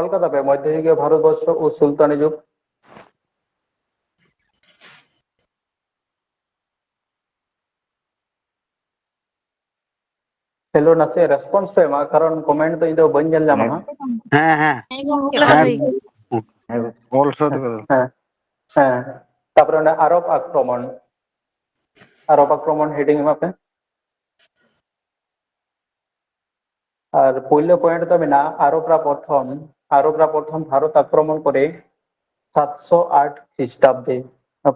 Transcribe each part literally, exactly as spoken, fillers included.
ᱚᱞ ᱠᱟᱫᱟ ᱯᱮ ᱢᱚᱫᱽᱫᱷᱚᱡᱩᱜᱤᱭᱚ ᱵᱷᱟᱨᱚᱛ ᱵᱚᱨᱥᱚ ᱳ ᱥᱩᱞᱛᱟᱱᱤ ᱡᱩᱜᱽ? ᱦᱮᱞᱳ, ᱱᱟᱥᱮ ᱨᱮᱥᱯᱚᱱᱥ ᱯᱮ ᱮᱢᱟ, ᱠᱟᱨᱚᱱ ᱠᱚᱢᱮᱱᱴ ᱫᱚ ᱤᱧ ᱫᱚ ᱵᱟᱹᱧ ᱧᱮᱞ ᱧᱟᱢᱟ ᱦᱟᱸᱜ᱾ ᱦᱮᱸ, ᱦᱮᱸ᱾ ᱦᱮᱸ, ᱜᱚᱢᱠᱮ, ᱦᱮᱸ, ᱚᱞ ᱦᱩᱭ ᱠᱟᱱᱟ᱾ ᱦᱮᱸ, ᱚᱞ ᱥᱟᱹᱛ ᱠᱟᱫᱟ᱾ ᱦᱮᱸ, ᱦᱮᱸ᱾ ᱛᱟᱯᱚᱨᱮ ᱚᱱᱟ ᱟᱨᱚᱵ ᱟᱠᱨᱚᱢᱚᱱ, ᱟᱨᱚᱵ ᱟᱠᱨᱚᱢᱚᱱ ᱦᱮᱰᱤᱝ ᱮᱢᱟ ᱯᱮ᱾ ᱟᱨ ᱯᱳᱭᱞᱳ ᱯᱚᱭᱮᱱᱴ ᱫᱚ ᱢᱮᱱᱟᱜᱼᱟ, ᱟᱨᱚᱵ ᱨᱟ ᱯᱨᱚᱛᱷᱚᱢ, ᱟᱨᱚᱵ ᱨᱟ ᱯᱨᱚᱛᱷᱚᱢ ᱵᱷᱟᱨᱚᱛ ᱟᱠᱨᱚᱢᱚᱱ ᱠᱚᱨᱮ ᱥᱟᱛᱥᱚ ᱟᱴ ᱠᱷᱨᱤᱥᱴᱟᱵᱫᱮ᱾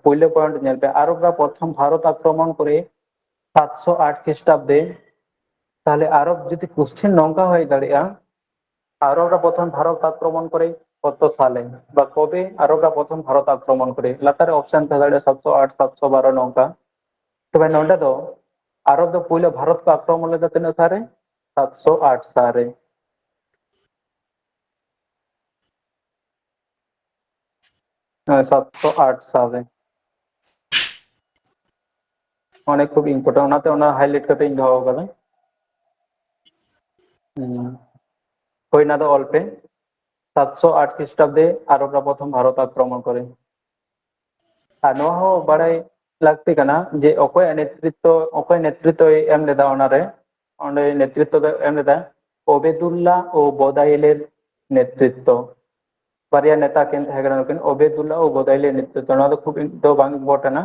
ᱯᱳᱭᱞᱳ ᱯᱚᱭᱮᱱᱴ ᱧᱮᱞ ᱯᱮ, ᱟᱨᱚᱵ ᱨᱟ ᱯᱨᱚᱛᱷᱚᱢ ᱵᱷᱟᱨᱚᱛ ᱟᱠᱨᱚᱢᱚᱱ ᱠᱚᱨᱮ ᱥᱟᱛᱥᱚ ᱟᱴ ᱠᱷᱨᱤᱥᱴᱟᱵᱫᱮ᱾ ᱛᱟᱦᱞᱮ ᱟᱨᱚᱵ ᱡᱩᱫᱤ ᱠᱚᱥᱪᱮᱱ ᱱᱚᱝᱠᱟ ᱦᱩᱭ ᱫᱟᱲᱮᱭᱟᱜᱼᱟ, ᱟᱨᱚᱵ ᱨᱟ ᱯᱨᱚᱛᱷᱚᱢ ᱵᱷᱟᱨᱚᱛ ᱟᱠᱨᱚᱢᱚᱱ ᱠᱚᱨᱮ ᱠᱚᱛᱚ ᱥᱟᱞᱮ ᱵᱟ ᱠᱚᱵᱮ ᱟᱨᱚᱵ ᱨᱟ ᱯᱨᱚᱛᱷᱚᱢ ᱵᱷᱟᱨᱚᱛ ᱟᱠᱨᱚᱢᱚᱱ ᱠᱚᱨᱮ, ᱞᱟᱛᱟᱨ ᱨᱮ ᱚᱯᱥᱮᱱ ᱛᱟᱦᱮᱸ ᱫᱟᱲᱮᱭᱟᱜᱼᱟ ᱥᱟᱛᱥᱚ ᱟᱴ, ᱥᱟᱛᱥᱚ ᱵᱟᱨᱚ ᱱᱚᱝᱠᱟ᱾ ᱛᱚᱵᱮ ᱱᱚᱰᱮ ᱫᱚ ᱟᱨᱚᱵ ᱫᱚ ᱯᱳᱭᱞᱳ ᱵᱷᱟᱨᱚᱛ ᱠᱚ ᱟᱠᱨᱚᱢᱚᱱ ᱞᱮᱫᱟ ᱛᱤᱱᱟᱹᱜ ᱥᱟᱞ ᱨᱮ? ᱥᱟᱛᱥᱚ ᱟᱴ ᱥᱟᱞ ᱨᱮ᱾ ᱦᱮᱸ, ᱥᱟᱛᱥᱚ ᱟᱴ ᱥᱟᱞ ᱨᱮ᱾ ᱚᱱᱮ ᱠᱷᱩᱵ important, ᱚᱱᱟᱛᱮ ᱚᱱᱟ highlight ᱠᱟᱛᱮ ᱤᱧ ᱫᱚᱦᱚ ᱟᱠᱟᱫᱟ᱾ ᱦᱩᱸ᱾ ᱦᱳᱭ, ᱚᱱᱟ ᱫᱚ ᱚᱞ ᱯᱮ᱾ ᱥᱟᱛᱥᱚ ᱟᱴ ᱠᱷᱨᱤᱥᱴᱟᱵᱫᱮ ᱟᱨᱚᱵ ᱨᱟ ᱯᱨᱚᱛᱷᱚᱢ ᱵᱷᱟᱨᱚᱛ ᱟᱠᱨᱚᱢᱚᱱ ᱠᱚᱨᱮ᱾ ᱟᱨ ᱱᱚᱣᱟ ᱦᱚᱸ ᱵᱟᱲᱟᱭ ᱞᱟᱹᱠᱛᱤ ᱠᱟᱱᱟ ᱡᱮ ᱚᱠᱚᱭᱟᱜ ᱱᱮᱛᱨᱤᱛᱵ, ᱚᱠᱚᱭ ᱱᱮᱛᱨᱤᱛᱵᱭ ᱮᱢ ᱞᱮᱫᱟ ᱚᱱᱟᱨᱮ᱾ ᱚᱸᱰᱮ ᱱᱮᱛᱨᱤᱛᱵ ᱫᱚ ᱮᱢ ᱞᱮᱫᱟ ᱳᱵᱮᱫᱩᱞᱞᱟ ᱳ ᱵᱚᱫᱟᱭᱮᱞᱮᱨ ᱱᱮᱛᱨᱤᱛᱵ᱾ ᱵᱟᱨᱭᱟ ᱱᱮᱛᱟ ᱠᱤᱱ ᱛᱟᱦᱮᱸ ᱠᱟᱱᱟ ᱱᱩᱠᱤᱱ, ᱳᱵᱮᱫᱩᱞᱞᱟ ᱳ ᱵᱚᱫᱟᱭᱮᱞᱮᱨ ᱱᱮᱛᱨᱤᱛᱵ᱾ ᱱᱚᱣᱟ ᱫᱚ ᱠᱷᱩᱵ ᱤᱢ-, ᱫᱚ ᱵᱟᱝ important ᱟ᱾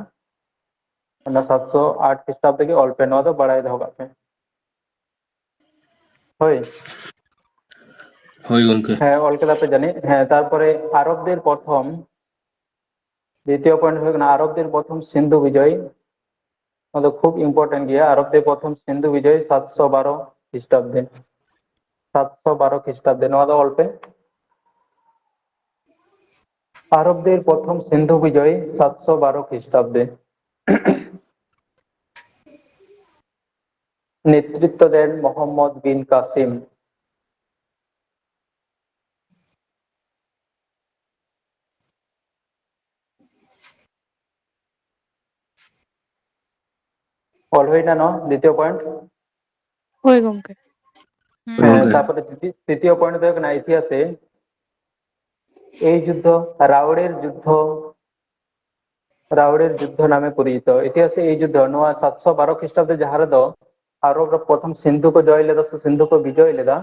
ᱚᱱᱟ ᱥᱟᱛᱥᱚ ᱟᱴ ᱠᱷᱨᱤᱥᱴᱟᱵᱫ ᱜᱮ ᱚᱞ ᱯᱮ, ᱱᱚᱣᱟ ᱫᱚ ᱵᱟᱲᱟᱭ ᱫᱚᱦᱚ ᱠᱟᱜ ᱯᱮ᱾ ᱦᱳᱭ᱾ ᱦᱳᱭ ᱜᱚᱢᱠᱮ᱾ ᱦᱮᱸ, ᱚᱞ ᱠᱮᱫᱟ ᱯᱮ ᱡᱟᱹᱱᱤᱡ᱾ ᱦᱮᱸ, ᱛᱟᱨᱯᱚᱨᱮ ᱟᱨᱚᱵ ᱫᱮᱨ ᱯᱨᱚᱛᱷᱚᱢ, ᱫᱤᱛᱤᱭᱚ ᱯᱚᱭᱮᱱᱴ ᱦᱩᱭᱩᱜ ᱠᱟᱱᱟ ᱟᱨᱚᱵ ᱫᱮᱨ ᱯᱨᱚᱛᱷᱚᱢ ᱥᱤᱱᱫᱷᱩ ᱵᱤᱡᱚᱭ᱾ ᱱᱚᱣᱟ ᱫᱚ ᱠᱷᱩᱵ important ᱜᱮᱭᱟ, ᱟᱨᱚᱵ ᱫᱮᱨ ᱯᱨᱚᱛᱷᱚᱢ ᱥᱤᱱᱫᱷᱩ ᱵᱤᱡᱚᱭ ᱥᱟᱛᱥᱚ ᱵᱟᱨᱚ ᱠᱷᱨᱤᱥᱴᱟᱵᱫᱮ᱾ ᱥᱟᱛᱥᱚ ᱵᱟᱨᱚ ᱠᱷᱨᱤᱥᱴᱟᱵᱫᱮ, ᱱᱚᱣᱟ ᱫᱚ ᱚᱞ ᱯᱮ᱾ ᱟᱨᱚᱵ ᱫᱮᱨ ᱯᱨᱚᱛᱷᱚᱢ ᱥᱤᱱᱫᱷᱩ ᱵᱤᱡᱚᱭ ᱥᱟᱛᱥᱚ ᱵᱟᱨᱚ ᱠᱷᱨᱤᱥᱴᱟᱵᱫᱮ᱾ ᱱᱮᱛᱨᱤᱛᱵ ᱫᱮᱱ ᱢᱚᱦᱚᱢᱢᱚᱫ ᱵᱤᱱ ᱠᱟᱥᱤᱢ᱾ ᱚᱞ ᱦᱩᱭᱱᱟ ᱱᱚᱣᱟ ᱫᱤᱛᱤᱭᱚ ᱯᱚᱭᱮᱱᱴ? ᱦᱳᱭ ᱜᱚᱢᱠᱮ᱾ ᱦᱮᱸ, ᱜᱚᱢᱠᱮ᱾ ᱛᱟᱨᱯᱚᱨᱮ ᱛᱨᱤᱛᱤ-, ᱛᱨᱤᱛᱤᱭᱚ ᱯᱚᱭᱮᱱᱴ ᱫᱚ ᱦᱩᱭᱩᱜ ᱠᱟᱱᱟ ᱤᱛᱤᱦᱟᱥᱮ᱾ এই যুদ্ধ রাওড়ের যুদ্ধ, রাওড়ের যুদ্ধ নামে পরিচিত। ইতিহাসে এই যুদ্ধ, ᱱᱚᱣᱟ ᱥᱟᱛᱥᱚ ᱵᱟᱨᱚ ᱠᱷᱨᱤᱥᱴᱟᱵᱫᱮ ᱡᱟᱦᱟᱸ ᱨᱮᱫᱚ ᱟᱨᱚᱵ ᱨᱮ ᱯᱨᱚᱛᱷᱚᱢ ᱥᱤᱱᱫᱷᱩ ᱠᱚ ᱡᱚᱭ ᱞᱮᱫᱟ ᱥᱮ ᱥᱤᱱᱫᱷᱩ ᱠᱚ ᱵᱤᱡᱚᱭ ᱞᱮᱫᱟ,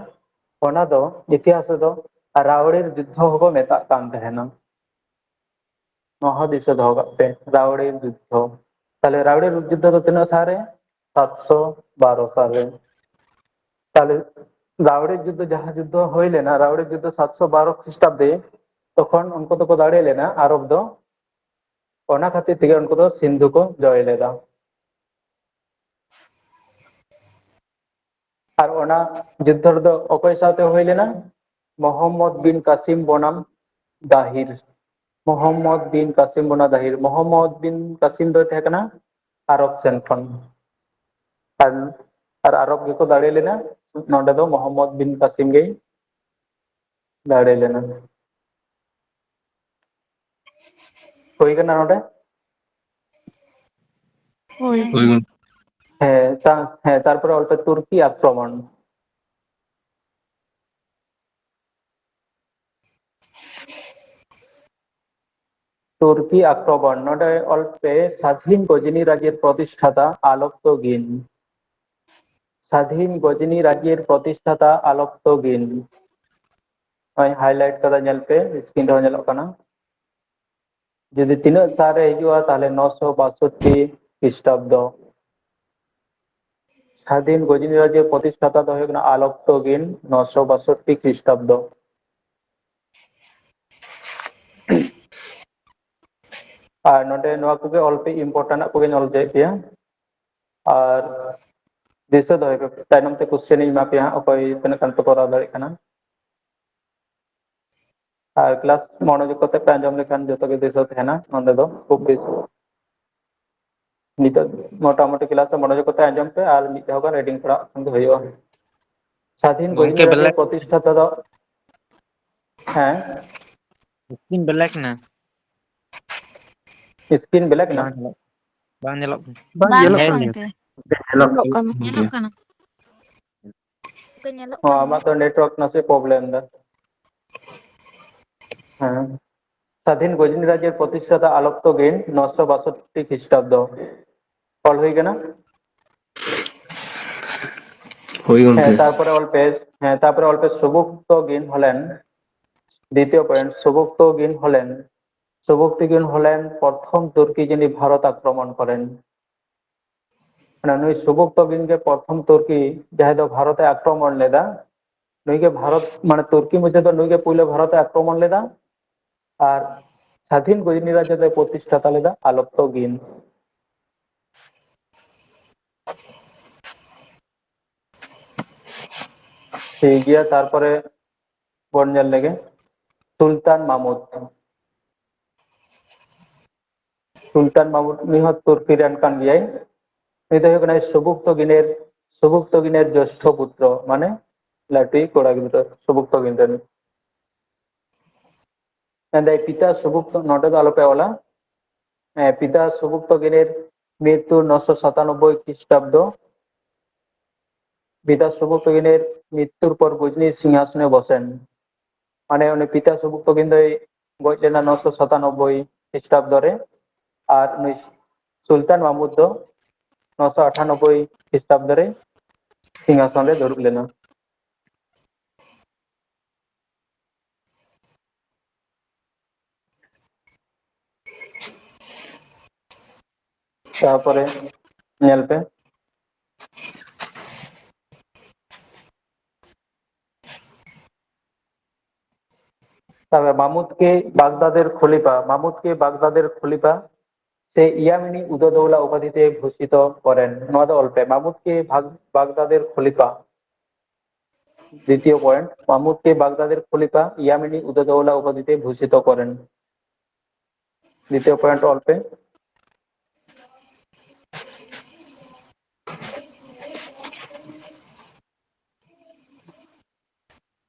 ᱚᱱᱟ ᱫᱚ ᱤᱛᱤᱦᱟᱥ ᱨᱮᱫᱚ ᱨᱟᱣᱲᱤᱨ ᱡᱩᱫᱽᱫᱷᱚ ᱦᱚᱸᱠᱚ ᱢᱮᱛᱟᱜ ᱠᱟᱱ ᱛᱟᱦᱮᱱᱟ᱾ ᱱᱚᱣᱟ ᱦᱚᱸ ᱫᱤᱥᱟᱹ ᱫᱚᱦᱚ ᱠᱟᱜ ᱯᱮ, ᱨᱟᱣᱲᱤᱨ ᱡᱩᱫᱽᱫᱷᱚ᱾ ᱛᱟᱦᱞᱮ ᱨᱟᱣᱲᱤᱨ ᱡᱩᱫᱽᱫᱷᱚ ᱫᱚ ᱛᱤᱱᱟᱹᱜ ᱥᱟᱞ ᱨᱮ? ᱥᱟᱛᱥᱚ ᱵᱟᱨᱚ ᱥᱟᱞ ᱨᱮ᱾ ᱛᱟᱦᱞᱮ ᱨᱟᱣᱲᱤᱨ ᱡᱩᱫᱽᱫᱷᱚ, ᱡᱟᱦᱟᱸ ᱡᱩᱫᱽᱫᱷᱚ ᱦᱩᱭ ᱞᱮᱱᱟ ᱨᱟᱣᱲᱤᱨ ᱡᱩᱫᱽᱫᱷᱚ ᱥᱟᱛᱥᱚ ᱵᱟᱨᱚ ᱠᱷᱨᱤᱥᱴᱟᱵᱫᱮ, ᱛᱚᱠᱷᱚᱱ ᱩᱱᱠᱩ ᱫᱚᱠᱚ ᱫᱟᱲᱮ ᱞᱮᱱᱟ ᱟᱨᱚᱵ ᱫᱚ, ᱚᱱᱟ ᱠᱷᱟᱹᱛᱤᱨ ᱛᱮᱜᱮ ᱩᱱᱠᱩ ᱫᱚ ᱥᱤᱱᱫᱷᱩ ᱠᱚ ᱡᱚᱭ ᱞᱮᱫᱟ᱾ ᱟᱨ ᱚᱱᱟ ᱡᱩᱫᱽᱫᱷᱚ ᱨᱮᱫᱚ ᱚᱠᱚᱭ ᱥᱟᱶᱛᱮ ᱦᱩᱭ ᱞᱮᱱᱟ? ᱢᱚᱦᱚᱢᱢᱚᱫ ᱵᱤᱱ ᱠᱟᱥᱤᱢ ᱵᱚᱱᱟᱢ ᱫᱟᱦᱤᱨ᱾ ᱢᱚᱦᱚᱢᱢᱚᱫ ᱵᱤᱱ ᱠᱟᱥᱤᱢ ᱵᱚᱱᱟᱢ ᱫᱟᱦᱤᱨ, ᱢᱚᱦᱚᱢᱢᱚᱫ ᱵᱤᱱ ᱠᱟᱥᱤᱢ ᱫᱚᱭ ᱛᱟᱦᱮᱸ ᱠᱟᱱᱟ ᱟᱨᱚᱵ ᱥᱮᱱ ᱠᱷᱚᱱ᱾ ᱟᱨ, ᱟᱨ ᱟᱨᱚᱵ ᱜᱮᱠᱚ ᱫᱟᱲᱮ ᱞᱮᱱᱟ᱾ ᱱᱚᱰᱮ ᱫᱚ ᱢᱚᱦᱚᱢᱢᱚᱫ ᱵᱤᱱ ᱠᱟᱥᱤᱢ ᱜᱮᱭ ᱫᱟᱲᱮ ᱞᱮᱱᱟ᱾ ᱦᱩᱭ ᱠᱟᱱᱟ ᱱᱚᱰᱮ? ᱦᱳᱭ᱾ ᱦᱳᱭ ᱜᱚᱢᱠᱮ᱾ ᱦᱮᱸ, ᱛᱟ-, ᱦᱮᱸ, ᱛᱟᱨᱯᱚᱨᱮ ᱚᱞ ᱯᱮ ᱛᱩᱨᱠᱤ ᱟᱠᱨᱚᱢᱚᱱ᱾ ᱛᱩᱨᱠᱤ ᱟᱠᱨᱚᱢᱚᱱ, ᱱᱚᱰᱮ ᱚᱞ ᱯᱮ ᱥᱟᱫᱷᱤᱱ ᱜᱚᱡᱤᱱᱤ ᱨᱟᱡᱽᱭᱮᱨ ᱯᱨᱚᱛᱤᱥᱴᱷᱟᱛᱟ ᱟᱞᱚᱯᱛᱚ ᱜᱤᱱ᱾ ᱥᱟᱫᱷᱤᱱ ᱜᱚᱡᱤᱱᱤ ᱨᱟᱡᱽᱭᱮᱨ ᱯᱨᱚᱛᱤᱥᱴᱷᱟᱛᱟ ᱟᱞᱚᱯᱛᱚ ᱜᱤᱱ᱾ ᱦᱳᱭ, highlight ᱠᱟᱫᱟ, ᱧᱮᱞ ᱯᱮ, screen ᱨᱮᱦᱚᱸ ᱧᱮᱞᱚᱜ ᱠᱟᱱᱟ᱾ ᱡᱩᱫᱤ ᱛᱤᱱᱟᱹᱜ ᱥᱟᱞ ᱨᱮ ᱦᱤᱡᱩᱜᱼᱟ, ᱛᱟᱦᱞᱮ ᱱᱚᱥᱚ ᱵᱟᱥᱚᱴᱴᱤ ᱠᱷᱨᱤᱥᱴᱟᱵᱫᱚ᱾ ᱥᱟᱫᱷᱤᱱ ᱜᱚᱡᱤᱱᱤ ᱨᱟᱡᱽᱭᱮᱨ ᱯᱨᱚᱛᱤᱥᱴᱷᱟᱛᱟ ᱫᱚ ᱦᱩᱭᱩᱜ ᱠᱟᱱᱟ ᱟᱞᱚᱯᱛᱚ ᱜᱤᱱ, ᱱᱚᱥᱚ ᱵᱟᱥᱚᱴᱴᱤ ᱠᱷᱨᱤᱥᱴᱟᱵᱫᱚ᱾ ᱟᱨ ᱱᱚᱰᱮ ᱱᱚᱣᱟ ᱠᱚᱜᱮ ᱚᱞ ᱯᱮ, important ᱟᱜ ᱠᱚᱜᱮᱧ ᱚᱞ ᱦᱚᱪᱚᱭᱮᱫ ᱯᱮᱭᱟ᱾ ᱟᱨ ᱫᱤᱥᱟᱹ ᱫᱚᱦᱚᱭ ᱯᱮ, ᱛᱟᱭᱱᱚᱢ ᱛᱮ question ᱤᱧ ᱮᱢᱟ ᱯᱮᱭᱟ ᱦᱟᱸᱜ, ᱚᱠᱚᱭ ᱛᱤᱱᱟᱹᱜ ᱜᱟᱱ ᱯᱮ ᱠᱚᱨᱟᱣ ᱫᱟᱲᱮᱭᱟᱜ ᱠᱟᱱᱟ᱾ ᱟᱨ class ᱢᱚᱱᱳᱡᱳᱜᱽ ᱠᱟᱛᱮ ᱯᱮ ᱟᱸᱡᱚᱢ ᱞᱮᱠᱷᱟᱱ ᱡᱚᱛᱚ ᱜᱮ ᱫᱤᱥᱟᱹ ᱛᱟᱦᱮᱱᱟ ᱱᱚᱸᱰᱮ ᱫᱚ ᱠᱷᱩᱵ ᱵᱮᱥ᱾ ᱱᱤᱛᱚᱜ ᱢᱚᱴᱟᱢᱩᱴᱤ class ᱨᱮ ᱢᱚᱱᱳᱡᱳᱜᱽ ᱠᱟᱛᱮ ᱟᱸᱡᱚᱢ ᱯᱮ ᱟᱨ ᱢᱤᱫ ᱫᱷᱟᱣ ᱜᱟᱱ reading ᱯᱟᱲᱦᱟᱜ ᱠᱷᱟᱱ ᱜᱮ ᱦᱩᱭᱩᱜᱼᱟ᱾ ᱥᱟᱫᱷᱤᱱ ᱜᱚᱢᱠᱮ ᱜᱚᱡᱤᱱᱤ ᱨᱟᱡᱽᱭᱮᱨ ᱵᱮᱞᱮ- ᱯᱨᱚᱛᱤᱥᱴᱷᱟᱛᱟ ᱫᱚ, ᱦᱮᱸ, screen black ᱮᱱᱟ᱾ screen black ᱮᱱᱟ? ᱵᱟᱝ ᱧᱮᱞᱚᱜ, ᱵᱟᱝ ᱧᱮᱞᱚᱜ ᱠᱟᱱᱟ᱾ ᱵᱟᱝ ᱦᱮᱸ, ᱧᱮᱞᱚᱜ ᱦᱮᱸ, ᱠᱟᱱᱟ᱾ ᱧᱮᱞ- ᱛᱮ᱾ ᱧᱮᱞᱚᱜ ᱠᱟᱱᱟ᱾ ᱧᱮᱞᱚᱜ ᱠᱟᱱᱟ᱾ ᱜᱚᱢᱠᱮ, ᱧᱮᱞᱚᱜ ᱦᱚᱸ, ᱠᱟᱱᱟ᱾ ᱟᱢᱟᱜ ᱫᱚ network ᱱᱟᱥᱮ problem ᱫᱟ᱾ ᱦᱮᱸ, ᱥᱟᱫᱷᱤᱱ ᱜᱚᱡᱱᱤ ᱨᱟᱡᱽᱡᱚ ᱯᱨᱚᱛᱤᱥᱴᱷᱟᱛᱟ ᱟᱞᱚᱯᱛᱚ ᱜᱤᱱ ᱱᱚᱥᱚ ᱵᱟᱥᱚᱴᱴᱤ ᱠᱷᱨᱤᱥᱴᱟᱵᱫᱚ᱾ ᱚᱞ ᱦᱩᱭ ᱠᱟᱱᱟ? ᱦᱳᱭ ᱜᱚᱝᱠᱮ᱾ ᱦᱮᱸ, ᱛᱟᱨᱯᱚᱨᱮ ᱚᱞ ᱯᱮ, ᱦᱮᱸ, ᱛᱟᱨᱯᱚᱨᱮ ᱚᱞ ᱯᱮ, ᱥᱩᱵᱩᱠᱛᱚ ᱜᱤᱱ ᱦᱚᱞᱮᱱ, ᱫᱤᱛᱤᱭᱚ ᱯᱚᱭᱮᱱᱴ, ᱥᱩᱵᱩᱠᱛᱚ ᱜᱤᱱ ᱦᱚᱞᱮᱱ, ᱥᱩᱵᱩᱠᱛᱤ ᱜᱤᱱ ᱦᱚᱞᱮᱱ ᱯᱨᱚᱛᱷᱚᱢ ᱛᱩᱨᱠᱤ ᱡᱤᱱᱤ ᱵᱷᱟᱨᱚᱛ ᱟᱠᱨᱚᱢᱚᱱ ᱠᱚᱨᱮᱱ᱾ ᱢᱟᱱᱮ ᱱᱩᱭ ᱥᱩᱵᱩᱠᱛᱚ ᱜᱤᱱ ᱜᱮ ᱯᱨᱚᱛᱷᱚᱢ ᱛᱩᱨᱠᱤ ᱡᱟᱦᱟᱸᱭ ᱫᱚ ᱵᱷᱟᱨᱚᱛ ᱮ ᱟᱠᱨᱚᱢᱚᱱ ᱞᱮᱫᱟ, ᱱᱩᱭ ᱜᱮ ᱵᱷᱟᱨᱚᱛ, ᱢᱟᱱᱮ ᱛᱩᱨᱠᱤ ᱢᱚᱫᱽᱫᱷᱮ ᱫᱚ ᱱᱩᱭ ᱜᱮ ᱯᱩᱭᱞᱩ ᱵᱷᱟᱨᱚᱛ ᱮ ᱟᱠᱨᱚᱢᱚᱱ ᱞᱮᱫᱟ᱾ ᱟᱨ ᱥᱟᱫᱷᱤᱱ ᱜᱚᱡᱱᱤ ᱨᱟᱡᱽᱡᱚ ᱫᱚᱭ ᱯᱨᱚᱛᱤᱥᱴᱷᱟᱛᱟ ᱞᱮᱫᱟ ᱟᱞᱚᱯᱛᱚ ᱜᱤᱱ᱾ ᱴᱷᱤᱠ ᱜᱮᱭᱟ, ᱛᱟᱨᱯᱚᱨᱮ ᱵᱚᱱ ᱧᱮᱞ ᱞᱮᱜᱮ ᱥᱩᱞᱛᱟᱱ ᱢᱟᱢᱩᱫ᱾ ᱥᱩᱞᱛᱟᱱ ᱢᱟᱢᱩᱫ ᱩᱱᱤ ᱦᱚᱸ ᱛᱩᱨᱠᱤ ᱨᱮᱱ ᱠᱟᱱ ᱜᱮᱭᱟᱭ᱾ ᱩᱱᱤ ᱫᱚ ᱦᱩᱭᱩᱜ ᱠᱟᱱᱟᱭ ᱥᱩᱵᱩᱠᱛᱚ ᱜᱤᱱᱮᱨ, ᱥᱩᱵᱩᱠᱛᱚ ᱜᱤᱱᱮᱨ ᱡᱳᱥᱴᱷᱚ ᱯᱩᱛᱨᱚ, ᱢᱟᱱᱮ ᱞᱟᱹᱴᱩᱭᱤᱡ ᱠᱚᱲᱟ ᱜᱤᱫᱽᱨᱟᱹ ᱥᱩᱵᱩᱠᱛᱚ ᱜᱤᱱ ᱨᱮᱱ᱾ ᱢᱮᱱᱫᱟᱭ ᱯᱤᱛᱟ ᱥᱩᱵᱩᱠᱛᱚ, ᱱᱚᱰᱮ ᱫᱚ ᱟᱞᱚᱯᱮ ᱚᱞᱟ᱾ ᱦᱮᱸ, ᱯᱤᱛᱟ ᱥᱩᱵᱩᱠᱛᱚ ᱜᱤᱱᱮᱨ ᱢᱨᱤᱛᱩ ᱱᱚᱥᱚ ᱥᱟᱛᱟᱱᱚᱵᱵᱳᱭ ᱠᱷᱨᱤᱥᱴᱟᱵᱫᱚ᱾ ᱯᱤᱛᱟ ᱥᱩᱵᱩᱠᱛᱚ ᱜᱤᱱᱮᱨ ᱢᱨᱤᱛᱩᱨ ᱯᱚᱨ ᱜᱚᱡᱱᱤ ᱥᱤᱝᱦᱟᱥᱚᱱᱮ ᱵᱚᱥᱮᱱ᱾ ᱢᱟᱱᱮ ᱩᱱᱤ ᱯᱤᱛᱟ ᱥᱩᱵᱩᱠᱛᱚ ᱜᱤᱱ ᱫᱚᱭ ᱜᱚᱡ ᱞᱮᱱᱟ ᱱᱚᱥᱚ ᱥᱟᱛᱟᱱᱚᱵᱵᱳᱭ ᱠᱷᱨᱤᱥᱴᱟᱵᱫᱚ ᱨᱮ, ᱟᱨ ᱱᱩᱭ ᱥᱩᱞᱛᱟᱱ ᱢᱟᱢᱩᱫ ᱫᱚ ᱱᱚᱥᱚ ᱟᱴᱷᱟᱱᱚᱵᱵᱳᱭ ᱠᱷᱨᱤᱥᱴᱟᱵᱫᱚ ᱨᱮ ᱥᱤᱝᱦᱟᱥᱚᱱ ᱨᱮ ᱫᱩᱲᱩᱵ ᱞᱮᱱᱟ᱾ ᱛᱟᱨᱯᱚᱨᱮ ᱧᱮᱞ ᱯᱮ, ᱛᱟᱨᱯᱚᱨᱮ ᱢᱟᱢᱩᱫ ᱠᱮ ᱵᱟগদাদের খলিফা, মামুদ কে বাগদাদের খলিফা ᱥᱮ ᱤᱭᱟᱢᱤᱱᱤ ᱩᱫᱚᱫᱚᱣᱞᱟ ᱩᱯᱟᱫᱷᱤ ᱛᱮ ᱵᱷᱩᱥᱤᱛᱚ ᱠᱚᱨᱮᱱ᱾ ᱱᱚᱣᱟ ᱫᱚ ᱚᱞ ᱯᱮ, ᱢᱟᱢᱩᱫ ᱠᱮ ᱵᱟᱜ-, বাগদাদের খলিফা᱾ দ্বিতীয় পয়েন্ট, মামুদ কে বাগদাদের খলিফা ইয়ামিনি উদদৌলা উপাধিতে ভূষিত করেন। দ্বিতীয় পয়েন্ট অল্পে।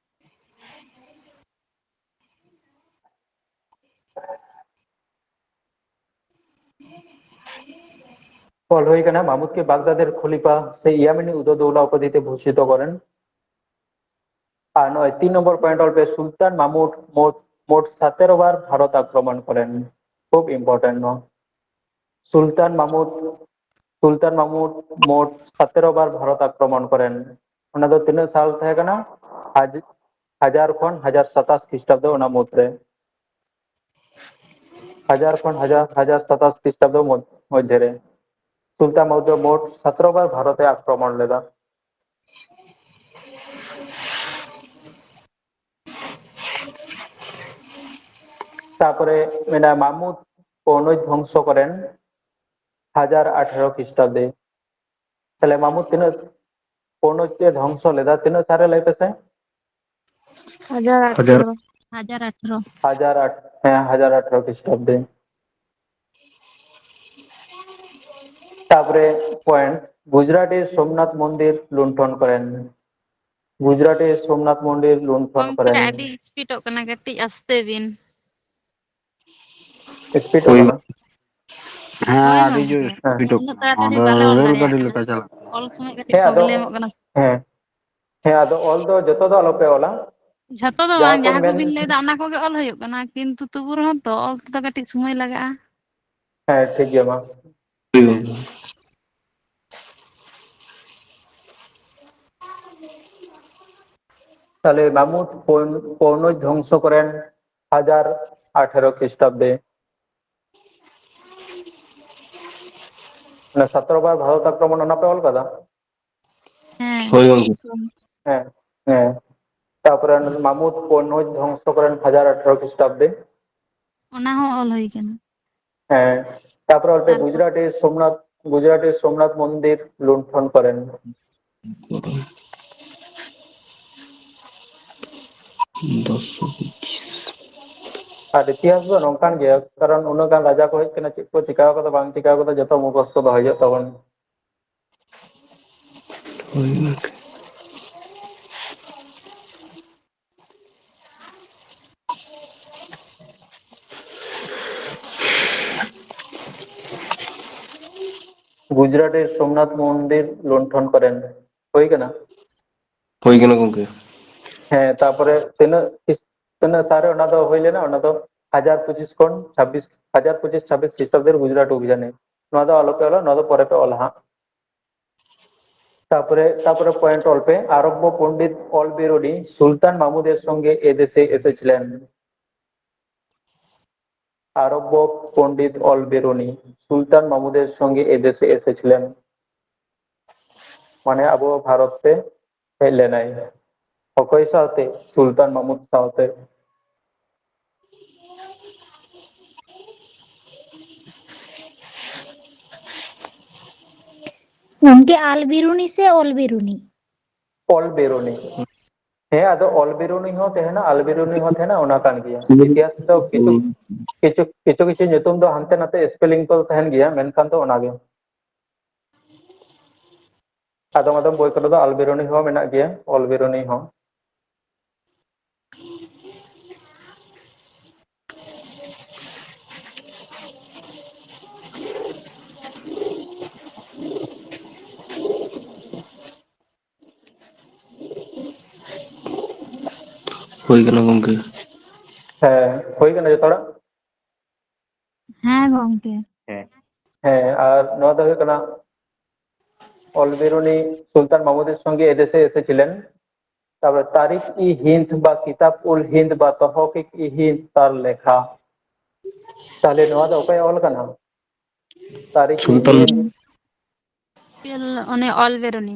ᱚᱞ ᱦᱩᱭ ᱠᱟᱱᱟ, ᱢᱟᱢᱩᱫ ᱠᱮ ᱵᱟᱜᱫᱟᱫᱮᱨ ᱠᱷᱚᱞᱤᱯᱷᱟ ᱥᱮ ᱤᱭᱟᱢᱤᱱᱤ ᱩᱫᱚᱫᱚᱣᱞᱟ ᱩᱯᱟᱫᱷᱤ ᱛᱮ ᱵᱷᱩᱥᱤᱛᱚ ᱠᱚᱨᱮᱱ᱾ ᱟᱨ ᱱᱚᱜᱼᱚᱭ ᱛᱤᱱ ᱱᱚᱢᱵᱚᱨ ᱯᱚᱭᱮᱱᱴ ᱚᱞ ᱯᱮ, ᱥᱩᱞᱛᱟᱱ ᱢᱟᱢᱩᱫ ᱢᱳᱴ ᱢᱳᱴ ᱥᱟᱛᱮᱨᱚ ᱵᱟᱨ ᱵᱷᱟᱨᱚᱛ ᱟᱠᱨᱚᱢᱚᱱ ᱠᱚᱨᱮᱱ᱾ ᱠᱷᱩᱵ important ᱱᱚᱣᱟ᱾ ᱥᱩᱞᱛᱟᱱ ᱢᱟᱢᱩᱫ, ᱥᱩᱞᱛᱟᱱ ᱢᱟᱢᱩᱫ ᱢᱳᱴ ᱥᱟᱛᱮᱨᱚ ᱵᱟᱨ ᱵᱷᱟᱨᱚᱛ ᱟᱠᱨᱚᱢᱚᱱ ᱠᱚᱨᱮᱱ᱾ ᱚᱱᱟ ᱫᱚ ᱛᱤᱱᱟᱹᱜ ᱥᱟᱞ ᱛᱟᱦᱮᱸ ᱠᱟᱱᱟ? ᱦᱟᱡ-, ᱦᱟᱡᱟᱨ ᱠᱷᱚᱱ ᱦᱟᱡᱟᱨ ᱥᱟᱛᱟᱥ ᱠᱷᱨᱤᱥᱴᱟᱵᱫᱚ ᱚᱱᱟ ᱢᱩᱫᱽᱨᱮ᱾ ᱦᱟᱡᱟᱨ ᱠᱷᱚᱱ ᱦᱟᱡᱟᱨ, ᱦᱟᱡᱟᱨ ᱥᱟᱛᱟᱥ ᱠᱷᱨᱤᱥᱴᱟᱵᱫᱚ ᱢᱚᱫ-, ᱢᱚᱫᱽᱫᱷᱮ ᱨᱮ᱾ ᱥᱩᱞᱛᱟᱱ ᱢᱟᱢᱩᱫ ᱫᱚ ᱢᱳᱴ ᱥᱟᱛᱮᱨᱚ ᱵᱟᱨ ᱵᱷᱟᱨᱚᱛ ᱮ ᱟᱠᱨᱚᱢᱚᱱ ᱞᱮᱫᱟ᱾ ᱛᱟᱯᱚᱨᱮ ᱢᱮᱱᱟᱭ ᱢᱟᱢᱩᱫ ᱠᱚᱱᱚᱡ ᱫᱷᱚᱝᱥᱚ ᱠᱚᱨᱮᱱ ᱦᱟᱡᱟᱨ ᱟᱴᱷᱮᱨᱚ ᱠᱷᱨᱤᱥᱴᱟᱵᱫᱮ᱾ ᱛᱟᱦᱞᱮ ᱢᱟᱢᱩᱫ ᱛᱤᱱᱟᱹᱜ ᱠᱚᱱᱚᱡ ᱮ ᱫᱷᱚᱝᱥᱚ ᱞᱮᱫᱟ? ᱛᱤᱱᱟᱹᱜ ᱥᱟᱞ ᱨᱮ ᱞᱟᱹᱭ ᱯᱮᱥᱮ? ᱦᱟᱡᱟᱨ ᱦᱟᱡᱟᱨ᱾ ᱟᱴᱷᱮᱨᱚ᱾ ᱦᱟᱡᱟᱨ ᱟᱴᱷᱮᱨᱚ᱾ ᱦᱟᱡᱟᱨ ᱟᱴ-, ᱦᱮᱸ, ᱦᱟᱡᱟᱨ ᱟᱴᱷᱮᱨᱚ ᱠᱷᱨᱤᱥᱴᱟᱵᱫᱮ᱾ ᱛᱟᱯᱚᱨᱮ point, ᱜᱩᱡᱽᱨᱟᱴᱤ ᱥᱳᱢᱱᱟᱛᱷ ᱢᱚᱱᱫᱤᱨ ᱞᱩᱱᱴᱷᱚᱱ ᱠᱚᱨᱮᱱ᱾ ᱜᱩᱡᱽᱨᱟᱴᱤ ᱥᱳᱢᱱᱟᱛᱷ ᱢᱚᱱᱫᱤᱨ ᱞᱩᱱᱴᱷᱚᱱ ᱜᱚᱢᱠᱮ, ᱠᱚᱨᱮᱱ᱾ ᱟᱹᱰᱤ ᱥᱯᱤᱰᱚᱜ ᱠᱟᱱᱟ, ᱠᱟᱹᱴᱤᱡ ᱟᱥᱛᱮ ᱵᱤᱱ᱾ ᱥᱯᱤᱰᱚᱜ ᱦᱳᱭ ᱠᱟᱱᱟ? ᱜᱚᱢᱠᱮ᱾ ᱦᱮᱸ, ᱦᱳᱭ ᱟᱹᱰᱤ ᱡᱳᱨ ᱜᱚᱢᱠᱮ, ᱦᱮᱸ᱾ ᱥᱯᱤᱰᱚᱜ ᱩᱱᱟᱹᱜ ᱠᱟᱱᱟ᱾ ᱛᱟᱲᱟᱛᱟᱲᱤ ᱚᱸᱰᱮ ᱵᱟᱞᱮ ᱚᱞ ᱨᱮᱞ ᱜᱟᱹᱰᱤ ᱫᱟᱲᱮᱭᱟᱜ ᱞᱮᱠᱟ ᱠᱟᱱᱟ᱾ ᱪᱟᱞᱟᱜ ᱠᱟᱱᱟ᱾ ᱚᱞ ᱥᱚᱢᱚᱭ ᱠᱟᱹᱴᱤᱡ ᱦᱮᱸ, ᱟᱫᱚ, ᱯᱨᱚᱵᱞᱮᱢᱚᱜ ᱠᱟᱱᱟ᱾ ᱦᱮᱸ, ᱦᱮᱸ, ᱟᱫᱚ ᱚᱞ ᱫᱚ ᱡᱚᱛᱚ ᱫᱚ ᱟᱞᱚᱯᱮ ᱚᱞᱟ᱾ ᱡᱷᱚᱛᱚ ᱫᱚ ᱡᱟᱦᱟᱸ ᱵᱟᱝ, ᱠᱚ ᱡᱟᱦᱟᱸ ᱢᱮᱱ ᱠᱚᱵᱤᱱ ᱞᱟᱹᱭᱫᱟ ᱚᱱᱟ ᱠᱚᱜᱮ ᱚᱞ ᱦᱩᱭᱩᱜ ᱠᱟᱱᱟ, ᱠᱤᱱᱛᱩ ᱛᱚᱵᱩ ᱨᱮᱦᱚᱸ ᱛᱚ ᱚᱞ ᱛᱮᱫᱚ ᱠᱟᱹᱴᱤᱡ ᱥᱚᱢᱚᱭ ᱞᱟᱜᱟᱜᱼᱟ᱾ ᱦᱮᱸ, ᱴᱷᱤᱠ ᱜᱮᱭᱟ, ᱢᱟ᱾ ᱦᱳᱭ ᱦᱮᱸ᱾ ᱜᱚᱢᱠᱮ᱾ ᱛᱟᱦᱞᱮ ᱢᱟᱢᱩᱫ ᱯᱳᱱ-, ᱯᱳᱱᱚᱡ ᱫᱷᱚᱝᱥᱚ ᱠᱚᱨᱮᱱ ᱦᱟᱡᱟᱨ ᱟᱴᱷᱮᱨᱚ ᱠᱷᱨᱤᱥᱴᱟᱵᱫᱮ᱾ ᱚᱱᱟ ᱥᱟᱛᱨᱚ ᱵᱟᱨ ᱵᱷᱟᱨᱚᱛ ᱟᱠᱨᱚᱢᱚᱱ ᱚᱱᱟ ᱯᱮ ᱚᱞ ᱠᱟᱫᱟ? ᱦᱮᱸ᱾ ᱦᱳᱭ ᱜᱚᱢᱠᱮ᱾ ᱦᱮᱸ, ᱦᱮᱸ᱾ ᱛᱟᱯᱚᱨᱮ ᱢᱟᱢᱩᱫ ᱯᱳᱱᱚᱡ ᱫᱷᱚᱝᱥᱚ ᱠᱚᱨᱮᱱ ᱦᱟᱡᱟᱨ ᱟᱴᱷᱮᱨᱚ ᱠᱷᱨᱤᱥᱴᱟᱵᱫᱮ᱾ ᱚᱱᱟ ᱦᱚᱸ ᱚᱞ ᱦᱩᱭ ᱠᱟᱱᱟ᱾ ᱦᱮᱸ, ᱛᱟᱯᱚᱨᱮ ᱚᱱᱛᱮ ᱛᱟᱨᱯᱚᱨ ᱜᱩᱡᱽᱨᱟᱴᱤ ᱥᱳᱢᱱᱟᱛᱷ, ᱜᱩᱡᱽᱨᱟᱴᱤ ᱥᱳᱢᱱᱟᱛᱷ ᱢᱚᱱᱫᱤᱨ ᱞᱩᱱᱴᱷᱚᱱ ᱠᱚᱨᱮᱱ᱾ ᱫᱚᱥ᱾ ᱟᱨ ᱤᱛᱤᱦᱟᱥ ᱫᱚ ᱱᱚᱝᱠᱟᱱ ᱜᱮᱭᱟ, ᱠᱟᱨᱚᱱ ᱩᱱᱟᱹᱜ ᱜᱟᱱ ᱨᱟᱡᱟ ᱠᱚ ᱦᱮᱡ ᱠᱟᱱᱟ, ᱪᱮᱫ ᱠᱚ ᱪᱤᱠᱟᱹ ᱠᱟᱫᱟ ᱵᱟᱝ ᱪᱤᱠᱟᱹ ᱠᱟᱫᱟ ᱡᱚᱛᱚ ᱢᱩᱠᱷᱚᱥᱛᱚ ᱫᱚᱦᱚᱭ ᱦᱩᱭᱩᱜ ᱛᱟᱵᱚᱱ᱾ ᱦᱳᱭ ᱜᱚᱢᱠᱮ᱾ ᱜᱩᱡᱽᱨᱟᱴ ᱨᱮ ᱥᱳᱢᱱᱟᱛᱷ ᱢᱚᱱᱫᱤᱨ ᱞᱩᱱᱴᱷᱚᱱ ᱠᱚᱨᱮᱱ ᱦᱩᱭ ᱠᱟᱱᱟ᱾ ᱦᱩᱭ ᱠᱟᱱᱟ ᱜᱚᱢᱠᱮ᱾ ᱦᱮᱸ, ᱛᱟᱯᱚᱨᱮ ᱛᱤᱱᱟᱹᱜ ᱠᱷᱤᱥ-, ᱛᱤᱱᱟᱹᱜ ᱥᱟᱞ ᱨᱮ ᱚᱱᱟ ᱫᱚ ᱦᱩᱭ ᱞᱮᱱᱟ? ᱚᱱᱟ ᱫᱚ ᱦᱟᱡᱟᱨ ᱯᱚᱸᱪᱤᱥ ᱠᱷᱚᱱ ᱪᱷᱟᱵᱵᱤᱥ, ᱦᱟᱡᱟᱨ ᱯᱚᱸᱪᱤᱥ ᱪᱷᱟᱵᱵᱤᱥ ᱠᱷᱨᱤᱥᱴᱟᱵᱫᱮ ᱨᱮ ᱜᱩᱡᱽᱨᱟᱴ ᱚᱵᱷᱤᱡᱟᱱᱮ᱾ ᱱᱚᱣᱟ ᱫᱚ ᱟᱞᱚᱯᱮ ᱚᱞᱟ, ᱱᱚᱣᱟ ᱫᱚ ᱯᱚᱨᱮ ᱯᱮ ᱚᱞᱟ ᱦᱟᱸᱜ᱾ ᱛᱟᱯᱚᱨᱮ, ᱛᱟᱯᱚᱨᱮ point ᱚᱞ ᱯᱮ, ᱟᱨᱚᱵᱵᱚ ᱯᱚᱱᱰᱤᱛ ᱚᱞ ᱵᱮᱨᱩᱱᱤ ᱥᱩᱞᱛᱟᱱ ᱢᱟᱦᱢᱩᱫᱮᱨ ᱥᱚᱝᱜᱮ ᱮ ᱫᱮᱥᱮ ᱮᱥᱮᱪᱷᱤᱞᱮᱱ᱾ ᱟᱨᱚᱵᱵᱚ ᱯᱚᱱᱰᱤᱛ ᱚᱞ ᱵᱮᱨᱩᱱᱤ ᱥᱩᱞᱛᱟᱱ ᱢᱟᱦᱢᱩᱫᱮᱨ ᱥᱚᱝᱜᱮ ᱮ ᱫᱮᱥᱮ ᱮᱥᱮᱪᱷᱤᱞᱮᱱ᱾ ᱢᱟᱱᱮ ᱟᱵᱚ ᱵᱷᱟᱨᱚᱛ ᱛᱮ ᱦᱮᱡ ᱞᱮᱱᱟᱭ᱾ ᱚᱠᱚᱭ ᱥᱟᱶᱛᱮ? ᱥᱩᱞᱛᱟᱱ ᱢᱟᱦᱢᱩᱫ ᱥᱟᱶᱛᱮ᱾ ᱜᱚᱢᱠᱮ, ᱟᱞ ᱵᱤᱨᱩᱱᱤ ᱥᱮ ᱚᱞ ᱵᱤᱨᱩᱱᱤ? ᱚᱞ ᱵᱮᱨᱩᱱᱤ᱾ ᱦᱮᱸ, ᱟᱫᱚ ᱚᱞ ᱵᱮᱨᱩᱱᱤ ᱦᱚᱸ ᱛᱟᱦᱮᱱᱟ, ᱟᱞ ᱵᱮᱨᱩᱱᱤ ᱦᱚᱸ ᱛᱟᱦᱮᱱᱟ, ᱚᱱᱟ ᱠᱟᱱ ᱜᱮᱭᱟ᱾ ᱤᱛᱤᱦᱟᱥ ᱫᱚ ᱠᱤᱪᱷᱩ ᱠᱤᱪᱷᱩ ᱠᱤᱪᱷᱩ ᱠᱤᱪᱷᱩ ᱧᱩᱛᱩᱢ ᱫᱚ ᱦᱟᱱᱛᱮ ᱱᱟᱛᱮ spelling ᱠᱚ ᱛᱟᱦᱮᱱ ᱜᱮᱭᱟ, ᱢᱮᱱᱠᱷᱟᱱ ᱫᱚ ᱚᱱᱟᱜᱮ᱾ ᱟᱫᱚᱢ ᱟᱫᱚᱢ ᱵᱳᱭ ᱠᱚᱨᱮ ᱫᱚ ᱟᱞ ᱵᱮᱨᱩᱱᱤ ᱦᱚᱸ ᱢᱮᱱᱟᱜ ᱜᱮᱭᱟ, ᱚᱞ ᱵᱮᱨᱩᱱᱤ ᱦᱚᱸ᱾ ᱦᱩᱭ ᱠᱟᱱᱟ ᱜᱚᱢᱠᱮ᱾ ᱦᱮᱸ, ᱦᱩᱭ ᱠᱟᱱᱟ ᱡᱚᱛᱚ ᱦᱚᱲᱟᱜ? ᱦᱮᱸ ᱜᱚᱢᱠᱮ᱾ ᱦᱮᱸ, ᱟᱨ ᱱᱚᱣᱟ ᱫᱚ ᱦᱩᱭᱩᱜ ᱠᱟᱱᱟ ᱚᱞ ᱵᱮᱨᱩᱱᱤ ᱥᱩᱞᱛᱟᱱ ᱢᱟᱦᱢᱩᱫᱮᱨ ᱥᱚᱝᱜᱮ ᱮ ᱫᱮᱥᱮ ᱮᱥᱮᱪᱷᱤᱞᱮᱱ᱾ ᱛᱟᱨᱯᱚᱨᱮ ᱛᱟᱨᱤᱠᱷ-ᱤ-ᱦᱤᱱᱫ ᱵᱟ ᱠᱤᱛᱟᱵ-ᱩᱞ-ᱦᱤᱱᱫ ᱵᱟ ᱛᱚᱦᱚᱠᱤᱠ-ᱤ-ᱦᱤᱱᱫ ᱛᱟᱨ ᱞᱮᱠᱷᱟ᱾ ᱛᱟᱦᱞᱮ ᱱᱚᱣᱟ ᱫᱚ ᱚᱠᱚᱭᱟᱜ ᱚᱞ ᱠᱟᱱᱟ? ᱛᱟᱨᱤᱠᱷ-ᱤ-ᱦᱤᱱᱫ᱾ ᱚᱱᱮ ᱚᱞ ᱵᱮᱨᱩᱱᱤ᱾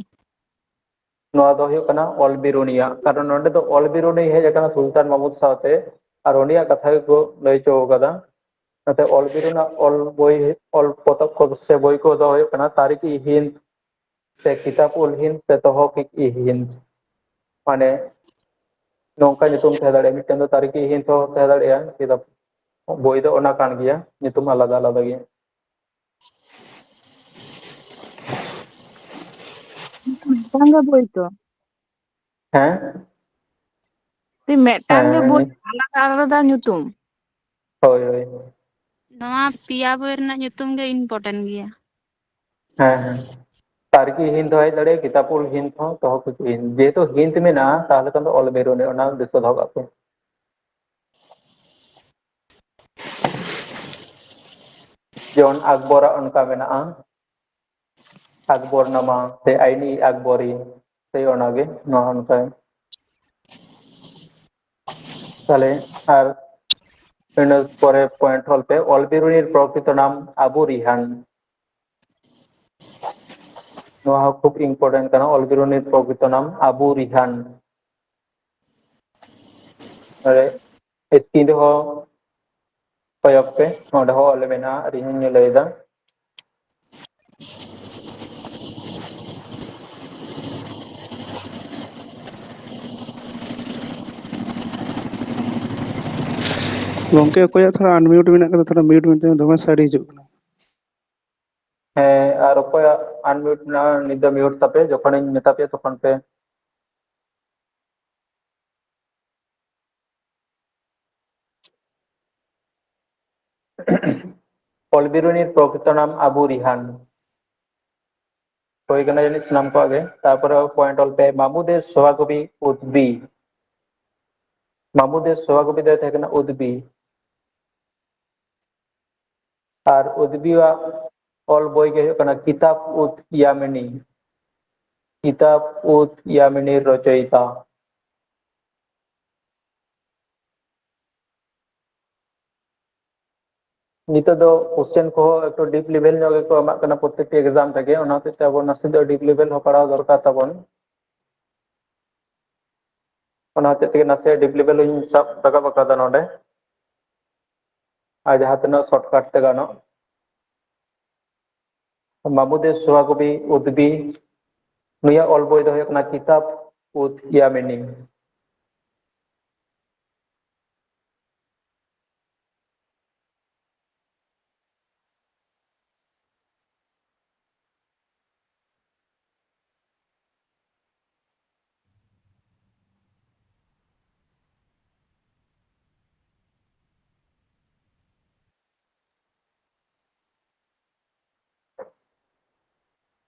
ᱱᱚᱣᱟ ᱫᱚ ᱦᱩᱭᱩᱜ ᱠᱟᱱᱟ ᱚᱞ ᱵᱮᱨᱩᱱᱤᱭᱟᱜ, ᱠᱟᱨᱚᱱ ᱱᱚᱸᱰᱮ ᱫᱚ ᱚᱞ ᱵᱮᱨᱩᱱᱤ ᱦᱮᱡ ᱟᱠᱟᱱᱟ ᱥᱩᱞᱛᱟᱱ ᱢᱟᱦᱢᱩᱫ ᱥᱟᱶᱛᱮ, ᱟᱨ ᱩᱱᱤᱭᱟᱜ ᱠᱟᱛᱷᱟ ᱜᱮᱠᱚ ᱞᱟᱹᱭ ᱦᱚᱪᱚ ᱟᱠᱟᱫᱟ᱾ ᱱᱚᱛᱮ ᱚᱞ ᱵᱮᱨᱩᱱᱟᱜ ᱚᱞ ᱵᱳᱭ, ᱚᱞ ᱯᱚᱛᱚᱵ ᱠᱚ ᱥᱮ ᱵᱳᱭ ᱠᱚᱫᱚ ᱦᱩᱭᱩᱜ ᱠᱟᱱᱟ ᱛᱟᱨᱤᱠᱷ-ᱤ-ᱦᱤᱱᱫ ᱥᱮ ᱠᱤᱛᱟᱵ-ᱩᱞ-ᱦᱤᱱᱫ ᱥᱮ ᱛᱚᱦᱚᱠᱤᱠ-ᱤ-ᱦᱤᱱᱫ᱾ ᱢᱟᱱᱮ ᱱᱚᱝᱠᱟ ᱧᱩᱛᱩᱢ ᱛᱟᱦᱮᱸ ᱫᱟᱲᱮᱭᱟᱜᱼᱟ, ᱢᱤᱫᱴᱮᱱ ᱫᱚ ᱛᱟᱨᱤᱠᱷ-ᱤ-ᱦᱤᱱᱫ ᱦᱚᱸ ᱛᱟᱦᱮᱸ ᱫᱟᱲᱮᱭᱟᱜᱼᱟ, ᱠᱤᱛᱟᱵ ᱵᱳᱭ ᱫᱚ ᱚᱱᱟ ᱠᱟᱱ ᱜᱮᱭᱟ, ᱧᱩᱛᱩᱢ ᱟᱞᱟᱫᱟ ᱟᱞᱟᱫᱟ ᱜᱮᱭᱟ᱾ ᱢᱤᱫᱴᱟᱝ ᱜᱮ ᱵᱳᱭ ᱛᱚ? ᱦᱮᱸ? ᱢᱤᱫᱴᱟᱝ ᱜᱮ ᱵᱳᱭ, ᱦᱮᱸ, ᱟᱞᱟᱫᱟ ᱟᱞᱟᱫᱟ ᱧᱩᱛᱩᱢ? ᱦᱳᱭ, ᱦᱳᱭ᱾ ᱱᱚᱣᱟ ᱯᱮᱭᱟ ᱵᱳᱭ ᱨᱮᱱᱟᱜ ᱧᱩᱛᱩᱢ ᱜᱮ important ᱜᱮᱭᱟ᱾ ᱦᱮᱸ, ᱦᱮᱸ᱾ ᱛᱟᱨᱤᱠᱷ-ᱤ-ᱦᱤᱱᱫ ᱦᱚᱸ ᱦᱮᱡ ᱫᱟᱲᱮᱭᱟᱜᱼᱟ, ᱠᱤᱛᱟᱵ-ᱩᱞ-ᱦᱤᱱᱫ ᱦᱚᱸ, ᱛᱚᱦᱚᱠᱤᱠ-ᱤ-ᱦᱤᱱᱫ᱾ ᱡᱮᱦᱮᱛᱩ ᱦᱤᱱᱫ ᱢᱮᱱᱟᱜᱼᱟ, ᱛᱟᱦᱚᱞᱮ ᱠᱷᱟᱱ ᱫᱚ ᱚᱞ ᱵᱮᱨᱩᱱᱤ, ᱚᱱᱟ ᱫᱤᱥᱟᱹ ᱫᱚᱦᱚ ᱠᱟᱜ ᱯᱮ᱾ ᱡᱮᱢᱚᱱ ᱟᱠᱵᱚᱨᱟᱜ ᱚᱱᱠᱟ ᱢᱮᱱᱟᱜᱼᱟ, ᱟᱠᱵᱚᱨ ᱱᱟᱢᱟ ᱥᱮ ᱟᱭᱱᱤ ᱟᱠᱵᱚᱨᱤ, ᱥᱮ ᱚᱱᱟᱜᱮ ᱱᱚᱣᱟ ᱚᱱᱠᱟ᱾ ᱛᱟᱦᱞᱮ ᱟᱨ ᱤᱱᱟᱹ ᱯᱚᱨᱮ ᱯᱚᱭᱮᱱᱴ ᱚᱞ ᱯᱮ, ᱚᱞ ᱵᱤᱨᱩᱱᱤᱨ ᱯᱨᱚᱠᱨᱤᱛᱚ ᱱᱟᱢ ᱟᱵᱩ ᱨᱤᱦᱟᱱ᱾ ᱱᱚᱣᱟ ᱦᱚᱸ ᱠᱷᱩᱵ ᱤᱢᱯᱚᱨᱴᱮᱱᱴ ᱠᱟᱱᱟ, ᱚᱞ ᱵᱤᱨᱩᱱᱤᱨ ᱯᱨᱚᱠᱨᱤᱛᱚ ᱱᱟᱢ ᱟᱵᱩ ᱨᱤᱦᱟᱱ᱾ ᱟᱨ ᱥᱠᱨᱤᱱ ᱨᱮᱦᱚᱸ ᱠᱚᱭᱚᱜ ᱯᱮ, ᱱᱚᱰᱮ ᱦᱚᱸ ᱚᱞ ᱢᱮᱱᱟᱜᱼᱟ, ᱟᱨ ᱤᱧ ᱦᱚᱧ ᱞᱟᱹᱭᱫᱟ᱾ ᱜᱚᱝᱠᱮ, ᱚᱠᱚᱭᱟᱜ ᱛᱷᱚᱲᱟ unmute ᱢᱮᱱᱟᱜ ᱠᱟᱫᱟ, ᱛᱷᱚᱲᱟ mute ᱢᱮᱱᱛᱮ, ᱫᱚᱢᱮ ᱥᱟᱰᱮ ᱦᱤᱡᱩᱜ ᱠᱟᱱᱟ᱾ ᱦᱮᱸ, ᱟᱨ ᱚᱠᱚᱭᱟᱜ unmute ᱢᱮᱱᱟᱜᱼᱟ, ᱱᱤᱛ ᱫᱚ mute ᱛᱟᱯᱮ, ᱡᱚᱠᱷᱚᱱᱤᱧ ᱢᱮᱛᱟ ᱯᱮᱭᱟ ᱛᱚᱠᱷᱚᱱ ᱯᱮ᱾ ᱚᱞ ᱵᱤᱨᱩᱱᱤᱨ ᱯᱨᱚᱠᱨᱤᱛᱚ ᱱᱟᱢ ᱟᱵᱩ ᱨᱤᱦᱟᱱ᱾ ᱦᱩᱭ ᱠᱟᱱᱟ ᱡᱟᱹᱱᱤᱡ ᱥᱟᱱᱟᱢ ᱠᱚᱣᱟᱜ ᱜᱮ᱾ ᱛᱟᱨᱯᱚᱨᱮ ᱯᱚᱭᱮᱱᱴ ᱚᱞ ᱯᱮ, ᱢᱟᱢᱩ ᱫᱮ ᱥᱚᱵᱷᱟᱠᱚᱵᱤ ᱩᱫᱽᱵᱤ᱾ ᱢᱟᱢᱩ ᱫᱮ ᱥᱚᱵᱷᱟᱠᱚᱵᱤ ᱫᱚᱭ ᱛᱟᱦᱮᱸ ᱠᱟᱱᱟ ᱩᱫᱽᱵᱤ᱾ ᱟᱨ ᱩᱫᱽᱵᱤᱭᱟᱜ ᱚᱞ ᱵᱳᱭ ᱜᱮ ᱦᱩᱭᱩᱜ ᱠᱟᱱᱟ ᱠᱤᱛᱟᱵ ᱩᱫᱽ ᱭᱟᱢᱤᱱᱤ᱾ ᱠᱤᱛᱟᱵ ᱩᱫᱽ ᱭᱟᱢᱤᱱᱤ ᱨᱚᱪᱚᱭᱤᱛᱟ᱾ ᱱᱤᱛᱚᱜ ᱫᱚ ᱠᱚᱥᱪᱮᱱ ᱠᱚᱦᱚᱸ ᱮᱠᱴᱩ ᱰᱤᱯ ᱞᱮᱵᱮᱞ ᱧᱚᱜ ᱜᱮᱠᱚ ᱮᱢᱟᱜ ᱠᱟᱱᱟ ᱯᱨᱚᱛᱮᱠᱴᱤ ᱮᱠᱡᱟᱢ ᱨᱮᱜᱮ, ᱚᱱᱟ ᱦᱚᱛᱮᱡ ᱛᱮ ᱟᱵᱚ ᱱᱟᱥᱮ ᱫᱚ ᱰᱤᱯ ᱞᱮᱵᱮᱞ ᱦᱚᱸ ᱯᱟᱲᱦᱟᱣ ᱫᱚᱨᱠᱟᱨ ᱛᱟᱵᱚᱱ᱾ ᱚᱱᱟ ᱦᱚᱛᱮᱡ ᱛᱮᱜᱮ ᱱᱟᱥᱮ ᱰᱤᱯ ᱞᱮᱵᱮᱞ ᱤᱧ ᱥᱟᱵ ᱨᱟᱠᱟᱵ ᱟᱠᱟᱫᱟ ᱱᱚᱰᱮ, ᱟᱨ ᱡᱟᱦᱟᱸ ᱛᱤᱱᱟᱹᱜ ᱥᱚᱨᱴᱠᱟᱴ ᱛᱮ ᱜᱟᱱᱚᱜ᱾ ᱢᱟᱢᱩ ᱫᱮ ᱥᱚᱵᱷᱟᱠᱚᱵᱤ ᱩᱫᱽᱵᱤ, ᱱᱩᱭᱟᱜ ᱚᱞ ᱵᱳᱭ ᱫᱚ ᱦᱩᱭᱩᱜ ᱠᱟᱱᱟ ᱠᱤᱛᱟᱵ ᱩᱫᱽ ᱭᱟᱢᱤᱱᱤ᱾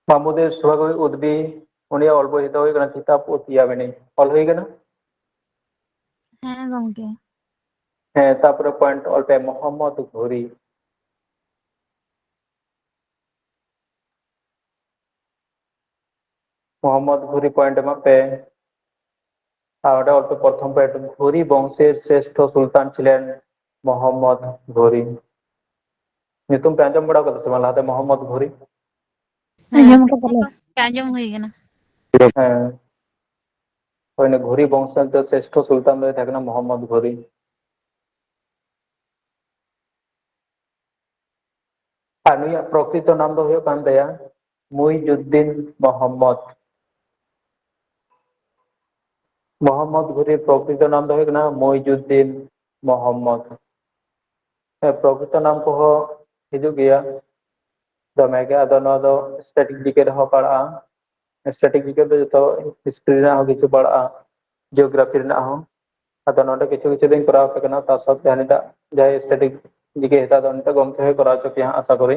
ᱢᱟᱢᱩ ᱫᱮ ᱥᱚᱵᱷᱟᱠᱚᱵᱤ ᱩᱫᱽᱵᱤ, ᱩᱱᱤᱭᱟᱜ ᱚᱞ ᱵᱳᱭ ᱫᱚ ᱦᱩᱭᱩᱜ ᱠᱟᱱᱟ ᱠᱤᱛᱟᱵ ᱩᱫᱽ ᱭᱟᱢᱤᱱᱤ᱾ ᱚᱞ ᱦᱩᱭ ᱠᱟᱱᱟ? ᱦᱮᱸ ᱜᱚᱢᱠᱮ᱾ ᱦᱮᱸ, ᱛᱟᱯᱚᱨᱮ ᱯᱚᱭᱮᱱᱴ ᱚᱞ ᱯᱮ, ᱢᱚᱦᱚᱢᱢᱚᱫ ᱜᱷᱚᱨᱤ᱾ ᱢᱚᱦᱚᱢᱢᱚᱫ ᱜᱷᱩᱨᱤ ᱯᱚᱭᱮᱱᱴ ᱮᱢᱟᱜ ᱯᱮ᱾ ᱟᱨ ᱚᱸᱰᱮ ᱚᱞ ᱯᱮ ᱯᱨᱚᱛᱷᱚᱢ ᱯᱚᱭᱮᱱᱴ, ᱜᱷᱩᱨᱤ ᱵᱚᱝᱥᱮᱨ ᱥᱨᱮᱥᱴᱷᱚ ᱥᱩᱞᱛᱟᱱ ᱪᱷᱤᱞᱮᱱ ᱢᱚᱦᱚᱢᱢᱚᱫ ᱜᱷᱩᱨᱤ᱾ ᱧᱩᱛᱩᱢ ᱯᱮ ᱟᱸᱡᱚᱢ ᱵᱟᱲᱟ ᱠᱟᱫᱟ ᱥᱮ ᱵᱟᱝ ᱞᱟᱦᱟᱛᱮ, ᱢᱚᱦᱚᱢᱢᱚᱫ ᱜᱷᱩᱨᱤ? ᱟᱸᱡᱚᱢ ᱠᱟᱫᱟᱞᱮ᱾ ᱟᱸᱡᱚᱢ ᱦᱩᱭ ᱠᱟᱱᱟ᱾ ᱦᱮᱸ, ᱦᱳᱭ, ᱩᱱᱤ ᱜᱷᱩᱨᱤ ᱵᱚᱝᱥᱚ ᱨᱮᱱ ᱫᱚ ᱥᱨᱮᱥᱴᱷᱚ ᱥᱩᱞᱛᱟᱱ ᱫᱚᱭ ᱛᱟᱦᱮᱸ ᱠᱟᱱᱟ ᱢᱚᱦᱚᱢᱢᱚᱫ ᱜᱷᱩᱨᱤ᱾ ᱟᱨ ᱱᱩᱭᱟᱜ ᱯᱨᱚᱠᱨᱤᱛᱚ ᱱᱟᱢ ᱫᱚ ᱦᱩᱭᱩᱜ ᱠᱟᱱ ᱛᱟᱭᱟ ᱢᱩᱭᱡᱩᱫᱽᱫᱤᱱ ᱢᱚᱦᱚᱢᱢᱚᱫ᱾ ᱢᱚᱦᱚᱢᱢᱚᱫ ᱜᱷᱩᱨᱤ ᱯᱨᱚᱠᱨᱤᱛᱚ ᱱᱟᱢ ᱫᱚ ᱦᱩᱭᱩᱜ ᱠᱟᱱᱟ ᱢᱩᱭᱡᱩᱫᱽᱫᱤᱱ ᱢᱚᱦᱚᱢᱢᱚᱫ᱾ ᱦᱮᱸ, ᱯᱨᱚᱠᱨᱤᱛᱚ ᱱᱟᱢ ᱠᱚᱦᱚᱸ ᱦᱤᱡᱩᱜ ᱜᱮᱭᱟ ᱫᱚᱢᱮ ᱜᱮ, ᱟᱫᱚ ᱱᱚᱣᱟ ᱫᱚ ᱥᱴᱮᱴᱤᱠ ᱡᱤᱠᱮ ᱨᱮᱦᱚᱸ ᱯᱟᱲᱟᱜᱼᱟ᱾ ᱥᱴᱮᱴᱤᱠ ᱡᱤᱠᱮ ᱫᱚ ᱡᱚᱛᱚ ᱦᱤᱥᱴᱨᱤ ᱨᱮᱱᱟᱜ ᱦᱚᱸ ᱠᱤᱪᱷᱩ ᱯᱟᱲᱟᱜᱼᱟ, ᱡᱤᱭᱳᱜᱨᱟᱯᱷᱤ ᱨᱮᱱᱟᱜ ᱦᱚᱸ᱾ ᱟᱫᱚ ᱱᱚᱰᱮ ᱠᱤᱪᱷᱩ ᱠᱤᱪᱷᱩ ᱫᱚᱧ ᱠᱚᱨᱟᱣ ᱟᱯᱮ ᱠᱟᱱᱟ, ᱛᱟᱨ ᱥᱟᱶᱛᱮ ᱦᱟᱹᱱᱤᱴᱟᱜ ᱡᱟᱦᱟᱸᱭ ᱥᱴᱮᱴᱤᱠ ᱡᱤᱠᱮ ᱦᱟᱛᱟᱣ ᱫᱚ ᱩᱱᱤᱴᱟᱜ ᱜᱚᱢᱠᱮ ᱦᱚᱸᱭ ᱠᱚᱨᱟᱣ ᱦᱚᱪᱚ ᱯᱮᱭᱟ ᱦᱟᱸᱜ, ᱟᱥᱟ ᱠᱚᱨᱤ᱾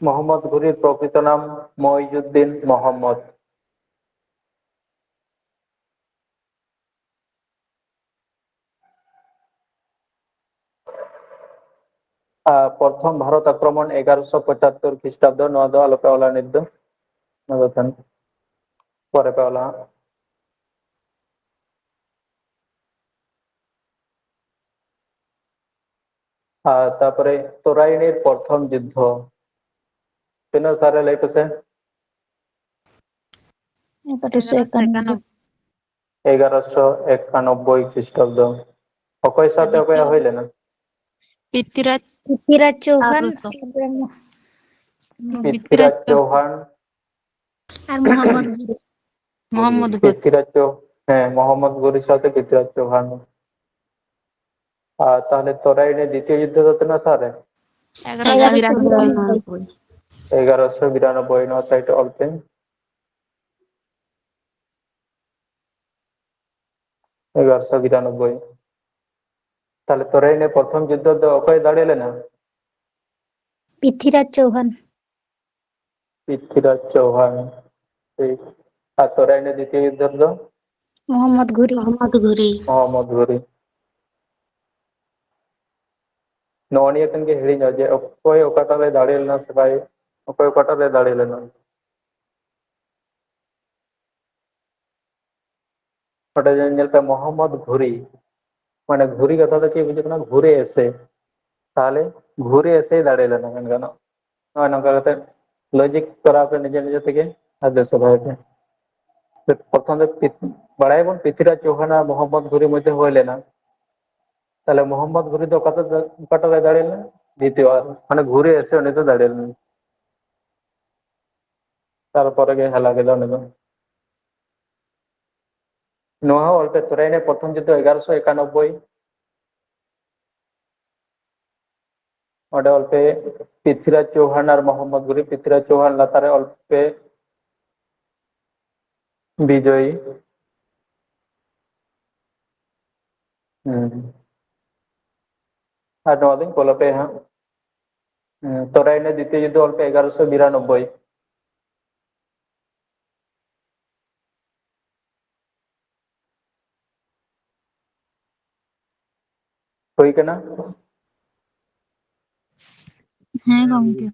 ᱢᱚᱦᱚᱢᱢᱚᱫ ᱜᱷᱩᱨᱤᱨ ᱯᱨᱚᱠᱨᱤᱛ ᱱᱟᱢ ᱢᱚᱭᱤᱡᱩᱫᱽᱫᱤᱱ ᱢᱚᱦᱚᱢᱢᱚᱫ᱾ ᱟᱨ ᱯᱨᱚᱛᱷᱚᱢ ᱵᱷᱟᱨᱚᱛ ᱟᱠᱨᱚᱢᱚᱱ ᱮᱜᱟᱨᱚᱥᱚ ᱯᱚᱸᱪᱟᱛᱛᱳᱨ ᱠᱷᱨᱤᱥᱴᱟᱵᱫᱚ, ᱱᱚᱣᱟ ᱫᱚ ᱟᱞᱚᱯᱮ ᱚᱞᱟ ᱱᱤᱛ ᱫᱚ, ᱱᱚᱣᱟ ᱫᱚ ᱛᱟᱦᱮᱱ ᱯᱚᱨᱮ ᱯᱮ ᱚᱞᱟ ᱦᱟᱸᱜ᱾ ᱟᱨ ᱛᱟᱨᱯᱚᱨᱮ ᱛᱚᱨᱟᱭᱤᱱᱤᱨ ᱯᱨᱚᱛᱷᱚᱢ ᱡᱩᱫᱽᱫᱷᱚ ᱛᱤᱱᱟᱹᱜ ᱥᱟᱞᱨᱮ ᱞᱟᱹᱭ ᱯᱮᱥᱮ? ᱮᱜᱟᱨᱚᱥᱚ ᱮᱠᱟᱱᱚᱵᱵᱳᱭ᱾ ᱮᱜᱟᱨᱚᱥᱚ ᱮᱠᱟᱱᱚᱵᱵᱳᱭ ᱠᱷᱨᱤᱥᱴᱟᱵᱫᱚ᱾ ᱚᱠᱚᱭ ᱥᱟᱶᱛᱮ ᱚᱠᱚᱭᱟᱜ ᱦᱩᱭ ᱞᱮᱱᱟ? ᱯᱨᱤᱛᱷᱤᱨᱟᱡᱽ᱾ ᱯᱨᱤᱛᱷᱤᱨᱟᱡᱽ ᱪᱳᱣᱦᱟᱱ᱾ ᱟᱨ ᱯᱨᱤᱛᱷᱤᱨᱟᱡᱽ ᱪᱳᱣᱦᱟᱱ᱾ ᱟᱨ ᱢᱚᱦᱚᱢᱢᱚᱫ ᱜᱷᱩᱨᱤ᱾ ᱢᱚᱦᱚᱢᱢᱚᱫ ᱜᱷᱩᱨᱤ᱾ ᱯᱨᱤᱛᱷᱤᱨᱟᱡᱽ ᱪᱳ-, ᱦᱮᱸ, ᱢᱚᱦᱚᱢᱢᱚᱫ ᱜᱷᱩᱨᱤ ᱥᱟᱶᱛᱮ ᱯᱨᱤᱛᱷᱤᱨᱟᱡᱽ ᱪᱳᱣᱦᱟᱱ᱾ ᱟᱨ ᱛᱟᱦᱞᱮ ᱛᱚᱨᱟᱭᱤᱱᱤ ᱫᱤᱛᱤᱭᱚ ᱡᱩᱫᱽᱫᱷᱚ ᱫᱚ ᱛᱤᱱᱟᱹᱜ ᱥᱟᱞ ᱨᱮ? ᱮᱜᱟᱨᱚᱥᱚ ᱵᱤᱨᱟᱱᱚᱵᱵᱳᱭ᱾ ᱮᱜᱟᱨᱚᱥᱚ ᱵᱤᱨᱟᱱᱚᱵᱵᱳᱭ, ᱱᱚᱣᱟ ᱥᱟᱭᱤᱰ ᱨᱮ ᱚᱞ ᱯᱮ᱾ ᱮᱜᱟᱨᱚᱥᱚ ᱵᱤᱨᱟᱱᱚᱵᱵᱳᱭ᱾ ᱛᱟᱦᱞᱮ ᱛᱚᱨᱟᱭᱤᱱᱤ ᱯᱨᱚᱛᱷᱚᱢ ᱡᱩᱫᱽᱫᱷᱚ ᱫᱚ ᱚᱠᱚᱭ ᱫᱟᱲᱮ ᱞᱮᱱᱟ? ᱯᱨᱤᱛᱷᱤᱨᱟᱡᱽ ᱪᱳᱣᱦᱟᱱ᱾ ᱯᱨᱤᱛᱷᱤᱨᱟᱡᱽ ᱪᱳᱣᱦᱟᱱ᱾ ᱴᱷᱤᱠ᱾ ᱟᱨ ᱛᱚᱨᱟᱭᱤᱱᱤ ᱫᱤᱛᱤᱭᱚ ᱡᱩᱫᱽᱫᱷᱚ ᱨᱮᱫᱚ? ᱢᱚᱦᱚᱢᱢᱚᱫ ᱜᱷᱩᱨᱤ᱾ ᱢᱚᱦᱚᱢᱢᱚᱫ ᱜᱷᱩᱨᱤ᱾ ᱢᱚᱦᱚᱢᱢᱚᱫ ᱜᱷᱩᱨᱤ᱾ ᱱᱚᱜᱼᱚ ᱱᱤᱭᱟᱹ ᱠᱷᱚᱱ ᱜᱮ ᱦᱤᱲᱤᱧᱚᱜᱼᱟ ᱡᱮ ᱚᱠᱚᱭ ᱚᱠᱟᱴᱟᱜ ᱨᱮ ᱫᱟᱲᱮ ᱞᱮᱱᱟ ᱥᱮ ᱵᱟᱭ, ᱚᱠᱚᱭ ᱚᱠᱟᱴᱟᱜ ᱨᱮ ᱫᱟᱲᱮ ᱞᱮᱱᱟ᱾ ᱚᱸᱰᱮ ᱧᱮᱞ ᱯᱮ ᱢᱚᱦᱚᱢᱢᱚᱫ ᱜᱷᱩᱨᱤ, ᱢᱟᱱᱮ ᱜᱷᱩᱨᱤ ᱠᱟᱛᱷᱟ ᱫᱚ ᱪᱮᱫ ᱵᱩᱡᱷᱟᱹᱜ ᱠᱟᱱᱟ? ᱜᱷᱩᱨᱮ ᱮᱥᱮ᱾ ᱛᱟᱦᱚᱞᱮ ᱜᱷᱩᱨᱮ ᱮᱥᱮ ᱫᱟᱲᱮ ᱞᱮᱱᱟ ᱢᱮᱱ ᱜᱟᱱᱚᱜ᱾ ᱱᱚᱜᱼᱚᱭ ᱱᱚᱝᱠᱟ ᱠᱟᱛᱮ ᱞᱚᱡᱤᱠ ᱠᱚᱨᱟᱣ ᱯᱮ ᱱᱤᱡᱮ ᱱᱤᱡᱮ ᱛᱮᱜᱮ ᱟᱨ ᱵᱮᱥ ᱵᱷᱟᱜᱮ ᱯᱮ᱾ ᱯᱨᱚᱛᱷᱚᱢ ᱫᱚ ᱯᱤᱛ-, ᱵᱟᱲᱟᱭᱟᱵᱚᱱ ᱯᱨᱤᱛᱷᱤᱨᱟᱡᱽ ᱪᱳᱦᱟᱱ ᱟᱨ ᱢᱚᱦᱚᱢᱢᱚᱫ ᱜᱷᱩᱨᱤ ᱢᱚᱫᱽᱫᱷᱮ ᱦᱩᱭ ᱞᱮᱱᱟ᱾ ᱛᱟᱦᱚᱞᱮ ᱢᱚᱦᱚᱢᱢᱚᱫ ᱜᱷᱩᱨᱤ ᱫᱚ ᱚᱠᱟᱴᱟᱜ, ᱚᱠᱟᱴᱟᱜ ᱨᱮ ᱫᱟᱲᱮ ᱞᱮᱱᱟ? ᱫᱤᱛᱤᱭᱚ ᱟᱨ ᱢᱟᱱᱮ ᱜᱷᱩᱨᱮ ᱮᱥᱮ ᱩᱱᱤ ᱫᱚ ᱫᱟᱲᱮ ᱞᱮᱱᱟ᱾ ᱛᱟᱨᱯᱚᱨᱮ ᱜᱮ ᱦᱮᱞᱟ ᱠᱮᱫᱟ ᱩᱱᱤ ᱫᱚ᱾ ᱱᱚᱣᱟ ᱦᱚᱸ ᱚᱞ ᱯᱮ, ᱛᱚᱨᱟᱭ ᱱᱮ ᱯᱨᱚᱛᱷᱚᱢ ᱡᱩᱫᱽᱫᱷᱚ ᱮᱜᱟᱨᱚᱥᱚ ᱮᱠᱟᱱᱚᱵᱵᱳᱭ᱾ ᱚᱸᱰᱮ ᱚᱞ ᱯᱮ ᱯᱨᱤᱛᱷᱤᱨᱟᱡᱽ ᱪᱳᱦᱟᱱ ᱟᱨ ᱢᱚᱦᱚᱢᱢᱚᱫ ᱜᱷᱩᱨᱤ, ᱯᱨᱤᱛᱷᱤᱨᱟᱡᱽ ᱪᱳᱦᱟᱱ ᱞᱟᱛᱟᱨ ᱨᱮ ᱚᱞ ᱯᱮ ᱵᱤᱡᱚᱭᱤ᱾ ᱦᱩᱸ᱾ ᱟᱨ ᱱᱚᱣᱟ ᱫᱚᱧ ᱠᱚᱞ ᱟᱯᱮ ᱦᱟᱸᱜ᱾ ᱦᱩᱸ, ᱛᱚᱨᱟᱭ ᱱᱮ ᱫᱤᱛᱤᱭᱚ ᱡᱩᱫᱽᱫᱷᱚ ᱚᱞ ᱯᱮ ᱮᱜᱟᱨᱚᱥᱚ ᱵᱤᱨᱟᱱᱚᱵᱵᱳᱭ᱾ ᱦᱩᱭ ᱠᱟᱱᱟ? ᱦᱮᱸ ᱜᱚᱝᱠᱮ᱾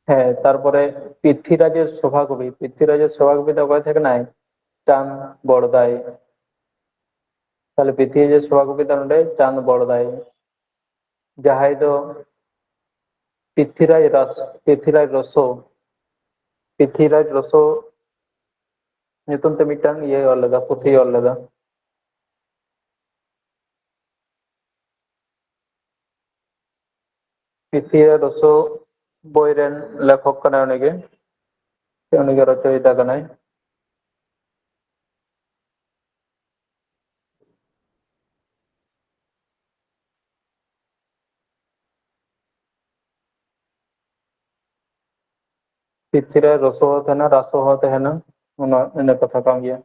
ᱦᱮᱸ, ᱛᱟᱨᱯᱚᱨᱮ ᱯᱨᱤᱛᱷᱤᱨᱟᱡᱮᱨ ᱥᱚᱵᱷᱟ ᱠᱚᱵᱤ, ᱯᱨᱤᱛᱷᱤᱨᱟᱡᱮᱨ ᱥᱚᱵᱷᱟ ᱠᱚᱵᱤ ᱫᱚ ᱚᱠᱚᱭ ᱛᱟᱦᱮᱸ ᱠᱟᱱᱟᱭ? ᱪᱟᱸᱫ ᱵᱚᱲᱫᱟᱭ᱾ ᱛᱟᱦᱞᱮ ᱯᱨᱤᱛᱷᱤᱨᱟᱡᱮᱨ ᱥᱚᱵᱷᱟ ᱠᱚᱵᱤ ᱫᱚ ᱱᱚᱰᱮ ᱪᱟᱸᱫ ᱵᱚᱲᱫᱟᱭ᱾ ᱡᱟᱦᱟᱸᱭ ᱫᱚ ᱯᱨᱤᱛᱷᱤᱨᱟᱡᱽ ᱨᱟᱥ-, ᱯᱨᱤᱛᱷᱤᱨᱟᱡᱽ ᱨᱚᱥᱳ, ᱯᱨᱤᱛᱷᱤᱨᱟᱡᱽ ᱨᱚᱥᱳ ᱧᱩᱛᱩᱢ ᱛᱮ ᱢᱤᱫᱴᱟᱝ ᱤᱭᱟᱹ ᱚᱞ ᱞᱮᱫᱟ, ᱯᱩᱛᱷᱤ ᱚᱞ ᱞᱮᱫᱟ᱾ ᱯᱨᱤᱛᱷᱤᱨᱟᱡᱽ ᱨᱚᱥᱳ ᱵᱳᱭ ᱨᱮᱱ ᱞᱮᱠᱷᱚᱠ ᱠᱟᱱᱟᱭ ᱩᱱᱤᱜᱮ, ᱥᱮ ᱩᱱᱤᱜᱮ ᱨᱚᱪᱚᱭᱤᱛᱟ ᱠᱟᱱᱟᱭ᱾ ᱯᱨᱤᱛᱷᱤᱨᱟᱡᱽ ᱨᱚᱥᱳ ᱦᱚᱸ ᱛᱟᱦᱮᱱᱟ, ᱨᱟᱥᱳ ᱦᱚᱸ ᱛᱟᱦᱮᱱᱟ, ᱚᱱᱟ, ᱤᱱᱟᱹ ᱠᱟᱛᱷᱟ ᱠᱟᱱ ᱜᱮᱭᱟ᱾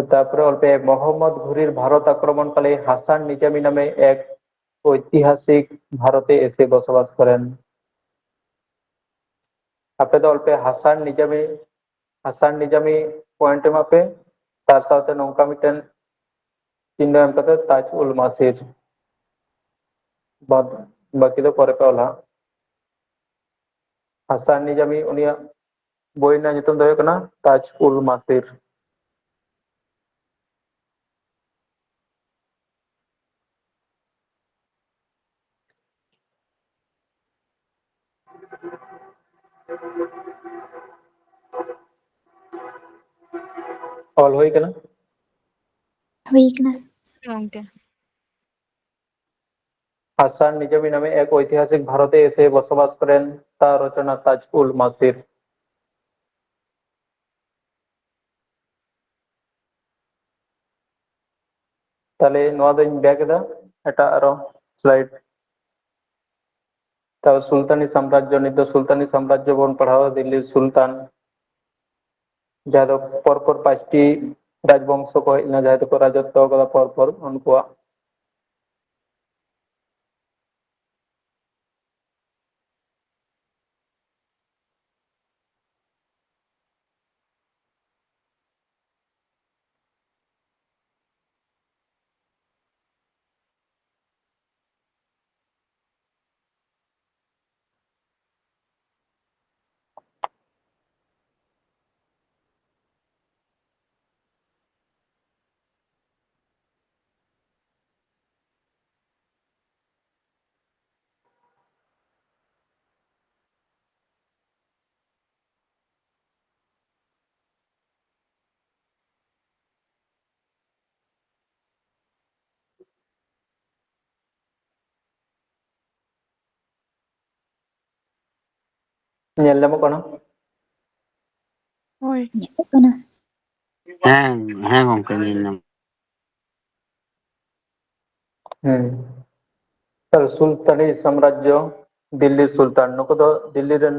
ᱛᱟᱨᱯᱚᱨᱮ ᱚᱞ ᱯᱮ, ᱢᱚᱦᱚᱢᱢᱚᱫ ᱜᱷᱩᱨᱤᱨ ᱵᱷᱟᱨᱚᱛ ᱟᱠᱨᱚᱢᱚᱱ ᱠᱟᱞᱮ ᱦᱟᱥᱟᱱ ᱱᱤᱡᱟᱢᱤ ᱱᱟᱢᱮ ᱮᱠ ᱳᱭᱛᱤᱦᱟᱥᱤᱠ ᱵᱷᱟᱨᱚᱛᱮ ᱮᱥᱮ ᱵᱚᱥᱚᱵᱟᱥ ᱠᱚᱨᱮᱱ᱾ ᱟᱯᱮ ᱫᱚ ᱚᱞ ᱯᱮ ᱦᱟᱥᱟᱱ ᱱᱤᱡᱟᱢᱤ, ᱦᱟᱥᱟᱱ ᱱᱤᱡᱟᱢᱤ ᱯᱚᱭᱮᱱᱴ ᱮᱢᱟᱜ ᱯᱮ᱾ ᱛᱟᱨ ᱥᱟᱶᱛᱮ ᱱᱚᱝᱠᱟ ᱢᱤᱫᱴᱮᱱ ᱪᱤᱱᱦᱟᱹ ᱮᱢ ᱠᱟᱛᱮ ᱛᱟᱡᱽ ᱩᱞ ᱢᱟᱥᱤᱨ᱾ ᱵᱟᱫ ᱵᱟᱹᱠᱤ ᱫᱚ ᱯᱚᱨᱮ ᱯᱮ ᱚᱞᱟ᱾ ᱦᱟᱥᱟᱱ ᱱᱤᱡᱟᱢᱤ, ᱩᱱᱤᱭᱟᱜ ᱵᱳᱭ ᱨᱮᱱᱟᱜ ᱧᱩᱛᱩᱢ ᱫᱚ ᱦᱩᱭᱩᱜ ᱠᱟᱱᱟ ᱛᱟᱡᱽ ᱩᱞ ᱢᱟᱥᱤᱨ᱾ ᱚᱞ ᱦᱩᱭ ᱠᱟᱱᱟ? ᱦᱩᱭ ᱠᱟᱱᱟ᱾ ᱜᱚᱝᱠᱮ᱾ ᱦᱟᱥᱟᱱ ᱱᱤᱡᱟᱢᱤ ᱱᱟᱢᱮ ᱮᱠ ᱳᱭᱛᱤᱦᱟᱥᱤᱠ ᱵᱷᱟᱨᱚᱛᱮ ᱮᱥᱮ ᱵᱚᱥᱚᱵᱟᱥ ᱠᱚᱨᱮᱱ ᱛᱟ ᱨᱚᱪᱚᱱᱟ ᱛᱟᱡᱽ ᱩᱞ ᱢᱟᱥᱤᱨ᱾ ᱛᱟᱦᱞᱮ ᱱᱚᱣᱟ ᱫᱚᱧ back ᱮᱫᱟ, ᱮᱴᱟᱜ ᱟᱨᱚ slide᱾ ᱛᱟᱨᱯᱚᱨ ᱥᱩᱞᱛᱟᱱᱤ ᱥᱟᱢᱨᱟᱡᱽᱡᱚ, ᱱᱤᱛ ᱫᱚ ᱥᱩᱞᱛᱟᱱᱤ ᱥᱟᱢᱨᱟᱡᱽᱡᱚ ᱵᱚᱱ ᱯᱟᱲᱦᱟᱣᱟ, ᱫᱤᱞᱞᱤ ᱥᱩᱞᱛᱟᱱ, ᱡᱟᱦᱟᱸ ᱫᱚ ᱯᱚᱨ ᱯᱚᱨ ᱯᱟᱸᱪᱴᱤ ᱨᱟᱡᱽᱵᱚᱝᱥᱚ ᱠᱚ ᱦᱮᱡ ᱞᱮᱱᱟ, ᱡᱟᱦᱟᱸᱭ ᱫᱚᱠᱚ ᱨᱟᱡᱚᱛᱛᱚ ᱟᱠᱟᱫᱟ ᱯᱚᱨ ᱯᱚᱨ ᱩᱱᱠᱩᱣᱟᱜ᱾ ᱧᱮᱞ ᱧᱟᱢᱚᱜ ᱠᱟᱱᱟ? ᱦᱳᱭ᱾ ᱧᱮᱞᱚᱜ ᱠᱟᱱᱟ᱾ ᱦᱮᱸ, ᱦᱮᱸ ᱜᱚᱝᱠᱮ, ᱧᱮᱞ ᱧᱟᱢᱚᱜ᱾ ᱦᱮᱸ᱾ ᱛᱟᱦᱞᱮ ᱥᱩᱞᱛᱟᱱᱤ ᱥᱟᱢᱨᱟᱡᱽᱡᱚ, ᱫᱤᱞᱞᱤ ᱥᱩᱞᱛᱟᱱ, ᱱᱩᱠᱩ ᱫᱚ ᱫᱤᱞᱞᱤ ᱨᱮᱱ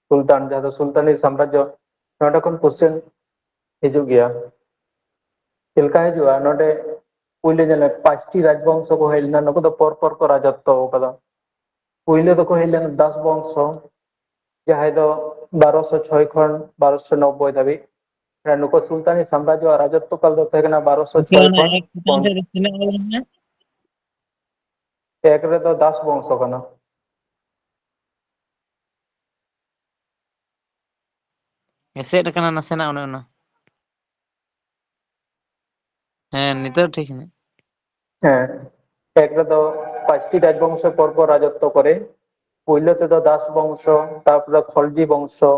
ᱥᱩᱞᱛᱟᱱ, ᱡᱟᱦᱟᱸ ᱫᱚ ᱥᱩᱞᱛᱟᱱᱤ ᱥᱟᱢᱨᱟᱡᱽᱡᱚ, ᱱᱚᱰᱮ ᱠᱷᱚᱱ question ᱦᱤᱡᱩᱜ ᱜᱮᱭᱟ᱾ ᱪᱮᱫ ᱞᱮᱠᱟ ᱦᱤᱡᱩᱜᱼᱟ? ᱱᱚᱰᱮ ᱯᱩᱭᱞᱩ ᱧᱮᱞ ᱢᱮ, ᱯᱟᱸᱪᱴᱤ ᱨᱟᱡᱽᱵᱚᱝᱥᱚ ᱠᱚ ᱦᱮᱡ ᱞᱮᱱᱟ, ᱱᱩᱠᱩ ᱫᱚ ᱯᱚᱨ ᱯᱚᱨ ᱠᱚ ᱨᱟᱡᱚᱛᱛᱚ ᱟᱠᱟᱫᱟ᱾ ᱯᱩᱭᱞᱩ ᱫᱚᱠᱚ ᱦᱮᱡ ᱞᱮᱱᱟ ᱫᱟᱥ ᱵᱚᱝᱥᱚ, ᱡᱟᱦᱟᱸᱭ ᱫᱚ ᱵᱟᱨᱚᱥᱚ ᱪᱷᱚᱭ ᱠᱷᱚᱱ ᱵᱟᱨᱚᱥᱚ ᱱᱚᱵᱵᱳᱭ ᱫᱷᱟᱹᱵᱤᱡ᱾ ᱱᱩᱠᱩ ᱥᱩᱞᱛᱟᱱᱤ ᱥᱟᱢᱨᱟᱡᱽᱡᱚ ᱟᱜ ᱨᱟᱡᱚᱛᱛᱚ ᱠᱟᱞ ᱫᱚ ᱛᱟᱦᱮᱸ ᱠᱟᱱᱟ ᱵᱟᱨᱚᱥᱚ ᱪᱷᱚᱭ ᱠᱷᱚᱱ ᱯᱚᱱ-, ᱛᱤᱱᱟᱹᱜ ᱦᱩᱭ ᱞᱮᱱᱟ? ᱮᱠ ᱨᱮᱫᱚ ᱫᱟᱥ ᱵᱚᱝᱥᱚ ᱠᱟᱱᱟ᱾ ᱮᱥᱮᱫ ᱟᱠᱟᱱᱟ ᱱᱟᱥᱮᱱᱟᱜ ᱚᱱᱮ ᱚᱱᱟ᱾ ᱦᱮᱸ, ᱱᱤᱛᱚᱜ ᱴᱷᱤᱠ ᱦᱮᱱᱟᱜ᱾ ᱦᱮᱸ, ᱮᱠ ᱨᱮᱫᱚ ᱯᱟᱸᱪᱴᱤ ᱨᱟᱡᱽᱵᱚᱝᱥᱚ ᱯᱚᱨ ᱯᱚᱨ ᱨᱟᱡᱚᱛᱛᱚ ᱠᱚᱨᱮ, ᱯᱩᱭᱞᱩ ᱛᱮᱫᱚ ᱫᱟᱥ ᱵᱚᱝᱥᱚ, ᱛᱟᱨᱯᱚᱨᱮ ᱠᱷᱚᱞᱡᱤ ᱵᱚᱝᱥᱚ,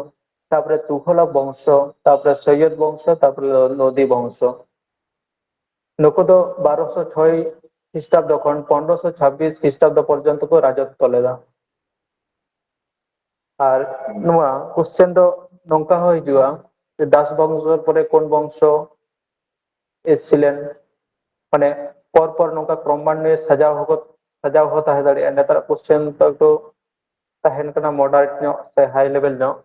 ᱛᱟᱨᱯᱚᱨᱮ ᱛᱩᱜᱷᱚᱞᱚᱠ ᱵᱚᱝᱥᱚ, ᱛᱟᱨᱯᱚᱨᱮ ᱥᱚᱭᱭᱚᱫ ᱵᱚᱝᱥᱚ, ᱛᱟᱨᱯᱚᱨᱮ ᱞᱳᱫᱤ ᱵᱚᱝᱥᱚ᱾ ᱱᱩᱠᱩ ᱫᱚ ᱵᱟᱨᱚᱥᱚ ᱪᱷᱚᱭ ᱠᱷᱨᱤᱥᱴᱟᱵᱫᱚ ᱠᱷᱚᱱ ᱯᱚᱱᱨᱚᱥᱚ ᱪᱷᱟᱵᱵᱤᱥ ᱠᱷᱨᱤᱥᱴᱟᱵᱫᱚ ᱯᱚᱨᱡᱚᱱᱛᱚ ᱠᱚ ᱨᱟᱡᱚᱛᱛᱚ ᱞᱮᱫᱟ᱾ ᱟᱨ ᱱᱚᱣᱟ ᱠᱚᱥᱪᱮᱱ ᱫᱚ ᱱᱚᱝᱠᱟ ᱦᱚᱸ ᱦᱤᱡᱩᱜᱼᱟ ᱡᱮ ᱫᱟᱥ ᱵᱚᱝᱥᱚ ᱯᱚᱨᱮ ᱠᱳᱱ ᱵᱚᱝᱥᱚ ᱮᱥᱮᱞᱮᱱ, ᱢᱟᱱᱮ ᱯᱚᱨ ᱯᱚᱨ ᱱᱚᱝᱠᱟ ᱠᱨᱚᱢᱟᱱᱱᱚᱭᱮ ᱥᱟᱡᱟᱣ ᱦᱚᱸᱠᱚ, ᱥᱟᱡᱟᱣ ᱦᱚᱸ ᱛᱟᱦᱮᱸ ᱫᱟᱲᱮᱭᱟᱜᱼᱟ᱾ ᱱᱮᱛᱟᱨᱟᱜ ᱠᱚᱥᱪᱮᱱ ᱫᱚ ᱮᱠᱴᱩ ᱛᱟᱦᱮᱱ ᱠᱟᱱᱟ ᱢᱚᱰᱟᱨᱮᱴ ᱧᱚᱜ ᱥᱮ ᱦᱟᱭ ᱞᱮᱵᱮᱞ ᱧᱚᱜ,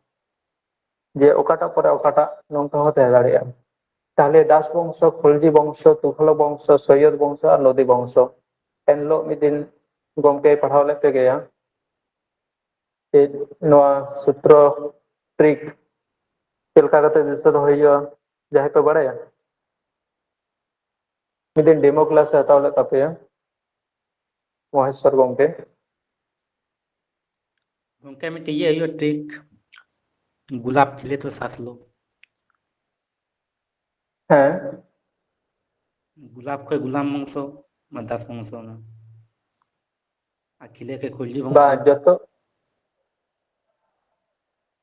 ᱡᱮ ᱚᱠᱟᱴᱟᱜ ᱯᱚᱨᱮ ᱚᱠᱟᱴᱟᱜ ᱱᱚᱝᱠᱟ ᱦᱚᱸ ᱛᱟᱦᱮᱸ ᱫᱟᱲᱮᱭᱟᱜᱼᱟ᱾ ᱛᱟᱦᱞᱮ ᱫᱟᱥ ᱵᱚᱝᱥᱚ, ᱠᱷᱚᱞᱡᱤ ᱵᱚᱝᱥᱚ, ᱛᱩᱜᱷᱚᱞᱚᱠ ᱵᱚᱝᱥᱚ, ᱥᱚᱭᱭᱚᱫ ᱵᱚᱝᱥᱚ ᱟᱨ ᱞᱳᱫᱤ ᱵᱚᱝᱥᱚ᱾ ᱮᱱᱦᱤᱞᱳᱜ ᱢᱤᱫ ᱫᱤᱱ ᱜᱚᱢᱠᱮᱭ ᱯᱟᱲᱦᱟᱣ ᱞᱮᱫ ᱯᱮ ᱜᱮᱭᱟ᱾ ᱪᱮᱫ ᱱᱚᱣᱟ ᱥᱩᱛᱨᱚ ᱴᱨᱤᱠ ᱪᱮᱫ ᱞᱮᱠᱟ ᱠᱟᱛᱮ ᱫᱤᱥᱟᱹ ᱫᱚᱦᱚᱭ ᱦᱩᱭᱩᱜᱼᱟ, ᱡᱟᱦᱟᱸᱭ ᱯᱮ ᱵᱟᱲᱟᱭᱟ? ᱢᱤᱫ ᱫᱤᱱ ᱰᱮᱢᱳ ᱠᱞᱟᱥ ᱮ ᱦᱟᱛᱟᱣ ᱞᱮᱫ ᱛᱟᱯᱮᱭᱟ ᱢᱚᱦᱮᱥᱣᱚᱨ ᱜᱚᱢᱠᱮ᱾ ᱜᱚᱢᱠᱮ, ᱢᱤᱫᱴᱮᱡ ᱤᱭᱟᱹ ᱦᱩᱭᱩᱜᱼᱟ, ᱴᱨᱤᱠ, ᱜᱩᱞᱟᱯ ᱠᱷᱤᱞᱮ ᱛᱚ ᱥᱟᱛ ᱞᱳ᱾ ᱦᱮᱸ, ᱜᱩᱞᱟᱯ ᱠᱷᱚᱡ ᱜᱩᱞᱟᱢ ᱵᱚᱝᱥᱚ, ᱢᱟ ᱫᱟᱥ ᱵᱚᱝᱥᱚ ᱚᱱᱟ᱾ ᱟᱨ ᱠᱷᱤᱞᱮ ᱠᱷᱚᱡ ᱠᱷᱩᱞᱡᱤ ᱵᱚᱝᱥᱚ᱾ ᱵᱟᱝ, ᱡᱚᱛᱚ᱾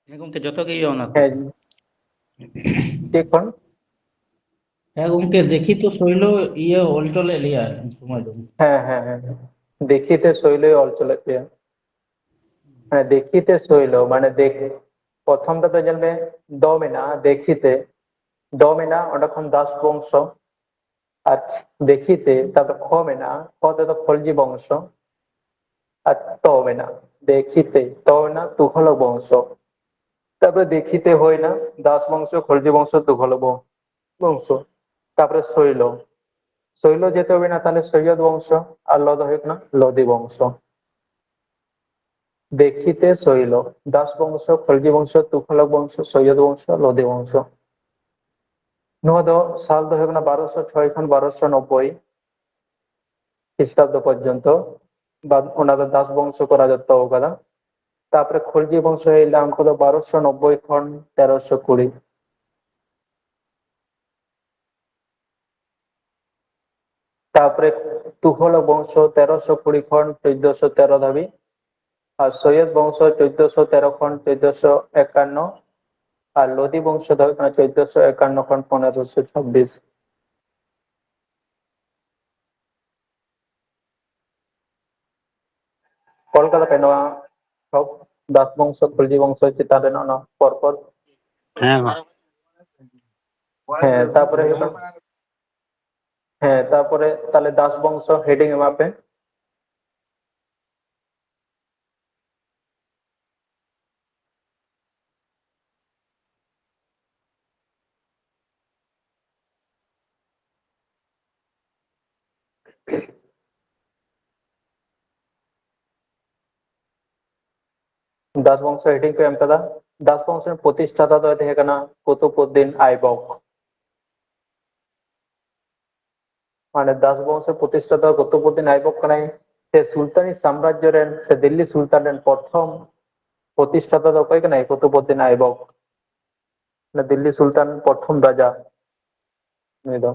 ᱦᱮᱸ ᱜᱚᱢᱠᱮ, ᱡᱚᱛᱚ ᱜᱮ ᱦᱩᱭᱩᱜᱼᱟ ᱚᱱᱟ ᱠᱚ᱾ ᱦᱮᱸ, ᱪᱮᱫ ᱠᱷᱚᱱ? ᱦᱮᱸ ᱜᱚᱢᱠᱮ, ᱫᱮᱠᱷᱤ ᱛᱚ ᱥᱳᱭᱞᱳ ᱤᱭᱟᱹ ᱚᱞ ᱦᱚᱪᱚ ᱞᱮᱫ ᱞᱮᱭᱟ ᱩᱱ ᱥᱚᱢᱚᱭ ᱫᱚ᱾ ᱦᱮᱸ, ᱦᱮᱸ, ᱦᱮᱸ, ᱫᱮᱠᱷᱤ ᱛᱮ ᱥᱳᱭᱞᱳᱭ ᱚᱞ ᱦᱚᱪᱚ ᱞᱮᱫ ᱯᱮᱭᱟ᱾ ᱦᱮᱸ, ᱫᱮᱠᱷᱤ ᱛᱮ ᱥᱳᱭᱞᱳ, ᱢᱟᱱᱮ ᱫᱮᱠᱷ-, ᱯᱨᱚᱛᱷᱚᱢ ᱨᱮᱫᱚ ᱧᱮᱞ ᱢᱮ, ᱫᱚ ᱢᱮᱱᱟᱜᱼᱟ, ᱫᱮᱠᱷᱤ ᱛᱮ, ᱫᱚ ᱢᱮᱱᱟᱜᱼᱟ, ᱚᱸᱰᱮ ᱠᱷᱚᱱ ᱫᱟᱥ ᱵᱚᱝᱥᱚ, ᱟᱨ ᱫᱮᱠᱷᱤ ᱛᱮ, ᱛᱟᱨᱯᱚᱨ ᱠᱷᱚ ᱢᱮᱱᱟᱜᱼᱟ, ᱠᱷᱚ ᱛᱮᱫᱚ ᱠᱷᱚᱞᱡᱤ ᱵᱚᱝᱥᱚ, ᱟᱨ ᱛᱚ ᱢᱮᱱᱟᱜᱼᱟ, ᱫᱮᱠᱷᱤ ᱛᱮ, ᱛᱚ ᱢᱮᱱᱟᱜᱼᱟ, ᱛᱩᱜᱷᱚᱞᱚᱠ ᱵᱚᱝᱥᱚ, ᱛᱟᱨᱯᱚᱨᱮ ᱫᱮᱠᱷᱤ ᱛᱮ ᱦᱩᱭᱱᱟ, ᱫᱟᱥ ᱵᱚᱝᱥᱚ, ᱠᱷᱚᱞᱡᱤ ᱵᱚᱝᱥᱚ, ᱛᱩᱜᱷᱚᱞᱚᱠ ᱵᱚᱝᱥᱚ᱾ ᱵᱚᱝᱥᱚ᱾ ᱛᱟᱯᱚᱨᱮ ᱥᱳᱭᱞᱚ᱾ ᱥᱳᱭᱞᱚ ᱡᱮᱦᱮᱛᱩ ᱦᱩᱭᱱᱟ, ᱛᱟᱦᱞᱮ ᱥᱳᱭᱭᱚᱫ ᱵᱚᱝᱥᱚ, ᱟᱨ ᱞᱚ ᱫᱚ ᱦᱩᱭᱩᱜ ᱠᱟᱱᱟ ᱞᱳᱫᱤ ᱵᱚᱝᱥᱚ᱾ ᱫᱮᱠᱷᱤᱛᱮ ᱥᱳᱭᱞᱚ, ᱫᱟᱥ ᱵᱚᱝᱥᱚ, ᱠᱷᱚᱞᱡᱤ ᱵᱚᱝᱥᱚ, ᱛᱩᱜᱷᱚᱞᱚᱠ ᱵᱚᱝᱥᱚ, ᱥᱳᱭᱭᱚᱫ ᱵᱚᱝᱥᱚ, ᱞᱳᱫᱤ ᱵᱚᱝᱥᱚ᱾ ᱱᱚᱣᱟ ᱫᱚ ᱥᱟᱞ ᱫᱚ ᱦᱩᱭᱩᱜ ᱠᱟᱱᱟ ᱵᱟᱨᱚᱥᱚ ᱪᱷᱚᱭ ᱠᱷᱚᱱ ᱵᱟᱨᱚᱥᱚ ᱱᱚᱵᱵᱳᱭ ᱠᱷᱨᱤᱥᱴᱟᱵᱫᱚ ᱯᱚᱨᱡᱚᱱᱛᱚ, ᱵᱟ-, ᱚᱱᱟ ᱫᱚ ᱫᱟᱥ ᱵᱚᱝᱥᱚ ᱠᱚ ᱨᱟᱡᱚᱛᱛᱚ ᱟᱠᱟᱫᱟ᱾ ᱛᱟᱯᱚᱨᱮ ᱠᱷᱚᱞᱡᱤ ᱵᱚᱝᱥᱚ ᱦᱮᱡ ᱞᱮᱱᱟ, ᱩᱱᱠᱩ ᱫᱚ ᱵᱟᱨᱚᱥᱚ ᱱᱚᱵᱵᱳᱭ ᱠᱷᱚᱱ ᱛᱮᱨᱚᱥᱚ ᱠᱩᱲᱤ᱾ ᱛᱟᱯᱚᱨᱮ ᱛᱩᱜᱷᱚᱞᱚᱠ ᱵᱚᱝᱥᱚ ᱛᱮᱨᱚᱥᱚ ᱠᱩᱲᱤ ᱠᱷᱚᱱ ᱪᱳᱫᱽᱫᱚᱥᱚ ᱛᱮᱨᱚ ᱫᱷᱟᱹᱵᱤᱡ, ᱟᱨ ᱥᱚᱭᱭᱚᱫ ᱵᱚᱝᱥᱚ ᱪᱳᱫᱽᱫᱚᱥᱚ ᱛᱮᱨᱚ ᱠᱷᱚᱱ ᱪᱳᱫᱽᱫᱚᱥᱚ ᱮᱠᱟᱱᱱᱚ, ᱟᱨ ᱞᱳᱫᱤ ᱵᱚᱝᱥᱚ ᱫᱚ ᱦᱩᱭᱩᱜ ᱠᱟᱱᱟ ᱪᱳᱫᱽᱫᱚᱥᱚ ᱮᱠᱟᱱᱱᱚ ᱠᱷᱚᱱ ᱯᱚᱱᱮᱨᱚᱥᱚ ᱪᱷᱟᱵᱵᱤᱥ᱾ ᱚᱞ ᱠᱟᱫᱟ ᱯᱮ ᱱᱚᱣᱟ ᱥᱚᱵ ᱫᱟᱥ ᱵᱚᱝᱥᱚ, ᱠᱷᱚᱞᱡᱤ ᱵᱚᱝᱥᱚ ᱪᱮᱛᱟᱱ ᱨᱮᱱᱟᱜ ᱚᱱᱟ ᱯᱚᱨ ᱯᱚᱨ? ᱦᱮᱸ, ᱢᱟ᱾ ᱦᱮᱸ, ᱛᱟᱯᱚᱨᱮ ᱦᱩᱭᱩᱜ ᱠᱟᱱᱟ, ᱦᱮᱸ, ᱛᱟᱯᱚᱨᱮ ᱛᱟᱦᱞᱮ ᱫᱟᱥ ᱵᱚᱝᱥᱚ heading ᱮᱢᱟ ᱯᱮ᱾ ᱫᱟᱥ ᱵᱚᱝᱥᱚ heading ᱯᱮ ᱮᱢ ᱠᱟᱫᱟ᱾ ᱫᱟᱥ ᱵᱚᱝᱥᱚ ᱨᱮᱱ ᱯᱨᱚᱛᱤᱥᱴᱷᱟᱛᱟ ᱫᱚᱭ ᱛᱟᱦᱮᱸ ᱠᱟᱱᱟ ᱠᱩᱛᱩᱵᱩᱫᱫᱤᱱ ᱟᱭᱵᱚᱠ᱾ ᱢᱟᱱᱮ ᱫᱟᱥ ᱵᱚᱝᱥᱚ ᱯᱨᱚᱛᱤᱥᱴᱷᱟᱛᱟ ᱠᱩᱛᱩᱵᱩᱫᱫᱤᱱ ᱟᱭᱵᱚᱠ ᱠᱟᱱᱟᱭ, ᱥᱮ ᱥᱩᱞᱛᱟᱱᱤ ᱥᱟᱢᱨᱟᱡᱽᱡᱚ ᱨᱮᱱ ᱥᱮ ᱫᱤᱞᱞᱤ ᱥᱩᱞᱛᱟᱱ ᱨᱮᱱ ᱯᱨᱚᱛᱷᱚᱢ ᱯᱨᱚᱛᱤᱥᱴᱷᱟᱛᱟ ᱫᱚ ᱚᱠᱚᱭ ᱠᱟᱱᱟᱭ? ᱠᱩᱛᱩᱵᱩᱫᱫᱤᱱ ᱟᱭᱵᱚᱠ, ᱢᱟᱱᱮ ᱫᱤᱞᱞᱤ ᱥᱩᱞᱛᱟᱱ ᱯᱨᱚᱛᱷᱚᱢ ᱨᱟᱡᱟ ᱱᱩᱭ ᱫᱚ᱾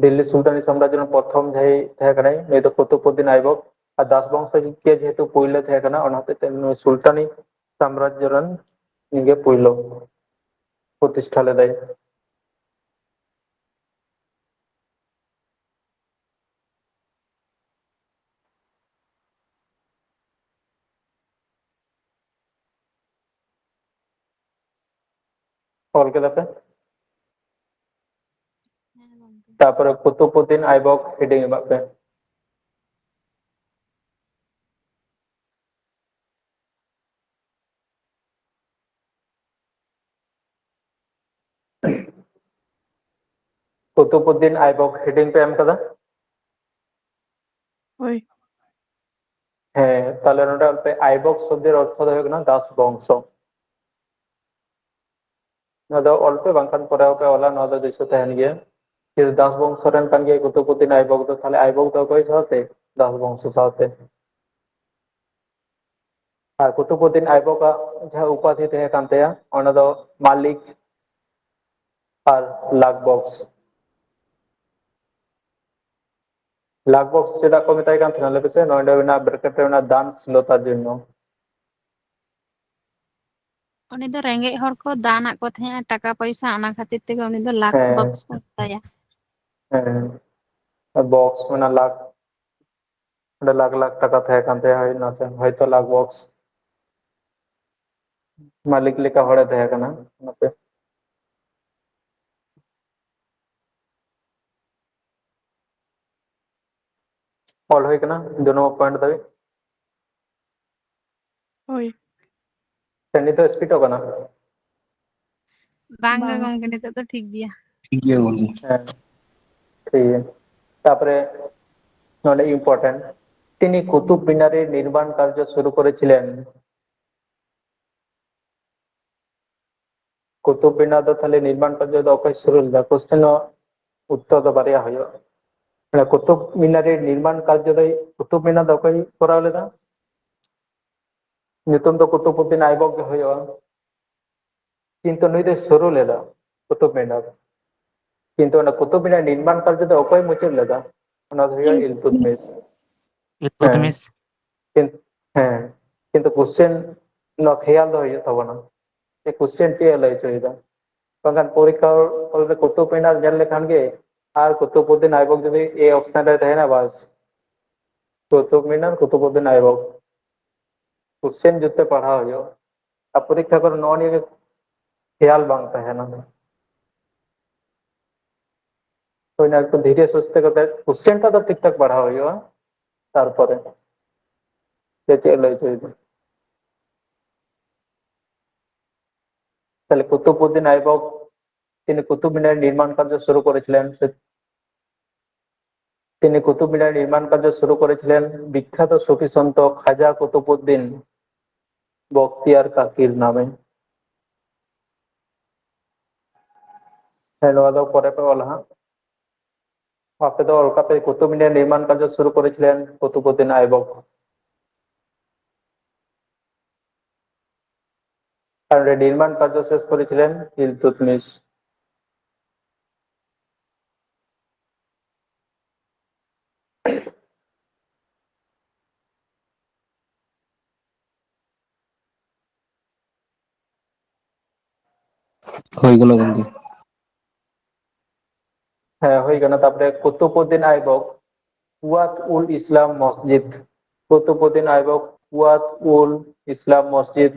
ᱫᱤᱞᱞᱤ ᱥᱩᱞᱛᱟᱱᱤ ᱥᱟᱢᱨᱟᱡᱽᱡᱚ ᱨᱮᱱ ᱯᱨᱚᱛᱷᱚᱢ ᱡᱟᱦᱟᱸᱭ ᱛᱟᱦᱮᱸ ᱠᱟᱱᱟᱭ, ᱱᱩᱭ ᱫᱚ ᱠᱩᱛᱩᱵᱩᱫᱫᱤᱱ ᱟᱭᱵᱚᱠ᱾ ᱟᱨ ᱫᱟᱥ ᱵᱚᱝᱥᱚ ᱜᱮ ᱡᱮᱦᱮᱛᱩ ᱯᱩᱭᱞᱟᱹ ᱛᱟᱦᱮᱸ ᱠᱟᱱᱟ, ᱚᱱᱟ ᱦᱚᱛᱮᱡ ᱛᱮ ᱱᱩᱭ ᱥᱩᱞᱛᱟᱱᱤ ᱥᱟᱢᱨᱟᱡᱽᱡᱚ ᱨᱮᱱ ᱜᱮ ᱯᱩᱭᱞᱩ ᱯᱨᱚᱛᱤᱥᱴᱷᱟ ᱞᱮᱫᱟᱭ᱾ ᱚᱞ ᱠᱮᱫᱟ ᱯᱮ? ᱦᱮᱸ, ᱜᱚᱝᱠᱮ᱾ ᱛᱟᱯᱚᱨᱮ ᱠᱩᱛᱩᱵᱩᱫᱫᱤᱱ ᱟᱭᱵᱚᱠ heading ᱮᱢᱟᱜ ᱯᱮ᱾ ᱠᱩᱛᱩᱵᱩᱫᱫᱤᱱ ᱟᱭᱵᱚᱠ heading ᱯᱮ ᱮᱢ ᱠᱟᱫᱟ? ᱦᱳᱭ᱾ ᱦᱮᱸ, ᱛᱟᱦᱞᱮ ᱱᱚᱰᱮ ᱚᱞ ᱯᱮ, ᱟᱭᱵᱚᱠ ᱥᱚᱵᱫᱮᱨ ᱚᱨᱛᱷᱚ ᱫᱚ ᱦᱩᱭᱩᱜ ᱠᱟᱱᱟ ᱫᱟᱥ ᱵᱚᱝᱥᱚ᱾ ᱱᱚᱣᱟ ᱫᱚ ᱚᱞ ᱯᱮ, ᱵᱟᱝᱠᱷᱟᱱ ᱯᱚᱨᱮ ᱦᱚᱸᱯᱮ ᱚᱞᱟ, ᱱᱚᱣᱟ ᱫᱚ ᱫᱤᱥᱟᱹ ᱛᱟᱦᱮᱱ ᱜᱮᱭᱟ᱾ ᱡᱩᱫᱤ ᱫᱟᱥ ᱵᱚᱝᱥᱚ ᱨᱮᱱ ᱠᱟᱱ ᱜᱮᱭᱟ ᱠᱩᱛᱩᱵᱩᱫᱫᱤᱱ ᱟᱭᱵᱚᱠ ᱫᱚ, ᱛᱟᱦᱞᱮ ᱟᱭᱵᱚᱠ ᱫᱚ ᱚᱠᱚᱭ ᱥᱟᱶᱛᱮ? ᱫᱟᱥ ᱵᱚᱝᱥᱚ ᱥᱟᱶᱛᱮ᱾ ᱟᱨ ᱠᱩᱛᱩᱵᱩᱫᱫᱤᱱ ᱟᱭᱵᱚᱠᱟᱜ ᱡᱟᱦᱟᱸ ᱩᱯᱟᱫᱷᱤ ᱛᱟᱦᱮᱸ ᱠᱟᱱ ᱛᱟᱭᱟ, ᱚᱱᱟ ᱫᱚ ᱢᱟᱞᱤᱠ ᱟᱨ ᱞᱟᱠ ᱵᱚᱠᱥ᱾ ᱞᱟᱠ ᱵᱚᱠᱥ ᱪᱮᱫᱟᱜ ᱠᱚ ᱢᱮᱛᱟᱭ ᱠᱟᱱ ᱛᱟᱦᱮᱱᱟ, ᱞᱟᱹᱭ ᱯᱮᱥᱮ? ᱱᱚᱰᱮ ᱢᱮᱱᱟᱜᱼᱟ ᱵᱨᱮᱠᱮᱴ ᱨᱮ ᱢᱮᱱᱟᱜᱼᱟ ᱫᱟᱱ ᱥᱤᱞᱚᱛᱟᱨ ᱡᱚᱱᱱᱚ᱾ ᱩᱱᱤ ᱫᱚ ᱨᱮᱸᱜᱮᱡ ᱦᱚᱲ ᱠᱚ ᱫᱟᱱ ᱟᱫ ᱠᱚ ᱛᱟᱦᱮᱸᱫ ᱴᱟᱠᱟ ᱯᱚᱭᱥᱟ, ᱚᱱᱟ ᱠᱷᱟᱹᱛᱤᱨ ᱛᱮᱜᱮ ᱩᱱᱤ ᱫᱚ ᱞᱟᱠᱥ ᱦᱮᱸ᱾ ᱵᱚᱠᱥ ᱠᱚ ᱢᱮᱛᱟᱭᱟ᱾ ᱦᱮᱸ, ᱵᱚᱠᱥ ᱢᱮᱱᱟᱜᱼᱟ ᱞᱟᱠ, ᱚᱸᱰᱮ ᱞᱟᱠ ᱞᱟᱠ ᱴᱟᱠᱟ ᱛᱟᱦᱮᱸ ᱠᱟᱱ ᱛᱟᱭᱟ, ᱦᱳᱭ, ᱚᱱᱟᱛᱮ ᱦᱚᱭᱛᱚ ᱞᱟᱠ ᱵᱚᱠᱥ ᱢᱟᱹᱞᱤᱠ ᱞᱮᱠᱟ ᱦᱚᱲᱮ ᱛᱟᱦᱮᱸ ᱠᱟᱱᱟ, ᱚᱱᱟᱛᱮ᱾ ᱚᱞ ᱦᱩᱭ ᱠᱟᱱᱟ ᱫᱩ ᱱᱚᱢᱵᱚᱨ ᱯᱚᱭᱮᱱᱴ ᱫᱷᱟᱹᱵᱤᱡ᱾ ᱦᱳᱭ᱾ ᱥᱮ ᱱᱤᱛᱚᱜ ᱥᱯᱤᱰᱚᱜ ᱠᱟᱱᱟ? ᱵᱟᱝ ᱜᱮ ᱵᱟᱝ᱾ ᱜᱚᱝᱠᱮ, ᱱᱤᱛᱚᱜ ᱫᱚ ᱴᱷᱤᱠ ᱜᱮᱭᱟ᱾ ᱴᱷᱤᱠ ᱜᱮᱭᱟ ᱜᱚᱝᱠᱮ᱾ ᱦᱮᱸ, ᱴᱷᱤᱠ ᱜᱮᱭᱟ᱾ ᱛᱟᱯᱚᱨᱮ ᱱᱚᱰᱮ important, ᱛᱤᱱᱤ ᱠᱩᱛᱩᱵ ᱢᱤᱱᱟᱨ ᱱᱤᱨᱢᱟᱱ ᱠᱟᱨᱡᱚ ᱥᱩᱨᱩ ᱠᱚᱨᱮ ᱪᱷᱤᱞᱮᱱ? ᱠᱩᱛᱩᱵ ᱢᱤᱱᱟᱨ ᱫᱚ ᱛᱟᱦᱞᱮ ᱱᱤᱨᱢᱟᱱ ᱠᱟᱨᱡᱚ ᱫᱚ ᱚᱠᱚᱭ ᱥᱩᱨᱩ ᱞᱮᱫᱟ? ᱠᱚᱥᱪᱮᱱ ᱦᱚᱸ ᱩᱛᱛᱚᱨ ᱫᱚ ᱵᱟᱨᱭᱟ ᱦᱩᱭᱩᱜᱼᱟ᱾ ᱢᱟᱱᱮ ᱠᱩᱛᱩᱵ ᱢᱤᱱᱟᱨ ᱱᱤᱨᱢᱟᱱ ᱠᱟᱨᱡᱚ ᱫᱚ, ᱠᱩᱛᱩᱵ ᱢᱤᱱᱟᱨ ᱫᱚ ᱚᱠᱚᱭ ᱠᱚᱨᱟᱣ ᱞᱮᱫᱟ? ᱧᱩᱛᱩᱢ ᱫᱚ ᱠᱩᱛᱩᱵᱩᱫᱫᱤᱱ ᱟᱭᱵᱚᱠ ᱜᱮ ᱦᱩᱭᱩᱜᱼᱟ, ᱠᱤᱱᱛᱩ ᱱᱩᱭ ᱫᱚᱭ ᱥᱩᱨᱩ ᱞᱮᱫᱟ ᱠᱩᱛᱩᱵ ᱢᱤᱱᱟᱨ᱾ ᱠᱤᱱᱛᱩ ᱚᱱᱟ ᱠᱩᱛᱩᱵ ᱢᱤᱱᱟᱨ ᱱᱤᱨᱢᱟᱱ ᱠᱟᱨᱡᱚ ᱫᱚ ᱚᱠᱚᱭ ᱢᱩᱪᱟᱹᱫ ᱞᱮᱫᱟ? ᱚᱱᱟ ᱫᱚ ᱦᱩᱭᱩᱜᱼᱟ ᱤᱞᱛᱩᱛᱢᱤᱥ᱾ ᱤᱞᱛᱩᱛᱢᱤᱥ᱾ ᱦᱮᱸ᱾ ᱠᱤᱱ-, ᱦᱮᱸ, ᱠᱤᱱᱛᱩ ᱠᱚᱥᱪᱮᱱ ᱱᱚᱣᱟ ᱠᱷᱮᱭᱟᱞ ᱫᱚ ᱦᱩᱭᱩᱜ ᱛᱟᱵᱚᱱᱟ ᱡᱮ ᱠᱚᱥᱪᱮᱱ ᱪᱮᱫ ᱮ ᱞᱟᱹᱭ ᱦᱚᱪᱚᱭᱮᱫᱟ᱾ ᱵᱟᱝᱠᱷᱟᱱ ᱯᱚᱨᱤᱠᱠᱷᱟ ᱦᱚᱞ ᱨᱮ ᱠᱩᱛᱩᱵ ᱢᱤᱱᱟᱨ ᱧᱮᱞ ᱞᱮᱠᱷᱟᱱ ᱜᱮ ᱟᱨ ᱠᱩᱛᱩᱵᱩᱫᱫᱤᱱ ᱟᱭᱵᱚᱠ ᱡᱩᱫᱤ A option ᱨᱮ ᱛᱟᱦᱮᱱᱟ, ᱵᱟᱥ, ᱠᱩᱛᱩᱵ ᱢᱤᱱᱟᱨ, ᱠᱩᱛᱩᱵᱩᱫᱫᱤᱱ ᱟᱭᱵᱚᱠ᱾ ᱠᱚᱥᱪᱮᱱ ᱡᱩᱛᱮ ᱯᱟᱲᱦᱟᱣ ᱦᱩᱭᱩᱜᱼᱟ᱾ ᱟᱨ ᱯᱚᱨᱤᱠᱠᱷᱟ ᱠᱚᱨᱮ ᱱᱚᱜᱼᱚ ᱱᱤᱭᱟᱹ ᱜᱮ ᱠᱷᱮᱭᱟᱞ ᱵᱟᱝ ᱛᱟᱦᱮᱱᱟ᱾ ᱦᱳᱭ, ᱚᱱᱟ ᱮᱠᱴᱩ ᱫᱷᱤᱨᱮ ᱥᱩᱥᱛᱮ ᱠᱟᱛᱮ ᱠᱚᱥᱪᱮᱱ ᱴᱟᱜ ᱫᱚ ᱴᱷᱤᱠ ᱴᱷᱟᱠ ᱯᱟᱲᱦᱟᱣ ᱦᱩᱭᱩᱜᱼᱟ, ᱛᱟᱨᱯᱚᱨᱮ ᱡᱮ ᱪᱮᱫ ᱮ ᱞᱟᱹᱭ ᱦᱚᱪᱚᱭᱮᱫᱟ᱾ ᱛᱟᱦᱞᱮ ᱠᱩᱛᱩᱵᱩᱫᱫᱤᱱ ᱟᱭᱵᱚᱠ ᱛᱤᱱᱤ ᱠᱩᱛᱩᱵ ᱢᱤᱱᱟᱨ ᱱᱤᱨᱢᱟᱱ ᱠᱟᱨᱡᱚ ᱥᱩᱨᱩ ᱠᱚᱨᱮ ᱪᱷᱤᱞᱮᱱ ᱥᱮ ᱛᱤᱱᱤ ᱠᱩᱛᱩᱵ ᱢᱤᱱᱟᱨ ᱱᱤᱨᱢᱟᱱ ᱠᱟᱨᱡᱚ ᱥᱩᱨᱩ ᱠᱚᱨᱮ ᱪᱷᱤᱞᱮᱱ ᱵᱤᱠᱠᱷᱟᱛ ᱥᱩᱯᱷᱤ ᱥᱚᱱᱛᱚ ᱠᱷᱟᱡᱟ ᱠᱩᱛᱩᱵᱩᱫᱫᱤᱱ ᱵᱚᱠᱛᱤᱭᱟᱨ ᱠᱟᱠᱤᱨ ᱱᱟᱢᱮ। ᱦᱮᱸ, ᱱᱚᱣᱟ ᱫᱚ ᱯᱚᱨᱮ ᱯᱮ ᱚᱞᱟ ᱦᱟᱸᱜ᱾ ᱟᱯᱮ ᱫᱚ ᱚᱞ ᱠᱟᱛᱮ ᱠᱩᱛᱩᱵ ᱢᱤᱱᱟᱨ ᱱᱤᱨᱢᱟᱱ ᱠᱟᱨᱡᱚ ᱥᱩᱨᱩ ᱠᱚᱨᱮ ᱪᱷᱤᱞᱮᱱ ᱠᱩᱛᱩᱵᱩᱫᱫᱤᱱ ᱟᱭᱵᱚᱠ᱾ ᱟᱨ ᱚᱸᱰᱮ ᱱᱤᱨᱢᱟᱱ ᱠᱟᱨᱡᱚ ᱥᱮᱥ ᱠᱚᱨᱮ ᱪᱷᱤᱞᱮᱱ ᱤᱞᱛᱩᱛᱢᱤᱥ᱾ ᱦᱳᱭ ᱠᱟᱱᱟ ᱜᱚᱢᱠᱮ᱾ ᱦᱮᱸ, ᱦᱩᱭ ᱠᱟᱱᱟ᱾ ᱛᱟᱯᱚᱨᱮ ᱠᱩᱛᱩᱵᱩᱫᱫᱤᱱ ᱟᱭᱵᱚᱠ ᱠᱩᱣᱟᱛ ᱩᱞ ᱤᱥᱞᱟᱢ ᱢᱚᱥᱡᱤᱫ, ᱠᱩᱛᱩᱵᱩᱫᱫᱤᱱ ᱟᱭᱵᱚᱠ ᱠᱩᱣᱟᱛ ᱩᱞ ᱤᱥᱞᱟᱢ ᱢᱚᱥᱡᱤᱫ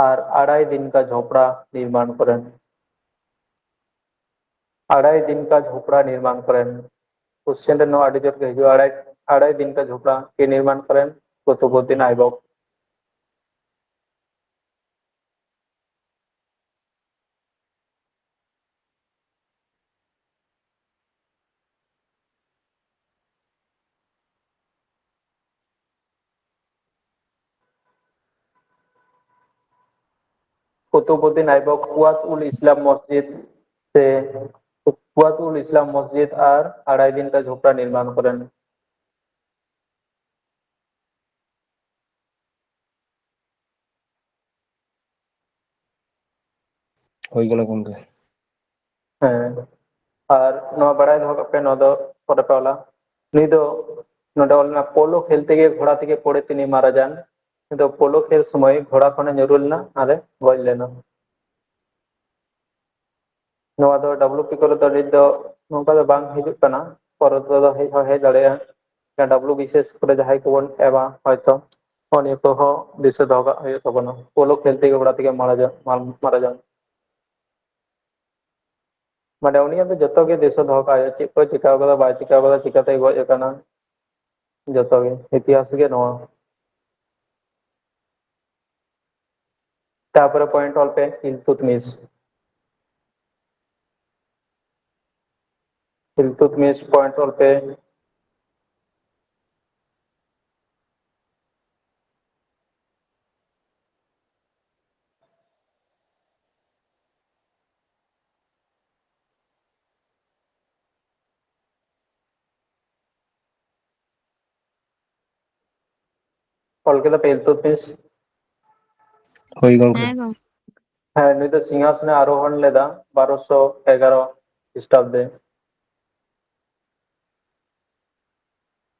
ᱟᱨ ᱟᱲᱟᱭ ᱫᱤᱱ ᱠᱟ ᱡᱷᱚᱯᱲᱟ ᱱᱤᱨᱢᱟᱱ ᱠᱚᱨᱮᱱ᱾ ᱟᱲᱟᱭ ᱫᱤᱱ ᱠᱟ ᱡᱷᱚᱯᱲᱟ ᱱᱤᱨᱢᱟᱱ ᱠᱚᱨᱮᱱ᱾ ᱠᱚᱥᱪᱮᱱ ᱨᱮ ᱱᱚᱣᱟ ᱟᱹᱰᱤ ᱡᱳᱨ ᱜᱮ ᱦᱤᱡᱩᱜᱼᱟ, ᱟᱲᱟᱭ, ᱟᱲᱟᱭ ᱫᱤᱱ ᱠᱟ ᱡᱷᱚᱯᱲᱟ ᱠᱮ ᱱᱤᱨᱢᱟᱱ ᱠᱚᱨᱮᱱ ᱠᱩᱛᱩᱵᱩᱫᱫᱤᱱ ᱟᱭᱵᱚᱠ᱾ ᱠᱩᱛᱩᱵᱩᱫᱫᱤᱱ ᱟᱭᱵᱚᱠ ᱠᱩᱣᱟᱛ ᱩᱞ ᱤᱥᱞᱟᱢ ᱢᱚᱥᱡᱤᱫ ᱥᱮ ᱠᱩᱣᱟᱛ ᱩᱞ ᱤᱥᱞᱟᱢ ᱢᱚᱥᱡᱤᱫ ᱟᱨ ᱟᱲᱟᱭ ᱫᱤᱱ ᱠᱟ ᱡᱷᱚᱯᱲᱟ ᱱᱤᱨᱢᱟᱱ ᱠᱚᱨᱮᱱ᱾ ᱦᱩᱭ ᱠᱟᱱᱟ ᱜᱚᱢᱠᱮ᱾ ᱦᱮᱸ, ᱟᱨ ᱱᱚᱣᱟ ᱵᱟᱲᱟᱭ ᱫᱚᱦᱚ ᱠᱟᱜ ᱯᱮ, ᱱᱚᱣᱟ ᱫᱚ ᱯᱚᱨᱮ ᱯᱮ ᱚᱞᱟ᱾ ᱱᱩᱭ ᱫᱚ ᱱᱚᱰᱮ ᱚᱞ ᱢᱮᱱᱟᱜᱼᱟ, ᱯᱳᱞᱳ ᱠᱷᱮᱞ ᱛᱮᱜᱮ ᱜᱷᱳᱲᱟ ᱛᱮᱜᱮ ᱯᱚᱲᱮ ᱛᱤᱱᱤ ᱢᱟᱨᱟ ᱡᱟᱱ᱾ ᱱᱩᱭ ᱫᱚ ᱯᱳᱞᱳ ᱠᱷᱮᱞ ᱥᱚᱢᱚᱭ ᱜᱷᱳᱲᱟ ᱠᱷᱚᱱᱮ ᱧᱩᱨᱩ ᱞᱮᱱᱟ ᱟᱨᱮ ᱜᱚᱡ ᱞᱮᱱᱟ᱾ ᱱᱚᱣᱟ ᱫᱚ ᱰᱟᱵᱞᱩ ᱯᱤ ᱠᱚᱨᱮ ᱫᱚ ᱱᱤᱛ ᱫᱚ ᱱᱚᱝᱠᱟ ᱫᱚ ᱵᱟᱝ ᱦᱤᱡᱩᱜ ᱠᱟᱱᱟ, ᱯᱚᱨᱮ ᱛᱮᱫᱚ ᱦᱮᱡ ᱦᱚᱸ ᱦᱮᱡ ᱫᱟᱲᱮᱭᱟᱜᱼᱟ᱾ ᱰᱟᱵᱞᱩ ᱵᱤ ᱥᱤ ᱮᱥ ᱠᱚᱨᱮ ᱡᱟᱦᱟᱸᱭ ᱠᱚᱵᱚᱱ ᱮᱢᱟ, ᱦᱚᱭᱛᱚ ᱱᱤᱭᱟᱹ ᱠᱚᱦᱚᱸ ᱫᱤᱥᱟᱹ ᱫᱚᱦᱚ ᱠᱟᱜ ᱦᱩᱭᱩᱜ ᱛᱟᱵᱚᱱᱟ, ᱯᱳᱞᱳ ᱠᱷᱮᱞ ᱛᱮᱜᱮ ᱜᱷᱳᱲᱟ ᱛᱮᱜᱮ ᱢᱟᱨᱟ ᱡᱟᱱ, ᱢᱟᱨ-, ᱢᱟᱨᱟ ᱡᱟᱱ᱾ ᱢᱟᱱᱮ ᱩᱱᱤᱭᱟᱜ ᱫᱚ ᱡᱚᱛᱚ ᱜᱮ ᱫᱤᱥᱟᱹ ᱫᱚᱦᱚ ᱠᱟᱜ ᱦᱩᱭᱩᱜᱼᱟ, ᱪᱮᱫ ᱠᱚᱭ ᱪᱤᱠᱟᱹ ᱠᱟᱫᱟ, ᱵᱟᱭ ᱪᱤᱠᱟᱹ ᱠᱟᱫᱟ, ᱪᱤᱠᱟᱹᱛᱮᱭ ᱜᱚᱡ ᱟᱠᱟᱱᱟ, ᱡᱚᱛᱚ ᱜᱮ ᱤᱛᱤᱦᱟᱥ ᱜᱮ ᱱᱚᱣᱟ᱾ ᱛᱟᱯᱚᱨᱮ ᱯᱚᱭᱮᱱᱴ ᱚᱞ ᱯᱮ, ᱤᱞᱛᱩᱛᱢᱤᱥ᱾ ᱤᱞᱛᱩᱛᱢᱤᱥ ᱯᱚᱭᱮᱱᱴ ᱚᱞ ᱯᱮ᱾ ᱚᱞ ᱠᱮᱫᱟ ᱯᱮ ᱤᱞᱛᱩᱛᱢᱤᱥ? ᱦᱳᱭ ᱜᱚᱝᱠᱮ᱾ ᱦᱮᱸ ᱜᱚᱝᱠᱮ᱾ ᱦᱮᱸ, ᱱᱩᱭ ᱫᱚ ᱥᱤᱝᱦᱟᱥᱚᱱᱮ ᱟᱨᱳᱦᱚᱱ ᱞᱮᱫᱟ ᱵᱟᱨᱚᱥᱚ ᱮᱜᱟᱨᱚ ᱠᱷᱨᱤᱥᱴᱟᱵᱫᱮ᱾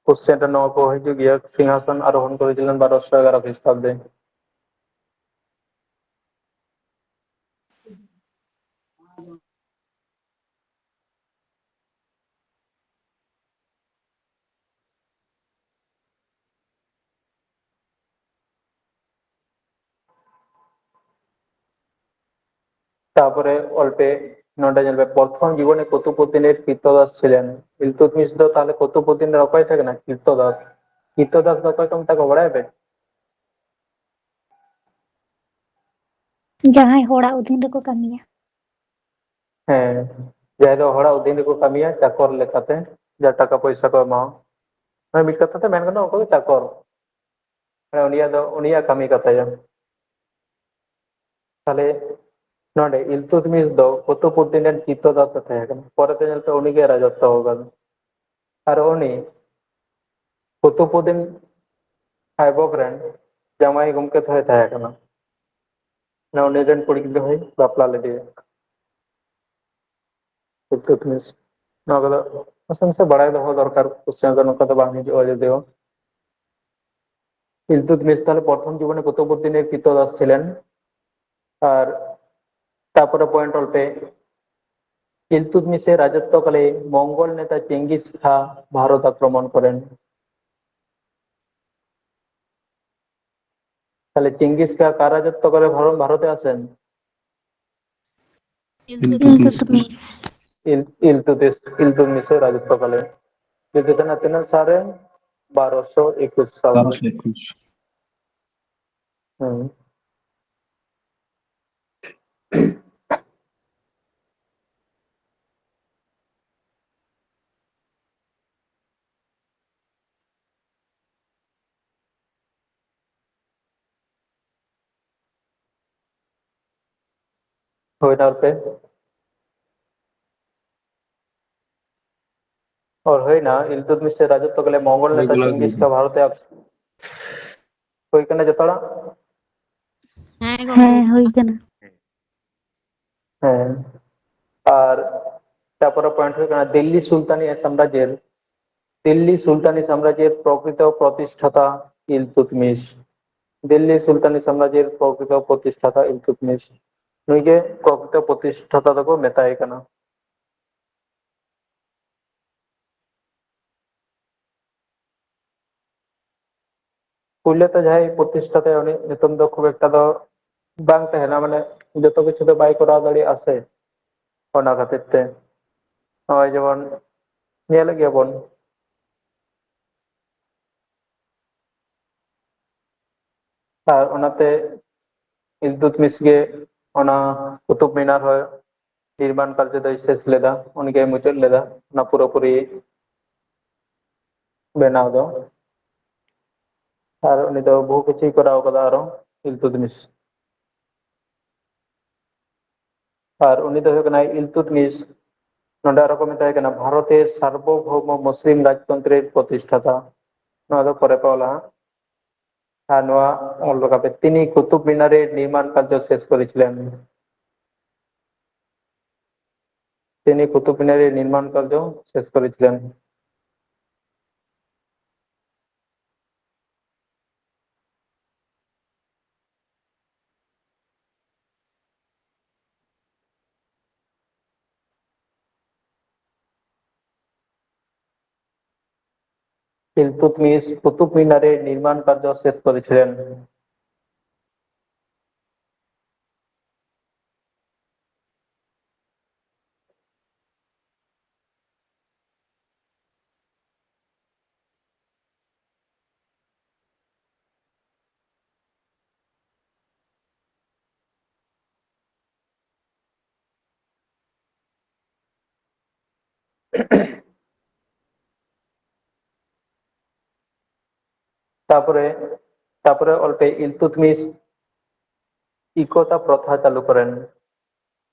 ᱠᱚᱥᱪᱮᱱ ᱨᱮ ᱱᱚᱣᱟ ᱠᱚ ᱦᱤᱡᱩᱜ ᱜᱮᱭᱟ, ᱥᱤᱝᱦᱟᱥᱚᱱ ᱟᱨᱳᱦᱚᱱ ᱠᱚ ᱦᱩᱭ ᱞᱮᱱ ᱵᱟᱨᱚᱥᱚ ᱮᱜᱟᱨᱚ ᱠᱷᱨᱤᱥᱴᱟᱵᱫᱮ᱾ ᱛᱟᱯᱚᱨᱮ ᱚᱞ ᱯᱮ, ᱱᱚᱰᱮ ᱧᱮᱞ ᱯᱮ, ᱯᱨᱚᱛᱷᱚᱢ ᱡᱤᱵᱚᱱᱮ ᱠᱩᱛᱩᱵᱩᱫᱫᱤᱱᱮᱨ ᱠᱨᱤᱛᱚᱫᱟᱥ ᱪᱷᱤᱞᱮᱱ᱾ ᱤᱞᱛᱩᱛᱢᱤᱥ ᱫᱚ ᱛᱟᱦᱚᱞᱮ ᱠᱩᱛᱩᱵᱩᱫᱫᱤᱱ ᱨᱮ ᱚᱠᱚᱭ ᱛᱟᱦᱮᱸ ᱠᱟᱱᱟ? ᱠᱨᱤᱛᱚᱫᱟᱥ᱾ ᱠᱨᱤᱛᱚᱫᱟᱥ ᱫᱚ ᱚᱠᱚᱭ ᱠᱚ ᱢᱮᱛᱟ ᱠᱚᱣᱟ, ᱵᱟᱲᱟᱭᱟ ᱯᱮ? ᱡᱟᱦᱟᱸᱭ ᱦᱚᱲᱟᱜ ᱚᱫᱷᱤᱱ ᱨᱮᱠᱚ ᱠᱟᱹᱢᱤᱭᱟ᱾ ᱦᱮᱸ, ᱡᱟᱦᱟᱸᱭ ᱫᱚ ᱦᱚᱲᱟᱜ ᱚᱫᱷᱤᱱ ᱨᱮᱠᱚ ᱠᱟᱹᱢᱤᱭᱟ, ᱪᱟᱠᱚᱨ ᱞᱮᱠᱟᱛᱮ, ᱡᱟ ᱴᱟᱠᱟ ᱯᱚᱭᱥᱟ ᱠᱚ ᱮᱢᱟᱣᱟ᱾ ᱢᱟᱱᱮ ᱢᱤᱫ ᱠᱟᱛᱷᱟ ᱛᱮ ᱢᱮᱱ ᱜᱟᱱᱚᱜᱼᱟ, ᱩᱱᱠᱩ ᱫᱚ ᱪᱟᱠᱚᱨ᱾ ᱢᱟᱱᱮ ᱩᱱᱤᱭᱟᱜ ᱫᱚ, ᱩᱱᱤᱭᱟᱜ ᱠᱟᱹᱢᱤ ᱠᱟᱛᱷᱟ ᱡᱟ᱾ ᱛᱟᱦᱞᱮ ᱱᱚᱰᱮ ᱤᱞᱛᱩᱛᱢᱤᱥ ᱫᱚ ᱠᱩᱛᱩᱵᱩᱫᱫᱤᱱ ᱨᱮᱱ ᱠᱨᱤᱛᱚᱫᱟᱥ ᱮ ᱛᱟᱦᱮᱸ ᱠᱟᱱᱟ, ᱯᱚᱨᱮᱛᱮ ᱧᱮᱞ ᱯᱮ ᱩᱱᱤᱜᱮ ᱨᱟᱡᱚᱛᱛᱚ ᱟᱠᱟᱫᱟ᱾ ᱟᱨ ᱩᱱᱤ ᱠᱩᱛᱩᱵᱩᱫᱫᱤᱱ ᱟᱭᱵᱚᱠ ᱨᱮᱱ ᱡᱟᱶᱟᱭ ᱜᱚᱢᱠᱮ ᱦᱚᱸᱭ ᱛᱟᱦᱮᱸ ᱠᱟᱱᱟ᱾ ᱢᱟᱱᱮ ᱩᱱᱤ ᱨᱮᱱ ᱠᱩᱲᱤ ᱜᱤᱫᱽᱨᱟᱹ ᱦᱚᱸᱭ ᱵᱟᱯᱞᱟ ᱞᱮᱫᱮᱭᱟ᱾ ᱤᱞᱛᱩᱛᱢᱤᱥ᱾ ᱱᱚᱣᱟ ᱠᱚᱫᱚ ᱱᱟᱥᱮ ᱱᱟᱥᱮ ᱵᱟᱲᱟᱭ ᱫᱚᱦᱚ ᱫᱚᱨᱠᱟᱨ, ᱠᱚᱥᱪᱮᱱ ᱫᱚ ᱱᱚᱝᱠᱟ ᱫᱚ ᱵᱟᱝ ᱦᱤᱡᱩᱜᱼᱟ ᱡᱩᱫᱤᱭᱳ᱾ ᱤᱞᱛᱩᱛᱢᱤᱥ ᱛᱟᱦᱞᱮ ᱯᱨᱚᱛᱷᱚᱢ ᱡᱤᱵᱚᱱᱮ ᱠᱩᱛᱩᱵᱩᱫᱫᱤᱱᱮᱨ ᱠᱨᱤᱛᱚᱫᱟᱥ ᱪᱷᱤᱞᱮᱱ᱾ ᱟᱨ ᱛᱟᱯᱚᱨᱮ ᱯᱚᱭᱮᱱᱴ ᱚᱞ ᱯᱮ, ᱤᱞᱛᱩᱛᱢᱤᱥᱮᱨ ᱨᱟᱡᱚᱛᱛᱚ ᱠᱟᱞᱮ ᱢᱚᱝᱜᱚᱞ ᱱᱮᱛᱟ ᱪᱮᱝᱜᱤᱥ ᱠᱷᱟ ᱵᱷᱟᱨᱚᱛ ᱟᱠᱨᱚᱢᱚᱱ ᱠᱚᱨᱮᱱ᱾ ᱛᱟᱦᱞᱮ ᱪᱮᱝᱜᱤᱥ ᱠᱷᱟ ᱠᱟᱨ ᱨᱟᱡᱚᱛᱛᱚ ᱠᱟᱞᱮ ᱵᱷᱟᱨᱚᱛ, ᱵᱷᱟᱨᱚᱛᱮ ᱟᱥᱮᱱ? ᱤᱞᱛᱩᱛᱢᱤᱥ᱾ ᱤᱞ ᱤᱞᱛᱩᱛᱤᱥ ᱤᱞᱛᱩᱛᱢᱤᱥᱮᱨ ᱨᱟᱡᱚᱛᱛᱚ ᱠᱟᱞᱮ᱾ ᱡᱩᱫᱤ ᱛᱟᱦᱮᱱᱟ ᱛᱤᱱᱟᱹᱜ ᱥᱟᱞ ᱨᱮ? ᱵᱟᱨᱚᱥᱚ ᱮᱠᱩᱥ ᱥᱟᱞ ᱨᱮ᱾ ᱵᱟᱨᱚᱥᱚ ᱮᱠᱩᱥ᱾ ᱦᱩᱸ᱾ ᱦᱩᱭᱱᱟ ᱚᱞ ᱯᱮ᱾ ᱚᱞ ᱦᱩᱭᱱᱟ, ᱤᱞᱛᱩᱛᱢᱤᱥᱮᱨ ᱨᱟᱡᱚᱛᱛᱚ ᱠᱟᱞᱮ ᱢᱚᱝᱜᱚᱞ ᱦᱳᱭ, ᱱᱮᱛᱟ ᱜᱚᱞᱟ ᱪᱮᱝᱜᱤᱥ ᱜᱤᱰᱤ᱾ ᱠᱷᱟ ᱵᱷᱟᱨᱚᱛᱮ ᱟᱠ- ᱦᱩᱭ ᱠᱟᱱᱟ ᱡᱚᱛᱚ ᱦᱚᱲᱟᱜ? ᱦᱮᱸ ᱜᱚᱝᱠᱮ᱾ ᱦᱮᱸ, ᱦᱩᱭ ᱠᱟᱱᱟ᱾ ᱦᱮᱸ, ᱟᱨ ᱛᱟᱯᱚᱨᱮ ᱯᱚᱭᱮᱱᱴ ᱦᱩᱭᱩᱜ ᱠᱟᱱᱟ, ᱫᱤᱞᱞᱤ ᱥᱩᱞᱛᱟᱱᱤ ᱥᱟᱢᱨᱟᱡᱽᱡᱮᱨ, ᱫᱤᱞᱞᱤ ᱥᱩᱞᱛᱟᱱᱤ ᱥᱟᱢᱨᱟᱡᱽᱡᱮᱨ ᱯᱨᱚᱠᱨᱤᱛᱚ ᱯᱨᱚᱛᱤᱥᱴᱷᱟᱛᱟ ᱤᱞᱛᱩᱛᱢᱤᱥ᱾ ᱫᱤᱞᱞᱤ ᱥᱩᱞᱛᱟᱱᱤ ᱥᱟᱢᱨᱟᱡᱽᱡᱮᱨ ᱯᱨᱚᱠᱨᱤᱛᱚ ᱯᱨᱚᱛᱤᱥᱴᱷᱟᱛᱟ ᱤᱞᱛᱩᱛᱢᱤᱥ᱾ ᱱᱩᱭ ᱜᱮ ᱯᱨᱚᱠᱨᱤᱛᱚ ᱯᱨᱚᱛᱤᱥᱴᱷᱟᱛᱟ ᱫᱚᱠᱚ ᱢᱮᱛᱟᱭ ᱠᱟᱱᱟ᱾ ᱯᱩᱭᱞᱟᱹ ᱛᱮ ᱡᱟᱦᱟᱸᱭ ᱯᱨᱚᱛᱤᱥᱴᱷᱟ ᱛᱟᱭᱟ, ᱩᱱᱤ ᱧᱩᱛᱩᱢ ᱫᱚ ᱠᱷᱩᱵ ᱮᱠᱴᱟ ᱫᱚ ᱵᱟᱝ ᱛᱟᱦᱮᱱᱟ, ᱢᱟᱱᱮ ᱡᱚᱛᱚ ᱠᱤᱪᱷᱩ ᱫᱚ ᱵᱟᱭ ᱠᱚᱨᱟᱣ ᱫᱟᱲᱮᱭᱟᱜᱼᱟ ᱥᱮ᱾ ᱚᱱᱟ ᱠᱷᱟᱹᱛᱤᱨ ᱛᱮ ᱱᱚᱜᱼᱚᱭ ᱡᱮᱢᱚᱱ ᱧᱮᱞᱮᱫ ᱜᱮᱭᱟ ᱵᱚᱱ, ᱟᱨ ᱚᱱᱟᱛᱮ ᱤᱞᱛᱩᱛᱢᱤᱥ ᱜᱮ ᱚᱱᱟ ᱠᱩᱛᱩᱵ ᱢᱤᱱᱟᱨ ᱦᱚᱸ ᱱᱤᱨᱢᱟᱱ ᱠᱟᱨᱡᱚ ᱫᱚᱭ ᱥᱮᱥ ᱞᱮᱫᱟ, ᱩᱱᱤᱜᱮ ᱢᱩᱪᱟᱹᱫ ᱞᱮᱫᱟ ᱚᱱᱟ ᱯᱩᱨᱟᱹᱯᱩᱨᱤ ᱵᱮᱱᱟᱣ ᱫᱚ᱾ ᱟᱨ ᱩᱱᱤ ᱫᱚ ᱵᱚᱦᱩ ᱠᱤᱪᱷᱩᱭ ᱠᱚᱨᱟᱣ ᱠᱟᱫᱟ ᱟᱨᱚ, ᱤᱞᱛᱩᱛᱢᱤᱥ᱾ ᱟᱨ ᱩᱱᱤ ᱫᱚ ᱦᱩᱭᱩᱜ ᱠᱟᱱᱟᱭ ᱤᱞᱛᱩᱛᱢᱤᱥ, ᱱᱚᱰᱮ ᱟᱨᱚ ᱠᱚ ᱢᱮᱛᱟᱭ ᱠᱟᱱᱟ ᱵᱷᱟᱨᱚᱛᱮᱨ ᱥᱟᱨᱵᱚᱵᱷᱳᱣᱢᱚ ᱢᱩᱥᱞᱤᱢ ᱨᱟᱡᱽᱛᱚᱱᱛᱨᱮᱨ ᱯᱨᱚᱛᱤᱥᱴᱷᱟᱛᱟ᱾ ᱱᱚᱣᱟ ᱫᱚ ᱯᱚᱨᱮ ᱯᱮ ᱚᱞᱟ ᱦᱟᱸᱜ᱾ ᱟᱨ ᱱᱚᱣᱟ ᱚᱞ ᱨᱟᱠᱟᱵ ᱯᱮ, ᱛᱤᱱᱤ ᱠᱩᱛᱩᱵ ᱢᱤᱱᱟᱨᱮᱨ ᱱᱤᱨᱢᱟᱱ ᱠᱟᱨᱡᱚ ᱥᱮᱥ ᱠᱚᱨᱮᱪᱷᱤᱞᱮᱱ᱾ ᱛᱤᱱᱤ ᱠᱩᱛᱩᱵ ᱢᱤᱱᱟᱨᱮᱨ ᱱᱤᱨᱢᱟᱱ ᱠᱟᱨᱡᱚ ᱥᱮᱥ ᱠᱚᱨᱮᱪᱷᱤᱞᱮᱱ᱾ ইলতুৎমিশ কুতুব মিনারের নির্মাণ কার্য শেষ করেছিলেন। ᱛᱟᱯᱚᱨᱮ, ᱛᱟᱯᱚᱨᱮ ᱚᱞ ᱯᱮ ᱤᱞᱛᱩᱛᱢᱤᱥ ᱤᱠᱚᱛᱟ ᱯᱨᱚᱛᱷᱟ ᱪᱟᱹᱞᱩ ᱠᱚᱨᱮᱱ᱾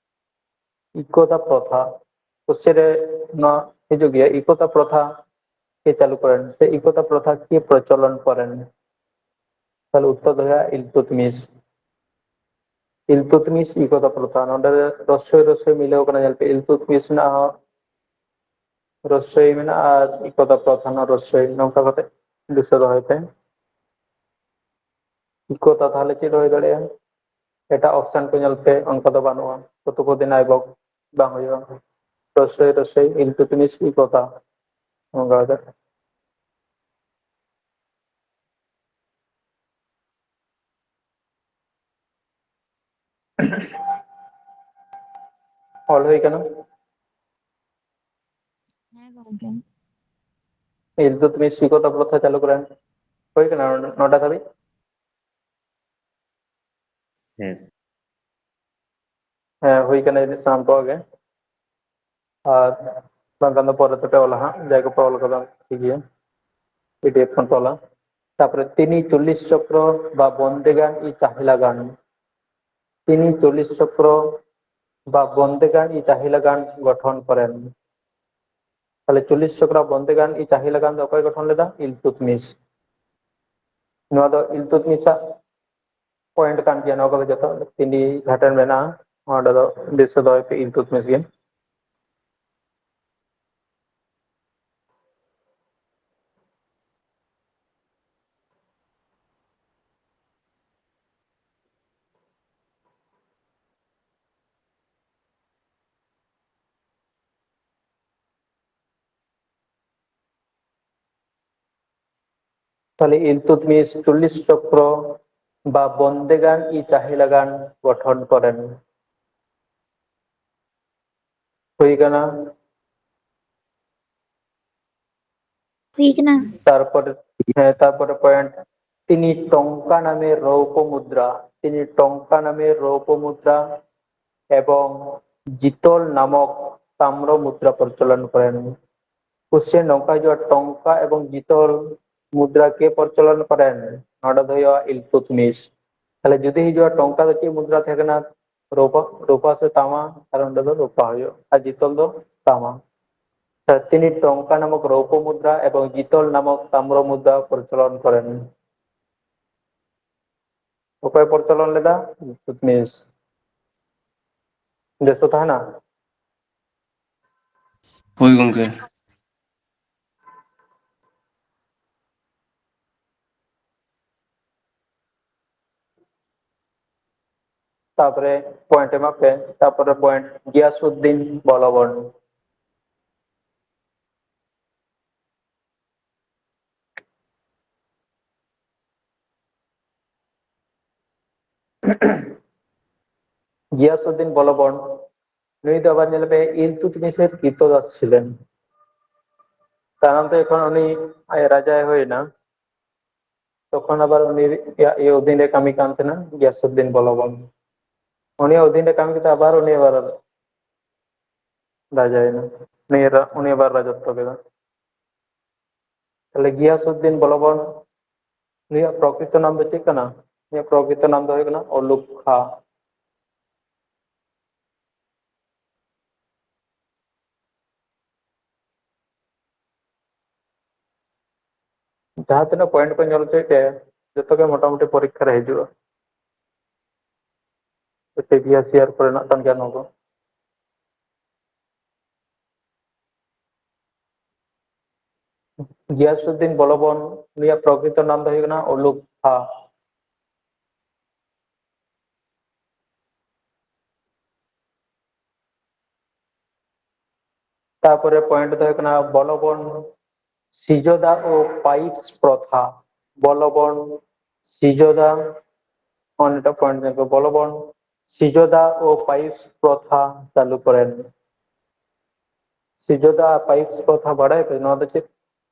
ᱤᱠᱚᱛᱟ ᱯᱨᱚᱛᱷᱟ, ᱠᱚᱥᱪᱮᱱ ᱨᱮ ᱱᱚᱣᱟ ᱦᱤᱡᱩᱜ ᱜᱮᱭᱟ, ᱤᱠᱚᱛᱟ ᱯᱨᱚᱛᱷᱟ ᱠᱮ ᱪᱟᱹᱞᱩ ᱠᱚᱨᱮᱱ ᱥᱮ ᱤᱠᱚᱛᱟ ᱯᱨᱚᱛᱷᱟ ᱠᱮ ᱯᱨᱚᱪᱚᱞᱚᱱ ᱠᱚᱨᱮᱱ᱾ ᱛᱟᱦᱞᱮ ᱩᱛᱛᱚᱨ ᱫᱚ ᱦᱩᱭᱩᱜᱼᱟ ᱤᱞᱛᱩᱛᱢᱤᱥ᱾ ᱤᱞᱛᱩᱛᱢᱤᱥ ᱤᱠᱚᱛᱟ ᱯᱨᱚᱛᱷᱟ᱾ ᱱᱚᱰᱮ ᱨᱚᱥᱥᱚᱭ ᱨᱚᱥᱥᱚᱭ ᱢᱤᱞᱟᱹᱣ ᱠᱟᱱᱟ, ᱧᱮᱞ ᱯᱮ, ᱤᱞᱛᱩᱛᱢᱤᱥ ᱨᱮᱱᱟᱜ ᱦᱚᱸ ᱨᱚᱥᱥᱚᱭ ᱢᱮᱱᱟᱜᱼᱟ ᱟᱨ ᱤᱠᱚᱛᱟ ᱯᱨᱚᱛᱷᱟ ᱨᱮᱱᱟᱜ ᱨᱚᱥᱥᱚᱭ, ᱱᱚᱝᱠᱟ ᱠᱟᱛᱮ ᱫᱤᱥᱟᱹ ᱫᱚᱦᱚᱭ ᱯᱮ᱾ ᱤᱠᱚᱛᱟ ᱛᱟᱦᱞᱮ ᱪᱮᱫ ᱦᱩᱭ ᱫᱟᱲᱮᱭᱟᱜᱼᱟ? ᱮᱴᱟᱜ ᱚᱯᱥᱮᱱ ᱠᱚ ᱧᱮᱞ ᱯᱮ, ᱚᱱᱠᱟ ᱫᱚ ᱵᱟᱹᱱᱩᱜᱼᱟ᱾ ᱥᱚᱛᱩᱯᱚᱫᱤ ᱱᱟᱭᱵᱚᱠ ᱵᱟᱝ ᱦᱩᱭᱩᱜᱼᱟ᱾ ᱨᱚᱥᱥᱚᱭ ᱨᱚᱥᱥᱚᱭ ᱤᱞᱛᱩᱛᱢᱤᱥ ᱤᱠᱚᱛᱟ, ᱚᱱᱠᱟ ᱠᱟᱛᱮ᱾ ᱚᱞ ᱦᱩᱭ ᱠᱟᱱᱟ᱾ ᱦᱮᱸ ᱜᱚᱝᱠᱮ᱾ ᱤᱞᱛᱩᱛᱢᱤᱥ ᱤᱠᱚᱛᱟ ᱯᱨᱚᱛᱷᱟ ᱪᱟᱹᱞᱩ ᱠᱚᱨᱮ ᱦᱩᱭ ᱠᱟᱱᱟ ᱱᱚᱰᱮ ᱫᱷᱟᱹᱵᱤᱡ? ᱦᱮᱸ᱾ ᱦᱮᱸ, ᱦᱩᱭ ᱠᱟᱱᱟ ᱡᱟᱹᱱᱤᱡ ᱥᱟᱱᱟᱢ ᱠᱚᱣᱟᱜ ᱜᱮ᱾ ᱟᱨ ᱵᱟᱝᱠᱷᱟᱱ ᱫᱚ ᱯᱚᱨᱮ ᱛᱮᱯᱮ ᱚᱞᱟ ᱦᱟᱸᱜ, ᱡᱟᱦᱟᱸᱭ ᱠᱚᱯᱮ ᱚᱞ ᱠᱟᱫᱟ, ᱴᱷᱤᱠ ᱜᱮᱭᱟ, ᱯᱤᱰᱤᱮᱯ ᱠᱷᱚᱱ ᱯᱮ ᱚᱞᱟ᱾ ᱛᱟᱯᱚᱨᱮ ᱛᱤᱱᱤ ᱪᱚᱞᱞᱤᱥ ᱪᱚᱠᱨᱚ ᱵᱟ ᱵᱚᱱᱫᱮᱜᱟᱱ ᱤ ᱪᱟᱦᱤᱞᱟᱜᱟᱱ, ᱛᱤᱱᱤ ᱪᱚᱞᱞᱤᱥ ᱪᱚᱠᱨᱚ ᱵᱟ ᱵᱚᱱᱫᱮᱜᱟᱱ ᱤ ᱪᱟᱦᱤᱞᱟᱜᱟᱱ ᱜᱚᱴᱷᱚᱱ ᱠᱚᱨᱮᱱ᱾ ᱛᱟᱦᱞᱮ ᱪᱚᱞᱞᱤᱥ ᱪᱚᱠᱨᱚ ᱵᱚᱱᱫᱮᱜᱟᱱ ᱤ ᱪᱟᱦᱤᱞᱟᱜᱟᱱ ᱫᱚ ᱚᱠᱚᱭ ᱜᱚᱴᱷᱚᱱ ᱞᱮᱫᱟ? ᱤᱞᱛᱩᱛᱢᱤᱥ᱾ ᱱᱚᱣᱟ ᱫᱚ ᱤᱞᱛᱩᱛᱢᱤᱥᱟᱜ ᱯᱚᱭᱮᱱᱴ ᱠᱟᱱ ᱜᱮᱭᱟ, ᱱᱚᱣᱟ ᱠᱚᱫᱚ ᱡᱚᱛᱚ ᱛᱤᱱᱤ ᱜᱷᱟᱴᱮᱱ ᱢᱮᱱᱟᱜᱼᱟ, ᱚᱸᱰᱮ ᱫᱚ ᱫᱤᱥᱟᱹ ᱫᱚᱦᱚᱭ ᱯᱮ, ᱤᱞᱛᱩᱛᱢᱤᱥ ᱜᱮ᱾ ᱛᱟᱦᱞᱮ ᱤᱞᱛᱩᱛᱢᱤᱥ ᱪᱚᱞᱞᱤᱥ ᱪᱚᱠᱨᱚ ᱵᱟ ᱵᱚᱱᱫᱮᱜᱟᱱ ᱤ ᱪᱟᱦᱤᱞᱟᱜᱟᱱ ᱜᱚᱴᱷᱚᱱ ᱠᱚᱨᱮᱱ᱾ ᱦᱩᱭ ᱠᱟᱱᱟ᱾ ᱦᱩᱭ ᱠᱟᱱᱟ᱾ ᱛᱟᱨᱯᱚᱨᱮ, ᱦᱮᱸ, ᱛᱟᱨᱯᱚᱨᱮ ᱯᱚᱭᱮᱱᱴ, ᱛᱤᱱᱤ ᱴᱚᱝᱠᱟ ᱱᱟᱢᱮ ᱨᱚᱣᱯᱚ ᱢᱩᱫᱽᱨᱟ, ᱛᱤᱱᱤ ᱴᱚᱝᱠᱟ ᱱᱟᱢᱮ ᱨᱚᱣᱯᱚ ᱢᱩᱫᱽᱨᱟ ᱮᱵᱚᱝ ᱡᱤᱛᱚᱞ ᱱᱟᱢᱚᱠ ᱛᱟᱢᱨᱚ ᱢᱩᱫᱽᱨᱟ ᱯᱨᱚᱪᱚᱞᱚᱱ ᱠᱚᱨᱮᱱ᱾ ᱠᱚᱥᱪᱮᱱ ᱱᱚᱝᱠᱟ ᱦᱤᱡᱩᱜᱼᱟ, ᱴᱚᱝᱠᱟ ᱮᱵᱚᱝ ᱡᱤᱛᱚᱞ ᱢᱩᱫᱽᱨᱟ ᱠᱮ ᱯᱨᱚᱪᱚᱞᱚᱱ ᱠᱚᱨᱮᱱ? ᱱᱚᱰᱮ ᱫᱚ ᱦᱩᱭᱩᱜᱼᱟ ᱤᱞᱛᱩᱛᱢᱤᱥ᱾ ᱛᱟᱦᱞᱮ ᱡᱩᱫᱤ ᱦᱤᱡᱩᱜᱼᱟ, ᱴᱚᱝᱠᱟ ᱫᱚ ᱪᱮᱫ ᱢᱩᱫᱽᱨᱟ ᱛᱟᱦᱮᱸ ᱠᱟᱱᱟ? ᱨᱩᱯᱟ, ᱨᱩᱯᱟ ᱥᱮ ᱛᱟᱢᱟ, ᱟᱨ ᱚᱸᱰᱮ ᱫᱚ ᱨᱩᱯᱟ ᱦᱩᱭᱩᱜᱼᱟ, ᱟᱨ ᱡᱤᱛᱚᱞ ᱫᱚ ᱛᱟᱢᱟ᱾ ᱛᱤᱱᱤ ᱴᱚᱝᱠᱟ ᱱᱟᱢᱚᱠ ᱨᱚᱣᱯᱚ ᱢᱩᱫᱽᱨᱟ ᱮᱵᱚᱝ ᱡᱤᱛᱚᱞ ᱱᱟᱢᱚᱠ ᱛᱟᱢᱨᱚ ᱢᱩᱫᱽᱨᱟ ᱯᱨᱚᱪᱚᱞᱚᱱ ᱠᱚᱨᱮᱱ᱾ ᱚᱠᱚᱭ ᱯᱚᱨᱪᱚᱞᱚᱱ ᱞᱮᱫᱟ? ᱤᱞᱛᱩᱛᱢᱤᱥ᱾ ᱫᱮᱥᱚ ᱛᱟᱦᱮᱱᱟ᱾ ᱦᱳᱭ ᱜᱚᱝᱠᱮ᱾ ᱛᱟᱯᱚᱨᱮ ᱯᱚᱭᱮᱱᱴ ᱮᱢᱟᱜ ᱯᱮ, ᱛᱟᱯᱚᱨᱮ ᱯᱚᱭᱮᱱᱴ ᱜᱤᱭᱟᱥᱩᱫᱽᱫᱤᱱ ᱵᱚᱞᱚᱵᱚᱱ᱾ ᱜᱤᱭᱟᱥᱩᱫᱽᱫᱤᱱ ᱵᱚᱞᱚᱵᱚᱱ, ᱱᱩᱭ ᱫᱚ ᱟᱵᱟᱨ ᱧᱮᱞ ᱯᱮ ᱤᱞᱛᱩᱛᱢᱤᱥᱮᱨ ᱠᱨᱤᱛᱚᱫᱟᱥ ᱪᱷᱤᱞᱮᱱ᱾ ᱛᱟᱭᱱᱚᱢ ᱛᱮ ᱡᱚᱠᱷᱚᱱ ᱩᱱᱤ ᱟᱡ ᱨᱟᱡᱟᱭ ᱦᱩᱭᱱᱟ, ᱛᱚᱠᱷᱚᱱ ᱟᱵᱟᱨ ᱩᱱᱤᱭᱟᱜ ᱤᱭᱟᱹ ᱚᱫᱷᱤᱱ ᱨᱮ ᱠᱟᱹᱢᱤ ᱠᱟᱱ ᱛᱟᱦᱮᱱᱟ ᱜᱤᱭᱟᱥᱩᱫᱽᱫᱤᱱ ᱵᱚᱞᱚᱵᱚᱱ᱾ ᱩᱱᱤᱭᱟᱜ ᱚᱫᱷᱤᱱ ᱨᱮ ᱠᱟᱹᱢᱤ ᱠᱟᱛᱮ ᱟᱵᱟᱨ ᱩᱱᱤ ᱟᱵᱟᱨ ᱨᱟᱡᱟᱭᱮᱱᱟ᱾ ᱩᱱᱤ ᱨᱟ-, ᱩᱱᱤ ᱟᱵᱟᱨ ᱨᱟᱡᱚᱛᱛᱚ ᱠᱮᱫᱟ᱾ ᱛᱟᱦᱞᱮ ᱜᱤᱭᱟᱥᱩᱫᱽᱫᱤᱱ ᱵᱚᱞᱚᱵᱚᱱ, ᱱᱩᱭᱟᱜ ᱯᱨᱚᱠᱨᱤᱛᱚ ᱱᱟᱢ ᱫᱚ ᱪᱮᱫ ᱠᱟᱱᱟ? ᱱᱩᱭᱟᱜ ᱯᱨᱚᱠᱨᱤᱛᱚ ᱱᱟᱢ ᱫᱚ ᱦᱩᱭᱩᱜ ᱠᱟᱱᱟ ᱚᱞᱩᱠᱠᱷᱟ᱾ ᱡᱟᱦᱟᱸ ᱛᱤᱱᱟᱹᱜ ᱯᱚᱭᱮᱱᱴ ᱠᱚ ᱧᱮᱞ ᱦᱚᱪᱚᱭᱮᱫ ᱯᱮ, ᱡᱚᱛᱚ ᱜᱮ ᱢᱚᱴᱟᱢᱩᱴᱤ ᱯᱚᱨᱤᱠᱠᱷᱟ ᱨᱮ ᱦᱤᱡᱩᱜᱼᱟ᱾ ᱯᱨᱤᱵᱷᱤᱭᱟᱥ ᱤᱭᱟᱨ ᱠᱚᱨᱮᱱᱟᱜ ᱠᱟᱱ ᱜᱮᱭᱟ ᱱᱚᱣᱟ ᱠᱚ᱾ ᱜᱤᱭᱟᱥᱩᱫᱽᱫᱤᱱ ᱵᱚᱞᱚᱵᱚᱱ, ᱩᱱᱤᱭᱟᱜ ᱯᱨᱚᱠᱨᱤᱛᱚ ᱱᱟᱢ ᱫᱚ ᱦᱩᱭᱩᱜ ᱠᱟᱱᱟ ᱚᱞᱩᱠᱠᱷᱟ᱾ ᱛᱟᱯᱚᱨᱮ ᱯᱚᱭᱮᱱᱴ ᱫᱚ ᱦᱩᱭᱩᱜ ᱠᱟᱱᱟ ᱵᱚᱞᱚᱵᱚᱱ ᱥᱤᱡᱚᱫᱟ ᱳ ᱯᱟᱭᱤᱯᱥ ᱯᱨᱚᱛᱷᱟ᱾ ᱵᱚᱞᱚᱵᱚᱱ ᱥᱤᱡᱚᱫᱟ, ᱚᱱᱮᱴᱟ ᱯᱚᱭᱮᱱᱴ ᱧᱮᱞ ᱯᱮ, ᱵᱚᱞᱚᱵᱚᱱ ᱥᱤᱡᱚᱫᱟ ᱳ ᱯᱟᱭᱤᱯᱥ ᱯᱨᱚᱛᱷᱟ ᱪᱟᱹᱞᱩ ᱠᱚᱨᱮᱱ᱾ ᱥᱤᱡᱚᱫᱟ ᱯᱟᱭᱤᱯᱥ ᱯᱨᱚᱛᱷᱟ ᱵᱟᱲᱟᱭ ᱯᱮ, ᱱᱚᱣᱟ ᱫᱚ ᱪᱮᱫ,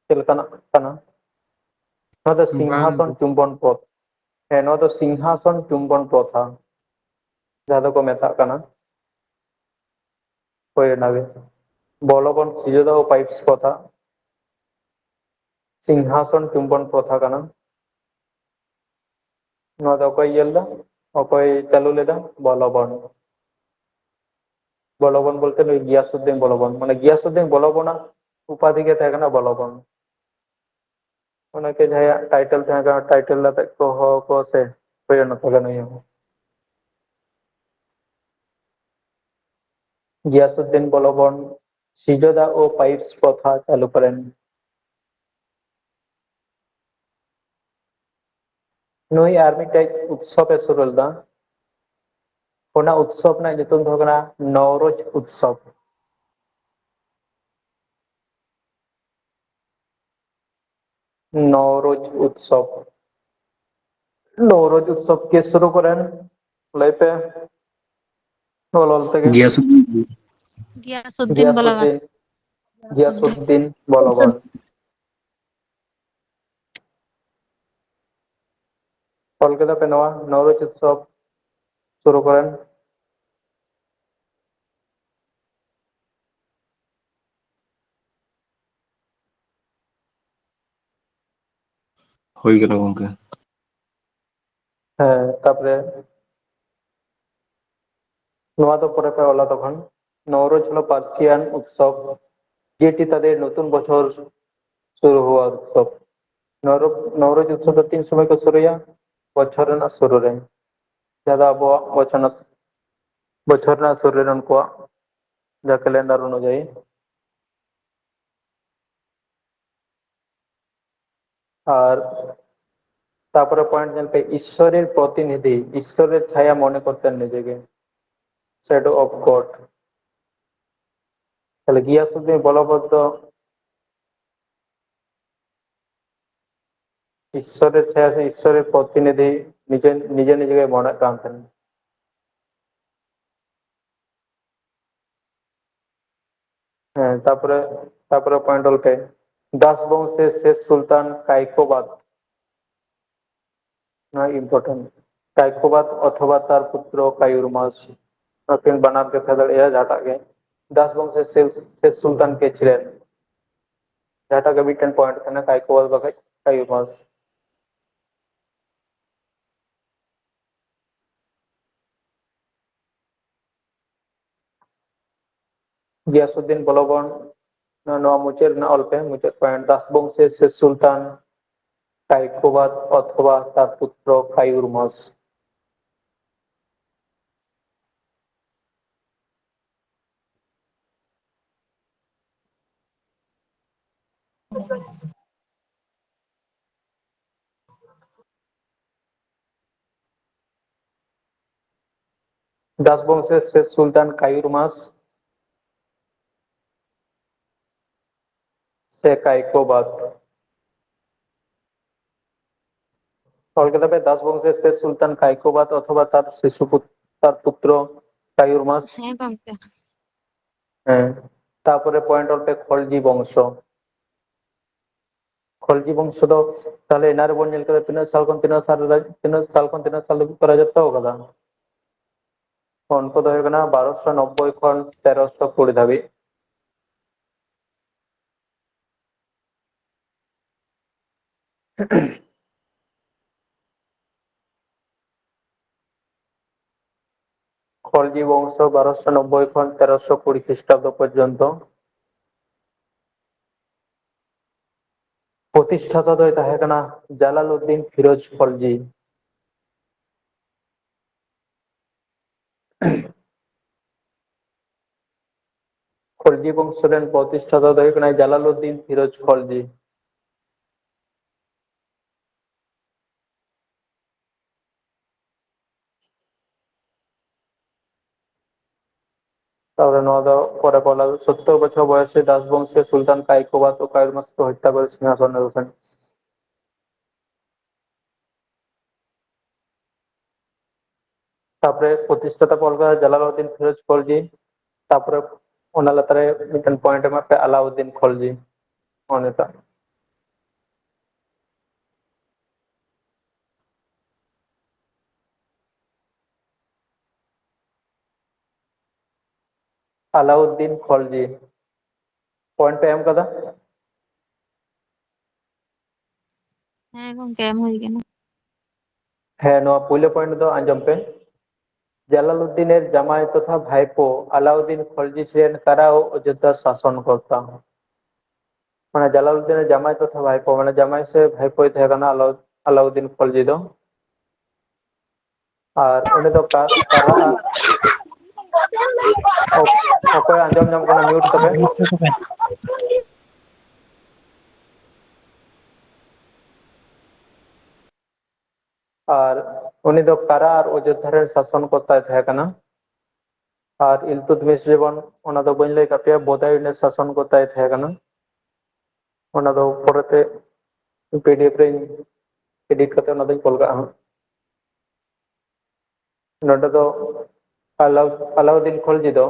ᱪᱮᱫ ᱞᱮᱠᱟᱱᱟᱜ ᱠᱟᱱᱟ? ᱱᱚᱣᱟ ᱫᱚ ᱵᱟᱝ ᱥᱤᱝᱦᱟᱥᱚᱱ ᱜᱮ᱾ ᱪᱩᱢᱵᱚᱱ ᱯᱨᱚᱛᱷᱟ᱾ ᱦᱮᱸ, ᱱᱚᱣᱟ ᱫᱚ ᱥᱤᱝᱦᱟᱥᱚᱱ ᱪᱩᱢᱵᱚᱱ ᱯᱨᱚᱛᱷᱟ ᱡᱟᱦᱟᱸ ᱫᱚᱠᱚ ᱢᱮᱛᱟᱜ ᱠᱟᱱᱟ᱾ ᱦᱳᱭ, ᱚᱱᱟᱜᱮ᱾ ᱵᱚᱞᱚᱵᱚᱱ ᱥᱤᱡᱚᱫᱟ ᱳ ᱯᱟᱭᱤᱯᱥ ᱯᱨᱚᱛᱷᱟ᱾ ᱥᱤᱝᱦᱟᱥᱚᱱ ᱪᱩᱢᱵᱚᱱ ᱯᱨᱚᱛᱷᱟ ᱠᱟᱱᱟ᱾ ᱱᱚᱣᱟ ᱫᱚ ᱚᱠᱚᱭ ᱤᱭᱟᱹ ᱞᱮᱫᱟ? ᱚᱠᱚᱭ ᱪᱟᱹᱞᱩ ᱞᱮᱫᱟ? ᱵᱚᱞᱚᱵᱚᱱ᱾ ᱵᱚᱞᱚᱵᱚᱱ ᱵᱚᱞᱛᱮ ᱱᱩᱭ ᱜᱤᱭᱟᱥᱩᱫᱽᱫᱤᱱ ᱵᱚᱞᱚᱵᱚᱱ, ᱢᱟᱱᱮ ᱜᱤᱭᱟᱥᱩᱫᱽᱫᱤᱱ ᱵᱚᱞᱚᱵᱚᱱᱟᱜ ᱩᱯᱟᱫᱷᱤ ᱜᱮ ᱛᱟᱦᱮᱸ ᱠᱟᱱᱟ ᱵᱚᱞᱚᱵᱚᱱ᱾ ᱚᱱᱟᱛᱮ ᱡᱟᱦᱟᱸᱭᱟᱜ ᱴᱟᱭᱴᱮᱞ ᱛᱟᱦᱮᱸ ᱠᱟᱱᱟ, ᱴᱟᱭᱴᱮᱞ ᱟᱛᱮᱫ ᱠᱚ ᱦᱚᱦᱚ ᱟᱠᱚᱣᱟ ᱥᱮ, ᱯᱚᱨᱤᱱᱚᱛ ᱞᱮᱱ ᱩᱱᱤ ᱦᱚᱸ᱾ ᱜᱤᱭᱟᱥᱩᱫᱽᱫᱤᱱ ᱵᱚᱞᱚᱵᱚᱱ ᱥᱤᱡᱚᱫᱟ ᱳ ᱯᱟᱭᱤᱯᱥ ᱯᱨᱚᱛᱷᱟ ᱪᱟᱹᱞᱩ ᱠᱚᱨᱮᱱ᱾ ᱱᱩᱭ ᱟᱨ ᱢᱤᱫᱴᱮᱡ ᱩᱛᱥᱚᱵ ᱮ ᱥᱩᱨᱩ ᱞᱮᱫᱟ᱾ ᱚᱱᱟ ᱩᱛᱥᱚᱵ ᱨᱮᱱᱟᱜ ᱧᱩᱛᱩᱢ ᱫᱚ ᱦᱩᱭᱩᱜ ᱠᱟᱱᱟ ᱱᱚᱣᱨᱳᱡᱽ ᱩᱛᱥᱚᱵ᱾ ᱱᱚᱣᱨᱳᱡᱽ ᱩᱛᱥᱚᱵ᱾ ᱱᱚᱣᱨᱳᱡᱽ ᱩᱛᱥᱚᱵ ᱠᱮ ᱥᱩᱨᱩ ᱠᱚᱨᱮᱱ? ᱞᱟᱹᱭ ᱯᱮ᱾ ᱚᱞ ᱚᱞ ᱛᱮᱜᱮ᱾ ᱜᱤᱭᱟᱥᱩᱫᱽᱫᱤᱱ᱾ ᱜᱤᱭᱟᱥᱩᱫᱽᱫᱤᱱ ᱵᱚᱞᱚᱵᱟᱱ᱾ ᱜᱤᱭᱟᱥᱩᱫᱽᱫᱤᱱ, ᱜᱤᱭᱟᱥᱩᱫᱽᱫᱤᱱ ᱵᱚᱞᱚᱵᱟᱱ᱾ ᱚᱞ ᱠᱮᱫᱟ ᱯᱮ ᱱᱚᱣᱟ ᱱᱚᱣᱨᱳᱡᱽ ᱩᱛᱥᱚᱵ ᱥᱩᱨᱩ ᱠᱚᱨᱮᱱ? ᱦᱩᱭ ᱠᱟᱱᱟ ᱜᱚᱝᱠᱮ᱾ ᱦᱮᱸ, ᱛᱟᱯᱚᱨᱮ ᱱᱚᱣᱟ ᱫᱚ ᱯᱚᱨᱮ ᱯᱮ ᱚᱞᱟ ᱛᱚᱠᱷᱚᱱ᱾ নওরোজ হলো পার্সিয়ান উৎসব, যেটি তাদের নতুন বছর শুরু হওয়ার উৎসব। নওরোজ, নওরোজ উৎসব ᱫᱚ ᱛᱤᱱ ᱥᱚᱢᱚᱭ ᱠᱚ ᱥᱩᱨᱩᱭᱟ? ᱵᱚᱪᱷᱚᱨ ᱨᱮᱱᱟᱜ ᱥᱩᱨᱩ ᱨᱮ, ᱡᱟᱦᱟᱸ ᱫᱚ ᱟᱵᱚᱣᱟᱜ ᱵᱚᱪᱷᱚᱨ ᱨᱮᱱᱟᱜ, ᱵᱚᱪᱷᱚᱨ ᱨᱮᱱᱟᱜ ᱥᱩᱨᱩ ᱨᱮ ᱩᱱᱠᱩᱣᱟᱜ ᱡᱟᱦᱟᱸ calendar ᱚᱱᱩᱡᱟᱭᱤ᱾ ᱟᱨ ᱛᱟᱯᱚᱨᱮ point ᱧᱮᱞ ᱯᱮ, ᱤᱥᱥᱚᱨᱮᱨ ᱯᱨᱚᱛᱤᱱᱤᱫᱷᱤ, ᱤᱥᱥᱚᱨᱮᱨ ᱪᱷᱟᱭᱟ ᱢᱚᱱᱮ ᱠᱚᱨᱛᱮᱱ ᱱᱤᱡᱮᱜᱮ, shadow of God᱾ ᱛᱟᱦᱞᱮ ᱜᱤᱭᱟᱥᱩᱫᱽᱫᱤᱱ ᱵᱚᱞᱚᱵᱚᱛ ᱫᱚ ᱤᱥᱥᱚᱨᱮᱨ ᱪᱷᱟᱭᱟ ᱥᱮ ᱤᱥᱥᱚᱨᱮᱨ ᱯᱨᱚᱛᱤᱱᱤᱫᱷᱤ ᱱᱤᱡᱮ, ᱱᱤᱡᱮ ᱱᱤᱡᱮ ᱜᱮ ᱢᱚᱱᱮᱜ ᱠᱟᱱ ᱛᱟᱦᱮᱱᱟ᱾ ᱦᱮᱸ, ᱛᱟᱯᱚᱨᱮ, ᱛᱟᱯᱚᱨᱮ point ᱚᱞ ᱯᱮ, ᱫᱟᱥ ᱵᱚᱝᱥᱮ ᱥᱮᱥ ᱥᱩᱞᱛᱟᱱ ᱠᱟᱭᱠᱳᱵᱟᱫ᱾ ᱱᱚᱣᱟ important᱾ ᱠᱟᱭᱠᱳᱵᱟᱫ ᱚᱛᱷᱚᱵᱟ ᱛᱟᱨ ᱯᱩᱛᱨᱚ ᱠᱟᱭᱩᱨᱢᱟᱥ, ᱱᱚᱣᱟ ᱠᱤᱱ ᱵᱟᱱᱟᱨ ᱜᱮ ᱛᱟᱦᱮᱸ ᱫᱟᱲᱮᱭᱟᱜᱼᱟ, ᱡᱟᱦᱟᱸᱴᱟᱜ ᱜᱮ᱾ ᱫᱟᱥ ᱵᱚᱝᱥᱮ ᱥᱮᱥ, ᱥᱮᱥ ᱥᱩᱞᱛᱟᱱ ᱠᱮ ᱪᱷᱤᱞᱮᱱ, ᱡᱟᱦᱟᱸᱴᱟᱜ ᱜᱮ ᱢᱤᱫᱴᱮᱱ point ᱠᱟᱱᱟ, ᱠᱟᱭᱠᱳᱵᱟᱫ ᱵᱟᱠᱷᱟᱡ ᱠᱟᱭᱩᱨᱢᱟᱥ᱾ ᱜᱤᱭᱟᱥᱩᱫᱽᱫᱤᱱ ᱵᱚᱞᱚᱵᱚᱱ, ᱱᱚᱣᱟ ᱢᱩᱪᱟᱹᱫ ᱨᱮᱱᱟᱜ ᱚᱞ ᱯᱮ, ᱢᱩᱪᱟᱹᱫ point, ᱫᱟᱥ ᱵᱚᱝᱥᱮ ᱥᱮᱥ ᱥᱩᱞᱛᱟᱱ ᱠᱟᱭᱠᱚᱵᱟᱫ ᱚᱛᱷᱚᱵᱟ ᱛᱟᱨ ᱯᱩᱛᱨᱚ ᱠᱟᱭᱩᱨᱢᱟᱥ᱾ ᱫᱟᱥ ᱵᱚᱝᱥᱮᱥ ᱥᱮᱥ ᱥᱩᱞᱛᱟᱱ ᱠᱟᱭᱩᱨᱢᱟᱥ ᱥᱮ ᱠᱟᱭᱠᱚᱵᱟᱫ᱾ ᱚᱞ ᱠᱮᱫᱟ ᱯᱮ ᱫᱟᱥ ᱵᱚᱝᱥᱮᱥ ᱥᱮᱥ ᱥᱩᱞᱛᱟᱱ ᱠᱟᱭᱠᱚᱵᱟᱫ ᱚᱛᱷᱚᱵᱟ ᱛᱟᱨ ᱥᱤᱥᱩ ᱯᱩᱛ-, ᱛᱟᱨ ᱯᱩᱛᱨᱚ ᱠᱟᱭᱩᱨᱢᱟᱥ᱾ ᱦᱮᱸ ᱜᱚᱢᱠᱮ᱾ ᱦᱮᱸ᱾ ᱛᱟᱯᱚᱨᱮ ᱯᱚᱭᱮᱱᱴ ᱚᱞ ᱯᱮ ᱠᱷᱚᱞᱡᱤ ᱵᱚᱝᱥᱚ᱾ ᱠᱷᱚᱞᱡᱤ ᱵᱚᱝᱥᱚ ᱫᱚ ᱛᱟᱦᱞᱮ ᱮᱱᱟ ᱨᱮᱵᱚᱱ ᱧᱮᱞ ᱠᱮᱫᱟ ᱛᱤᱱᱟᱹᱜ ᱥᱟᱞ ᱠᱷᱚᱱ ᱛᱤᱱᱟᱹᱜ ᱥᱟᱞ ᱨᱮ, ᱛᱤᱱᱟᱹᱜ ᱥᱟᱞ ᱠᱷᱚᱱ ᱛᱤᱱᱟᱹᱜ ᱥᱟᱞ ᱫᱷᱟᱹᱵᱤᱡ ᱠᱚ ᱨᱟᱡᱚᱛᱛᱚ ᱟᱠᱟᱫᱟ? ᱩᱱᱠᱩ ᱫᱚ ᱦᱩᱭᱩᱜ ᱠᱟᱱᱟ ᱵᱟᱨᱚᱥᱚ ᱱᱚᱵᱵᱳᱭ ᱠᱷᱚᱱ ᱛᱮᱨᱚᱥᱚ ᱠᱩᱲᱤ ᱫᱷᱟᱹᱵᱤᱡ᱾ ᱠᱷᱚᱞᱡᱤ ᱵᱚᱝᱥᱚ ᱵᱟᱨᱚᱥᱚ ᱱᱚᱵᱵᱳᱭ ᱠᱷᱚᱱ ᱛᱮᱨᱚᱥᱚ ᱠᱩᱲᱤ ᱠᱷᱨᱤᱥᱴᱟᱵᱫᱚ ᱯᱚᱨᱡᱚᱱᱛᱚ᱾ ᱯᱨᱚᱛᱤᱥᱴᱷᱟᱛᱟ ᱫᱚᱭ ᱛᱟᱦᱮᱸ ᱠᱟᱱᱟ ᱡᱟᱞᱟᱞᱩᱫᱫᱤᱱ ᱯᱷᱤᱨᱳᱡᱽ ᱠᱷᱚᱞᱡᱤ᱾ ᱠᱷᱚᱞᱡᱤ ᱵᱚᱝᱥᱚ ᱨᱮᱱ ᱯᱨᱚᱛᱤᱥᱴᱷᱟᱛᱟ ᱫᱚ ᱦᱩᱭᱩᱜ ᱠᱟᱱᱟᱭ ᱡᱟᱞᱟᱞᱩᱫᱫᱤᱱ ᱯᱷᱤᱨᱳᱡᱽ ᱠᱷᱚᱞᱡᱤ᱾ ᱛᱟᱯᱚᱨᱮ ᱱᱚᱣᱟ ᱫᱚ ᱯᱚᱨᱮ ᱠᱚ ᱞᱟᱹᱜᱩ, ᱥᱚᱛᱛᱚᱨ ᱵᱚᱪᱷᱚᱨ ᱵᱚᱭᱚᱥᱮ ᱫᱟᱥ ᱵᱚᱝᱥᱤᱭᱚ ᱥᱩᱞᱛᱟᱱ ᱠᱟᱭᱠᱚᱵᱟᱫ ᱚᱠᱟᱭᱩᱨᱢᱟᱥ ᱠᱚ ᱦᱚᱛᱛᱟ ᱠᱚᱨᱮ ᱥᱤᱝᱦᱟᱥᱚᱱ ᱨᱮ ᱵᱚᱥᱮᱱ᱾ ᱛᱟᱯᱚᱨᱮ ᱯᱨᱚᱛᱤᱥᱴᱷᱟᱛᱟ ᱠᱚ ᱚᱞ ᱠᱟᱫᱟ ᱡᱟᱞᱟᱞᱩᱫᱫᱤᱱ ᱯᱷᱤᱨᱳᱡᱽ ᱠᱷᱚᱞᱡᱤ, ᱛᱟᱯᱚᱨᱮ ᱚᱱᱟ ᱞᱟᱛᱟᱨ ᱨᱮ ᱢᱤᱫᱴᱮᱱ ᱯᱚᱭᱮᱱᱴ ᱮᱢᱟᱜ ᱯᱮ ᱟᱞᱟᱩᱫᱫᱤᱱ ᱠᱷᱚᱞᱡᱤ, ᱚᱱᱮ ᱴᱟᱜ᱾ ᱟᱞᱟᱩᱫᱫᱤᱱ ᱠᱷᱚᱞᱡᱤ᱾ ᱯᱚᱭᱮᱱᱴ ᱯᱮ ᱮᱢ ᱠᱟᱫᱟ? ᱦᱮᱸ ᱜᱚᱝᱠᱮ, ᱮᱢ ᱦᱩᱭ ᱠᱟᱱᱟ᱾ ᱦᱮᱸ, ᱱᱚᱣᱟ ᱯᱩᱭᱞᱩ ᱯᱚᱭᱮᱱᱴ ᱫᱚ ᱟᱸᱡᱚᱢ ᱯᱮ᱾ ᱡᱟᱞᱟᱞᱩᱫᱫᱤᱱᱮᱨ ᱡᱟᱢᱟᱭ ᱛᱚᱛᱷᱟ ᱵᱷᱟᱭᱯᱳ ᱟᱞᱟᱩᱫᱫᱤᱱ ᱠᱷᱚᱞᱡᱤ ᱥᱮᱱ ᱠᱟᱨᱟ ᱳ ᱚᱡᱳᱫᱽᱫᱷᱟ ᱥᱟᱥᱚᱱ ᱠᱚᱨᱛᱟ᱾ ᱢᱟᱱᱮ ᱡᱟᱞᱟᱞᱩᱫᱽᱫᱤᱱ ᱨᱮᱱ ᱡᱟᱢᱟᱭ ᱛᱚᱛᱷᱟ ᱵᱷᱟᱭᱯᱳ, ᱢᱟᱱᱮ ᱡᱟᱢᱟᱭ ᱥᱮ ᱵᱷᱟᱭᱯᱳᱭ ᱛᱟᱦᱮᱸ ᱠᱟᱱᱟ ᱟᱞᱟᱩ-, ᱟᱞᱟᱩᱫᱽᱫᱤᱱ ᱠᱷᱚᱞᱡᱤ ᱫᱚ᱾ ᱟᱨ ᱩᱱᱤ ᱫᱚ ᱠᱟ-, ᱠᱟᱨᱟ ᱟᱨ ᱚᱠ-, ᱚᱠᱚᱭ ᱟᱸᱡᱚᱢ ᱧᱟᱢ ᱠᱟᱱᱟ, mute ᱛᱟᱯᱮ᱾ ᱟᱨ ᱩᱱᱤ ᱫᱚ ᱠᱟᱨᱟ ᱟᱨ ᱚᱡᱳᱫᱽᱫᱷᱟ ᱨᱮᱱ ᱥᱟᱥᱚᱱ ᱠᱚᱨᱛᱟᱭ ᱛᱟᱦᱮᱸ ᱠᱟᱱᱟ᱾ ᱟᱨ ᱤᱞᱛᱩᱛᱢᱤᱥ ᱡᱮᱢᱚᱱ, ᱚᱱᱟ ᱫᱚ ᱵᱟᱹᱧ ᱞᱟᱹᱭ ᱠᱟᱜ ᱯᱮᱭᱟ, ᱵᱚᱫᱟᱭᱩ ᱨᱮᱱ ᱥᱟᱥᱚᱱ ᱠᱚᱨᱛᱟᱭ ᱛᱟᱦᱮᱸ ᱠᱟᱱᱟ᱾ ᱚᱱᱟ ᱫᱚ ᱯᱚᱨᱮᱛᱮ P D F ᱨᱮᱧ edit ᱠᱟᱛᱮ ᱚᱱᱟ ᱫᱚᱧ ᱠᱚᱞ ᱠᱟᱜᱼᱟ ᱦᱟᱸᱜ᱾ ᱱᱚᱰᱮ ᱫᱚ ᱟᱞᱟᱩ-, ᱟᱞᱟᱩᱫᱽᱫᱤᱱ ᱠᱷᱚᱞᱡᱤ ᱫᱚ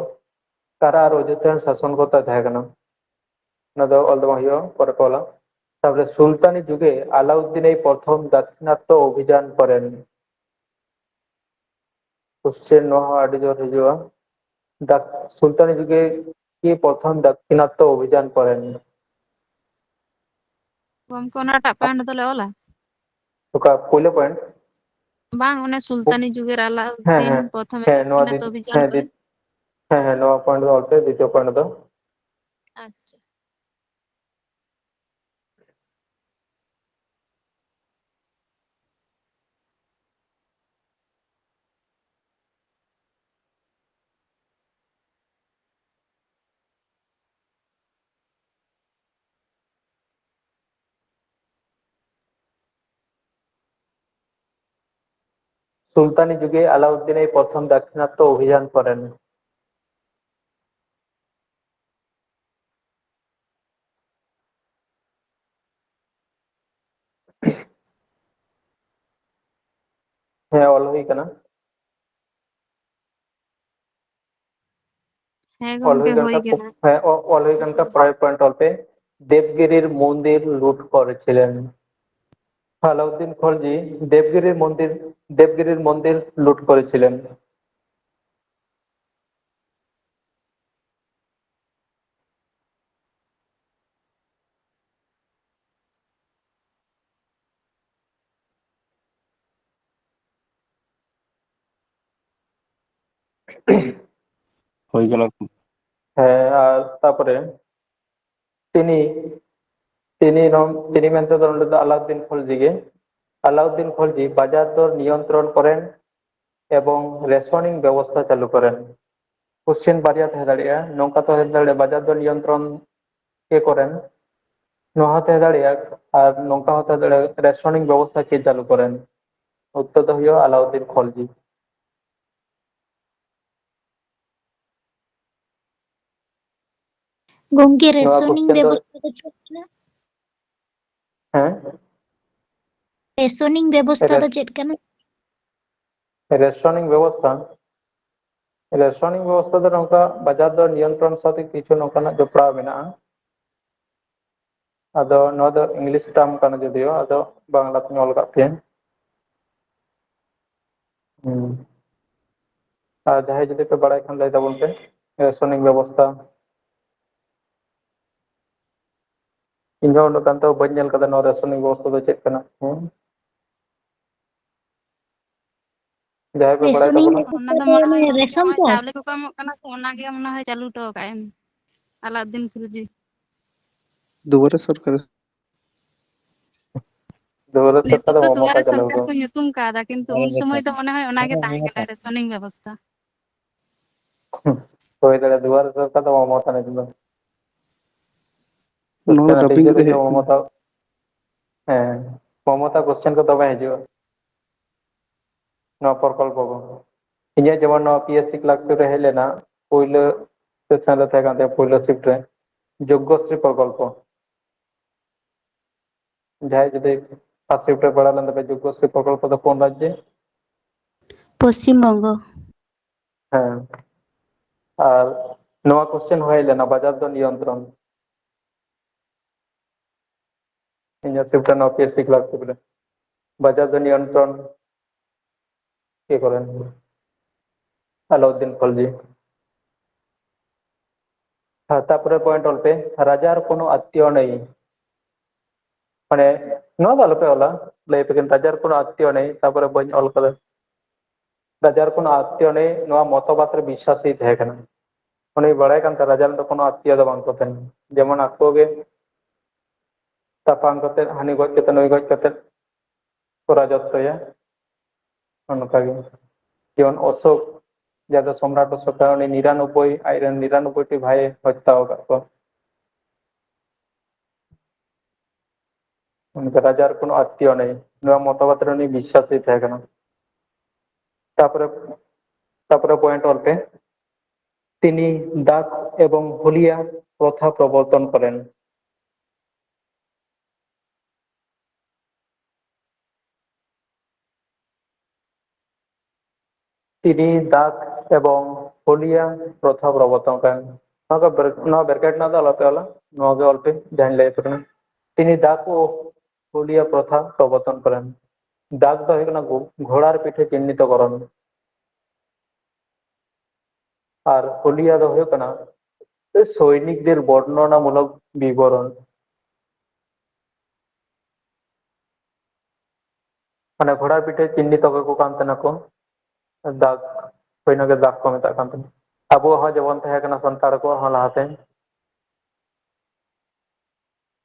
ᱠᱟᱨᱟ ᱟᱨ ᱚᱡᱳᱫᱽᱫᱷᱟ ᱨᱮᱱ ᱥᱟᱥᱚᱱ ᱠᱚᱨᱛᱟᱭ ᱛᱟᱦᱮᱸ ᱠᱟᱱᱟ᱾ ᱚᱱᱟ ᱫᱚ ᱚᱞ ᱫᱚ ᱵᱟᱝ ᱦᱩᱭᱩᱜᱼᱟ, ᱯᱚᱨᱮ ᱠᱚ ᱚᱞᱟ᱾ ᱛᱟᱨᱯᱚᱨᱮ ᱥᱩᱞᱛᱟᱱᱤ ᱡᱩᱜᱮ ᱟᱞᱟᱩᱫᱽᱫᱤᱱ ᱮᱭ ᱯᱨᱚᱛᱷᱚᱢ ᱫᱟᱠᱠᱷᱤᱱᱟᱛᱛᱚ ᱚᱵᱷᱤᱡᱟᱱ ᱠᱚᱨᱮᱱ᱾ Question ᱱᱚᱣᱟ ᱦᱚᱸ ᱟᱹᱰᱤ ᱡᱳᱨ ᱦᱤᱡᱩᱜᱼᱟ᱾ ᱫᱟᱠ-, ᱥᱩᱞᱛᱟᱱᱤ ᱡᱩᱜᱮ ᱠᱤ ᱯᱨᱚᱛᱷᱚᱢ ᱫᱟᱠᱠᱷᱤᱱᱟᱛᱛᱚ ᱚᱵᱷᱤᱡᱟᱱ ᱠᱚᱨᱮᱱ? ᱜᱚᱢᱠᱮ, ᱚᱱᱟᱴᱟᱜ point ᱫᱚᱞᱮ ᱚᱞᱟ? ᱚᱠᱟ ᱯᱳᱭᱞᱳ point? ᱵᱟᱝ, ᱚᱱᱮ ᱥᱩᱞᱛᱟᱱᱤ ᱡᱩᱜᱮ ᱨᱮ ᱦᱮᱸ, ᱟᱞᱟᱩᱫᱽᱫᱤᱱ ᱦᱮᱸ, ᱯᱨᱚᱛᱷᱚᱢᱮ ᱦᱮᱸ, ᱱᱚᱣᱟ ᱫᱟᱠᱠᱷᱤᱱᱟᱛᱛᱚ ᱫᱤ-, ᱚᱵᱷᱤᱡᱟᱱ ᱦᱮᱸ, ᱠᱚᱨᱮ᱾ ᱫᱤ-, ᱦᱮᱸ, ᱦᱮᱸ, ᱱᱚᱣᱟ point ᱫᱚ ᱚᱞ ᱯᱮ, ᱫᱤᱛᱤᱭᱚ point ᱫᱚ᱾ ᱟᱪᱪᱷᱟ᱾ ᱥᱩᱞᱛᱟᱱᱤ ᱡᱩᱜᱮ ᱟᱞᱟᱩᱫᱽᱫᱤᱱ ᱮᱭ ᱯᱨᱚᱛᱷᱚᱢ ᱫᱟᱠᱠᱷᱤᱱᱟᱛᱛᱚ ᱚᱵᱷᱤᱡᱟᱱ ᱠᱚᱨᱮᱱ᱾ ᱦᱮᱸ, ᱚᱞ ᱦᱩᱭ ᱠᱟᱱᱟ᱾ ᱦᱮᱸ ᱚᱞ ᱜᱚᱢᱠᱮ, ᱦᱩᱭ ᱠᱟᱱ ᱦᱩᱭ ᱠᱷᱟᱱ, ᱠᱟᱱᱟ᱾ ᱦᱮᱸ, ᱚ-, ᱚᱞ ᱦᱩᱭ ᱠᱟᱱ ᱠᱷᱟᱱ ᱯᱨᱟᱭ point ᱚᱞ ᱯᱮ᱾ দেবগিরির মন্দির লুট করেছিলেন। আলাউদ্দিন খলজি দেবগিরির মন্দির, দেবগিরির মন্দির লুট করেছিলেন। ᱦᱩᱭ ᱠᱟᱱᱟ᱾ ᱦᱮᱸ, ᱟᱨ ᱛᱟᱯᱚᱨᱮ ᱛᱤᱱᱤ ᱛᱤᱱᱤ ᱱᱚᱢ-, ᱛᱤᱱᱤ ᱢᱮᱱᱛᱮ ᱫᱚ ᱱᱚᱰᱮ ᱫᱚ ᱟᱞᱟᱩᱫᱫᱤᱱ ᱠᱷᱚᱞᱡᱤ ᱜᱮ᱾ ᱟᱞᱟᱩᱫᱫᱤᱱ ᱠᱷᱚᱞᱡᱤ ᱵᱟᱡᱟᱨ ᱫᱚᱨ ᱱᱤᱭᱚᱱᱛᱨᱚᱱ ᱠᱚᱨᱮᱱ ᱮᱵᱚᱝ ᱨᱮᱥᱚᱱᱤᱝ ᱵᱮᱵᱚᱥᱛᱷᱟ ᱪᱟᱹᱞᱩ ᱠᱚᱨᱮᱱ᱾ ᱠᱚᱥᱪᱮᱱ ᱵᱟᱨᱭᱟ ᱛᱟᱦᱮᱸ ᱫᱟᱲᱮᱭᱟᱜᱼᱟ, ᱱᱚᱝᱠᱟ ᱛᱟᱦᱮᱸ ᱫᱟᱲᱮᱭᱟᱜᱼᱟ, ᱵᱟᱡᱟᱨ ᱫᱚᱨ ᱱᱤᱭᱚᱱᱛᱨᱚᱱ ᱪᱮᱫ ᱠᱚᱨᱮᱱ? ᱱᱚᱣᱟ ᱦᱚᱸ ᱛᱟᱦᱮᱸ ᱫᱟᱲᱮᱭᱟᱜᱼᱟ, ᱟᱨ ᱱᱚᱝᱠᱟ ᱦᱚᱸ ᱛᱟᱦᱮᱸ ᱫᱟᱲᱮᱭᱟᱜᱼᱟ, ᱨᱮᱥᱚᱱᱤᱝ ᱵᱮᱵᱚᱥᱛᱷᱟ ᱪᱮᱫ ᱪᱟᱹᱞᱩ ᱠᱚᱨᱮᱱ? ᱩᱛᱛᱚᱨ ᱫᱚ ᱦᱩᱭᱩᱜᱼᱟ ᱟᱞᱟᱩᱫᱫᱤᱱ ᱠᱷᱚᱞᱡᱤ᱾ ᱜᱚᱝᱠᱮ, ᱱᱚᱣᱟ ᱨᱮᱥᱚᱱᱤᱝ ᱠᱚᱥᱪᱮᱱ ᱫᱚ ᱵᱮᱵᱚᱥᱛᱷᱟ ᱫᱚ ᱪᱮᱫ ᱠᱟᱱᱟ? ᱦᱮᱸ? ᱨᱮᱥᱚᱱᱤᱝ ᱵᱮᱵᱚᱥᱛᱷᱟ ᱫᱚ ᱨᱮᱥ-, ᱪᱮᱫ ᱠᱟᱱᱟ? ᱨᱮᱥᱚᱱᱤᱝ ᱵᱮᱵᱚᱥᱛᱷᱟ, ᱨᱮᱥᱚᱱᱤᱝ ᱵᱮᱵᱚᱥᱛᱷᱟ ᱫᱚ ᱱᱚᱝᱠᱟ, ᱵᱟᱡᱟᱨ ᱫᱚ ᱱᱤᱭᱚᱱᱛᱨᱚᱱ ᱥᱟᱶᱛᱮ ᱠᱤᱪᱷᱩ ᱱᱚᱝᱠᱟᱱᱟᱜ ᱡᱚᱯᱲᱟᱣ ᱢᱮᱱᱟᱜᱼᱟ᱾ ᱟᱫᱚ ᱱᱚᱣᱟ ᱫᱚ ᱤᱝᱞᱤᱥ ᱴᱟᱨᱢ ᱠᱟᱱᱟ ᱡᱩᱫᱤᱭᱳ, ᱟᱫᱚ ᱵᱟᱝᱞᱟ ᱛᱮᱧ ᱚᱞ ᱠᱟᱜ ᱯᱮᱭᱟ᱾ ᱦᱩᱸ᱾ ᱟᱨ ᱡᱟᱦᱟᱸᱭ ᱡᱩᱫᱤ ᱯᱮ ᱵᱟᱲᱟᱭ ᱠᱷᱟᱱ ᱞᱟᱹᱭ ᱛᱟᱵᱚᱱ ᱯᱮ, ᱨᱮᱥᱚᱱᱤᱝ ᱵᱮᱵᱚᱥᱛᱷᱟ᱾ ᱤᱧ ᱦᱚᱸ ᱩᱱᱟᱹᱜ ᱜᱟᱱ ᱫᱚ ᱵᱟᱹᱧ ᱧᱮᱞ ᱠᱟᱫᱟ ᱱᱚᱣᱟ ᱨᱮᱥᱚᱱᱤᱝ ᱵᱮᱵᱚᱥᱛᱷᱟ ᱫᱚ ᱪᱮᱫ ᱠᱟᱱᱟ᱾ ᱦᱮᱸ? ᱡᱟᱦᱟᱸᱭ ᱯᱮ ᱵᱟᱲᱟᱭ ᱨᱮᱥᱚᱱᱤᱝ ᱛᱟᱵᱚᱱᱟ᱾ ᱵᱮᱵᱚᱥᱛᱷᱟ ᱚᱱᱟ ᱫᱚ ᱫᱚ ᱢᱟᱲᱟᱝ ᱚᱱᱮ ᱨᱮᱥᱚᱱ ᱱᱚᱜᱼᱚᱭ ᱠᱚ? ᱪᱟᱣᱞᱮ ᱠᱚᱠᱚ ᱮᱢᱚᱜ ᱠᱟᱱᱟ ᱛᱚ, ᱚᱱᱟᱜᱮ ᱢᱚᱱᱮ ᱦᱚᱭ ᱪᱟᱹᱞᱩ ᱦᱚᱴᱚ ᱠᱟᱜᱼᱟᱭ ᱟᱞᱟᱩᱫᱫᱤᱱ ᱠᱷᱤᱞᱡᱤ᱾ ᱫᱩᱣᱟᱨᱮ ᱥᱚᱨᱠᱟᱨ᱾ ᱫᱩᱣᱟᱨᱮ ᱥᱚᱨᱠᱟᱨ ᱱᱤᱛᱚᱜ ᱫᱚ ᱫᱚ ᱢᱚᱢᱚᱛᱟ ᱫᱩᱣᱟᱨᱮ ᱪᱟᱹᱞᱩ ᱥᱚᱨᱠᱟᱨ ᱠᱟᱫᱟ᱾ ᱠᱚ ᱧᱩᱛᱩᱢ ᱠᱟᱣᱫᱟ, ᱠᱤᱱᱛᱩ ᱩᱱ ᱥᱚᱢᱚᱭ ᱫᱚ ᱢᱚᱱᱮ ᱦᱚᱭ ᱚᱱᱟᱜᱮ ᱦᱮᱸ, ᱛᱟᱦᱮᱸ ᱠᱟᱱᱟ, ᱢᱚᱢᱚᱛᱟ᱾ ᱨᱮᱥᱚᱱᱤᱝ ᱵᱮᱵᱚᱥᱛᱷᱟ᱾ ᱦᱩᱭ ᱫᱟᱲᱮᱭᱟᱜᱼᱟ, ᱫᱩᱣᱟᱨᱮ ᱥᱚᱨᱠᱟᱨ ᱫᱚ ᱢᱚᱢᱚᱛᱟ ᱧᱩᱛᱩᱢ ᱫᱚ᱾ ᱱᱚᱣᱟ ᱫᱚ systematic dubbing ᱡᱩᱫᱤ ᱠᱟᱛᱮ ᱦᱩᱭᱩᱜᱼᱟ, ᱦᱮᱡ ᱠᱟᱱᱟ᱾ ᱢᱚᱢᱚᱛᱟ, ᱦᱮᱸ, ᱢᱚᱢᱚᱛᱟ question ᱠᱚ ᱫᱚᱢᱮ ᱦᱤᱡᱩᱜᱼᱟ᱾ ᱱᱚᱣᱟ ᱯᱨᱚᱠᱚᱞᱯᱚ ᱠᱚ᱾ ᱤᱧᱟᱹᱜ ᱡᱮᱢᱚᱱ ᱱᱚᱣᱟ P S C clerk ᱨᱮ ᱦᱮᱡ ᱞᱮᱱᱟ, ᱯᱩᱭᱞᱩ section ᱨᱮ ᱛᱟᱦᱮᱸ ᱠᱟᱱ ᱛᱟᱭᱟ, ᱯᱩᱭᱞᱩ shift ᱨᱮ, ᱡᱳᱜᱽᱜᱚᱥᱨᱤ ᱯᱨᱚᱠᱚᱞᱯᱚ᱾ ᱡᱟᱦᱟᱸᱭ ᱡᱩᱫᱤ first shift ᱨᱮ ᱯᱟᱲᱟᱣ ᱞᱮᱱ ᱛᱟᱯᱮ, ᱡᱳᱜᱽᱜᱚᱥᱨᱤ ᱯᱨᱚᱠᱚᱞᱯᱚ ᱫᱚ ᱠᱳᱱ ᱨᱟᱡᱽᱡᱮ? ᱯᱚᱥᱪᱤᱢ ᱵᱚᱝᱜᱚ᱾ ᱦᱮᱸ᱾ ᱟᱨ ᱱᱚᱣᱟ question ᱦᱩᱭ ᱞᱮᱱᱟ, ᱵᱟᱡᱟᱨ ᱫᱚ ᱱᱤᱭᱚᱱᱛᱨᱚᱱ᱾ ᱤᱧᱟᱹᱜ shift ᱨᱮ ᱱᱚᱣᱟ P S C clerk shift ᱨᱮ᱾ ᱵᱟᱡᱟᱨ ᱫᱚ ᱱᱤᱭᱚᱱᱛᱨᱚᱱ ᱠᱮ ᱠᱚᱨᱮᱱ? ᱟᱞᱟᱩᱫᱫᱤᱱ ᱠᱷᱚᱞᱡᱤ᱾ ᱦᱮᱸ, ᱛᱟᱯᱚᱨᱮ point ᱚᱞ ᱯᱮ, ᱨᱟᱡᱟᱨ ᱠᱳᱱᱳ ᱟᱛᱛᱤᱭᱚ ᱱᱮᱭ᱾ ᱢᱟᱱᱮ, ᱱᱚᱣᱟ ᱫᱚ ᱟᱞᱚᱯᱮ ᱚᱞᱟ, ᱞᱟᱹᱭ ᱯᱮ ᱠᱤᱱ, ᱨᱟᱡᱟᱨ ᱠᱳᱱᱳ ᱟᱛᱛᱤᱭᱚ ᱱᱮᱭ, ᱛᱟᱯᱚᱨᱮ ᱵᱟᱹᱧ ᱚᱞ ᱠᱟᱫᱟ᱾ ᱨᱟᱡᱟᱨ ᱠᱳᱱᱳ ᱟᱛᱛᱤᱭᱚ ᱱᱮᱭ, ᱱᱚᱣᱟ ᱢᱚᱛᱚᱵᱟᱫ ᱨᱮ ᱵᱤᱥᱥᱟᱥᱤ ᱛᱟᱦᱮᱸ ᱠᱟᱱᱟ᱾ ᱩᱱᱤ ᱵᱟᱲᱟᱭ ᱠᱟᱱ ᱛᱟᱦᱮᱸ ᱨᱟᱡᱟ ᱨᱮᱱ ᱫᱚ ᱠᱳᱱᱳ ᱟᱛᱛᱤᱭᱚ ᱫᱚ ᱵᱟᱝ ᱠᱚ ᱛᱟᱦᱮᱱᱟ, ᱡᱮᱢᱚᱱ ᱟᱠᱚ ᱜᱮ ᱛᱟᱯᱟᱢ ᱠᱟᱛᱮ, ᱦᱟᱹᱱᱤ ᱜᱚᱡ ᱠᱟᱛᱮ ᱱᱩᱭ ᱜᱚᱡ ᱠᱟᱛᱮ ᱠᱚ ᱨᱟᱡᱚᱛᱛᱚᱭᱟ᱾ ᱚᱱᱠᱟᱜᱮ ᱡᱮᱢᱚᱱ ᱚᱥᱳᱠ, ᱡᱟᱦᱟᱸ ᱫᱚ ᱥᱚᱢᱨᱟᱴ ᱚᱥᱳᱠ ᱠᱟᱱᱟ, ᱩᱱᱤ ᱱᱤᱨᱟᱱᱚᱵᱵᱳᱭ ᱟᱡᱨᱮᱱ ᱱᱤᱨᱟᱱᱚᱵᱵᱳᱭ ᱴᱤ ᱵᱷᱟᱭᱮ ᱦᱚᱛᱛᱟ ᱟᱠᱟᱫ ᱠᱚᱣᱟ᱾ ᱩᱱᱤ ᱫᱚ ᱨᱟᱡᱟ ᱨᱮ ᱠᱳᱱᱳ ᱟᱛᱛᱤᱭᱚ ᱱᱮᱭ, ᱱᱚᱣᱟ ᱢᱚᱛᱟᱢᱚᱛ ᱨᱮ ᱩᱱᱤ ᱵᱤᱥᱥᱟᱥᱤ ᱛᱟᱦᱮᱸ ᱠᱟᱱᱟ᱾ ᱛᱟᱯᱚᱨᱮ, ᱛᱟᱯᱚᱨᱮ ᱯᱚᱭᱮᱱᱴ ᱚᱞ ᱯᱮ, ᱛᱤᱱᱤ ᱫᱟᱠ ᱮᱵᱚᱝ ᱦᱩᱞᱤᱭᱟ ᱯᱨᱚᱛᱷᱟ ᱯᱨᱚᱵᱚᱨᱛᱚᱱ ᱠᱚᱨᱮᱱ᱾ ᱛᱤᱱᱤ ᱫᱟᱠ ᱮᱵᱚᱝ ᱦᱩᱞᱤᱭᱟ ᱯᱨᱚᱛᱷᱟ ᱯᱨᱚᱵᱚᱨᱛᱚᱱ ᱠᱚᱨᱮᱱ᱾ ᱱᱚᱣᱟ ᱠᱚ ᱵᱨᱮ-, ᱱᱚᱣᱟ ᱵᱨᱮᱠᱮᱴ ᱨᱮᱱᱟᱜ ᱫᱚ ᱟᱞᱚᱯᱮ ᱚᱞᱟ, ᱱᱚᱣᱟ ᱜᱮ ᱚᱞ ᱯᱮ, ᱡᱟᱦᱟᱸᱧ ᱞᱟᱹᱭ ᱟᱯᱮ ᱠᱟᱱᱟ᱾ ᱛᱤᱱᱤ ᱫᱟᱠ ᱳ ᱦᱩᱞᱤᱭᱟ ᱯᱨᱚᱛᱷᱟ ᱯᱨᱚᱵᱚᱨᱛᱚᱱ ᱠᱚᱨᱮᱱ᱾ ᱫᱟᱠ ᱫᱚ ᱦᱩᱭᱩᱜ ᱠᱟᱱᱟ ᱜᱷᱚ-, ᱜᱷᱚᱲᱟᱨ ᱯᱤᱴᱷᱮ ᱪᱤᱦᱱᱤᱛᱚ ᱠᱚᱨᱚᱱ᱾ ᱟᱨ ᱦᱩᱞᱤᱭᱟ ᱫᱚ ᱦᱩᱭᱩᱜ ᱠᱟᱱᱟ ᱥᱚᱭᱱᱤᱠ ᱫᱮᱨ ᱵᱚᱨᱱᱚᱱᱟ ᱢᱩᱞᱚᱠ ᱵᱤᱵᱚᱨᱚᱱ᱾ ᱢᱟᱱᱮ ᱜᱷᱚᱲᱟ ᱯᱤᱴᱷᱮ ᱪᱤᱱᱱᱤ ᱛᱚᱠᱚ ᱠᱟᱱ ᱛᱟᱦᱮᱱᱟ ᱠᱚ, ᱫᱟᱜᱽ, ᱦᱩᱭᱱᱟ ᱜᱮ ᱫᱟᱜᱽ ᱠᱚ ᱢᱮᱛᱟᱜ ᱠᱟᱱ ᱛᱟᱦᱮᱱᱟ᱾ ᱟᱵᱚ ᱦᱚᱸ ᱡᱮᱢᱚᱱ ᱛᱟᱦᱮᱸ ᱠᱟᱱᱟ ᱥᱟᱱᱛᱟᱲ ᱠᱚᱣᱟᱜ ᱦᱚᱸ ᱞᱟᱦᱟᱛᱮ,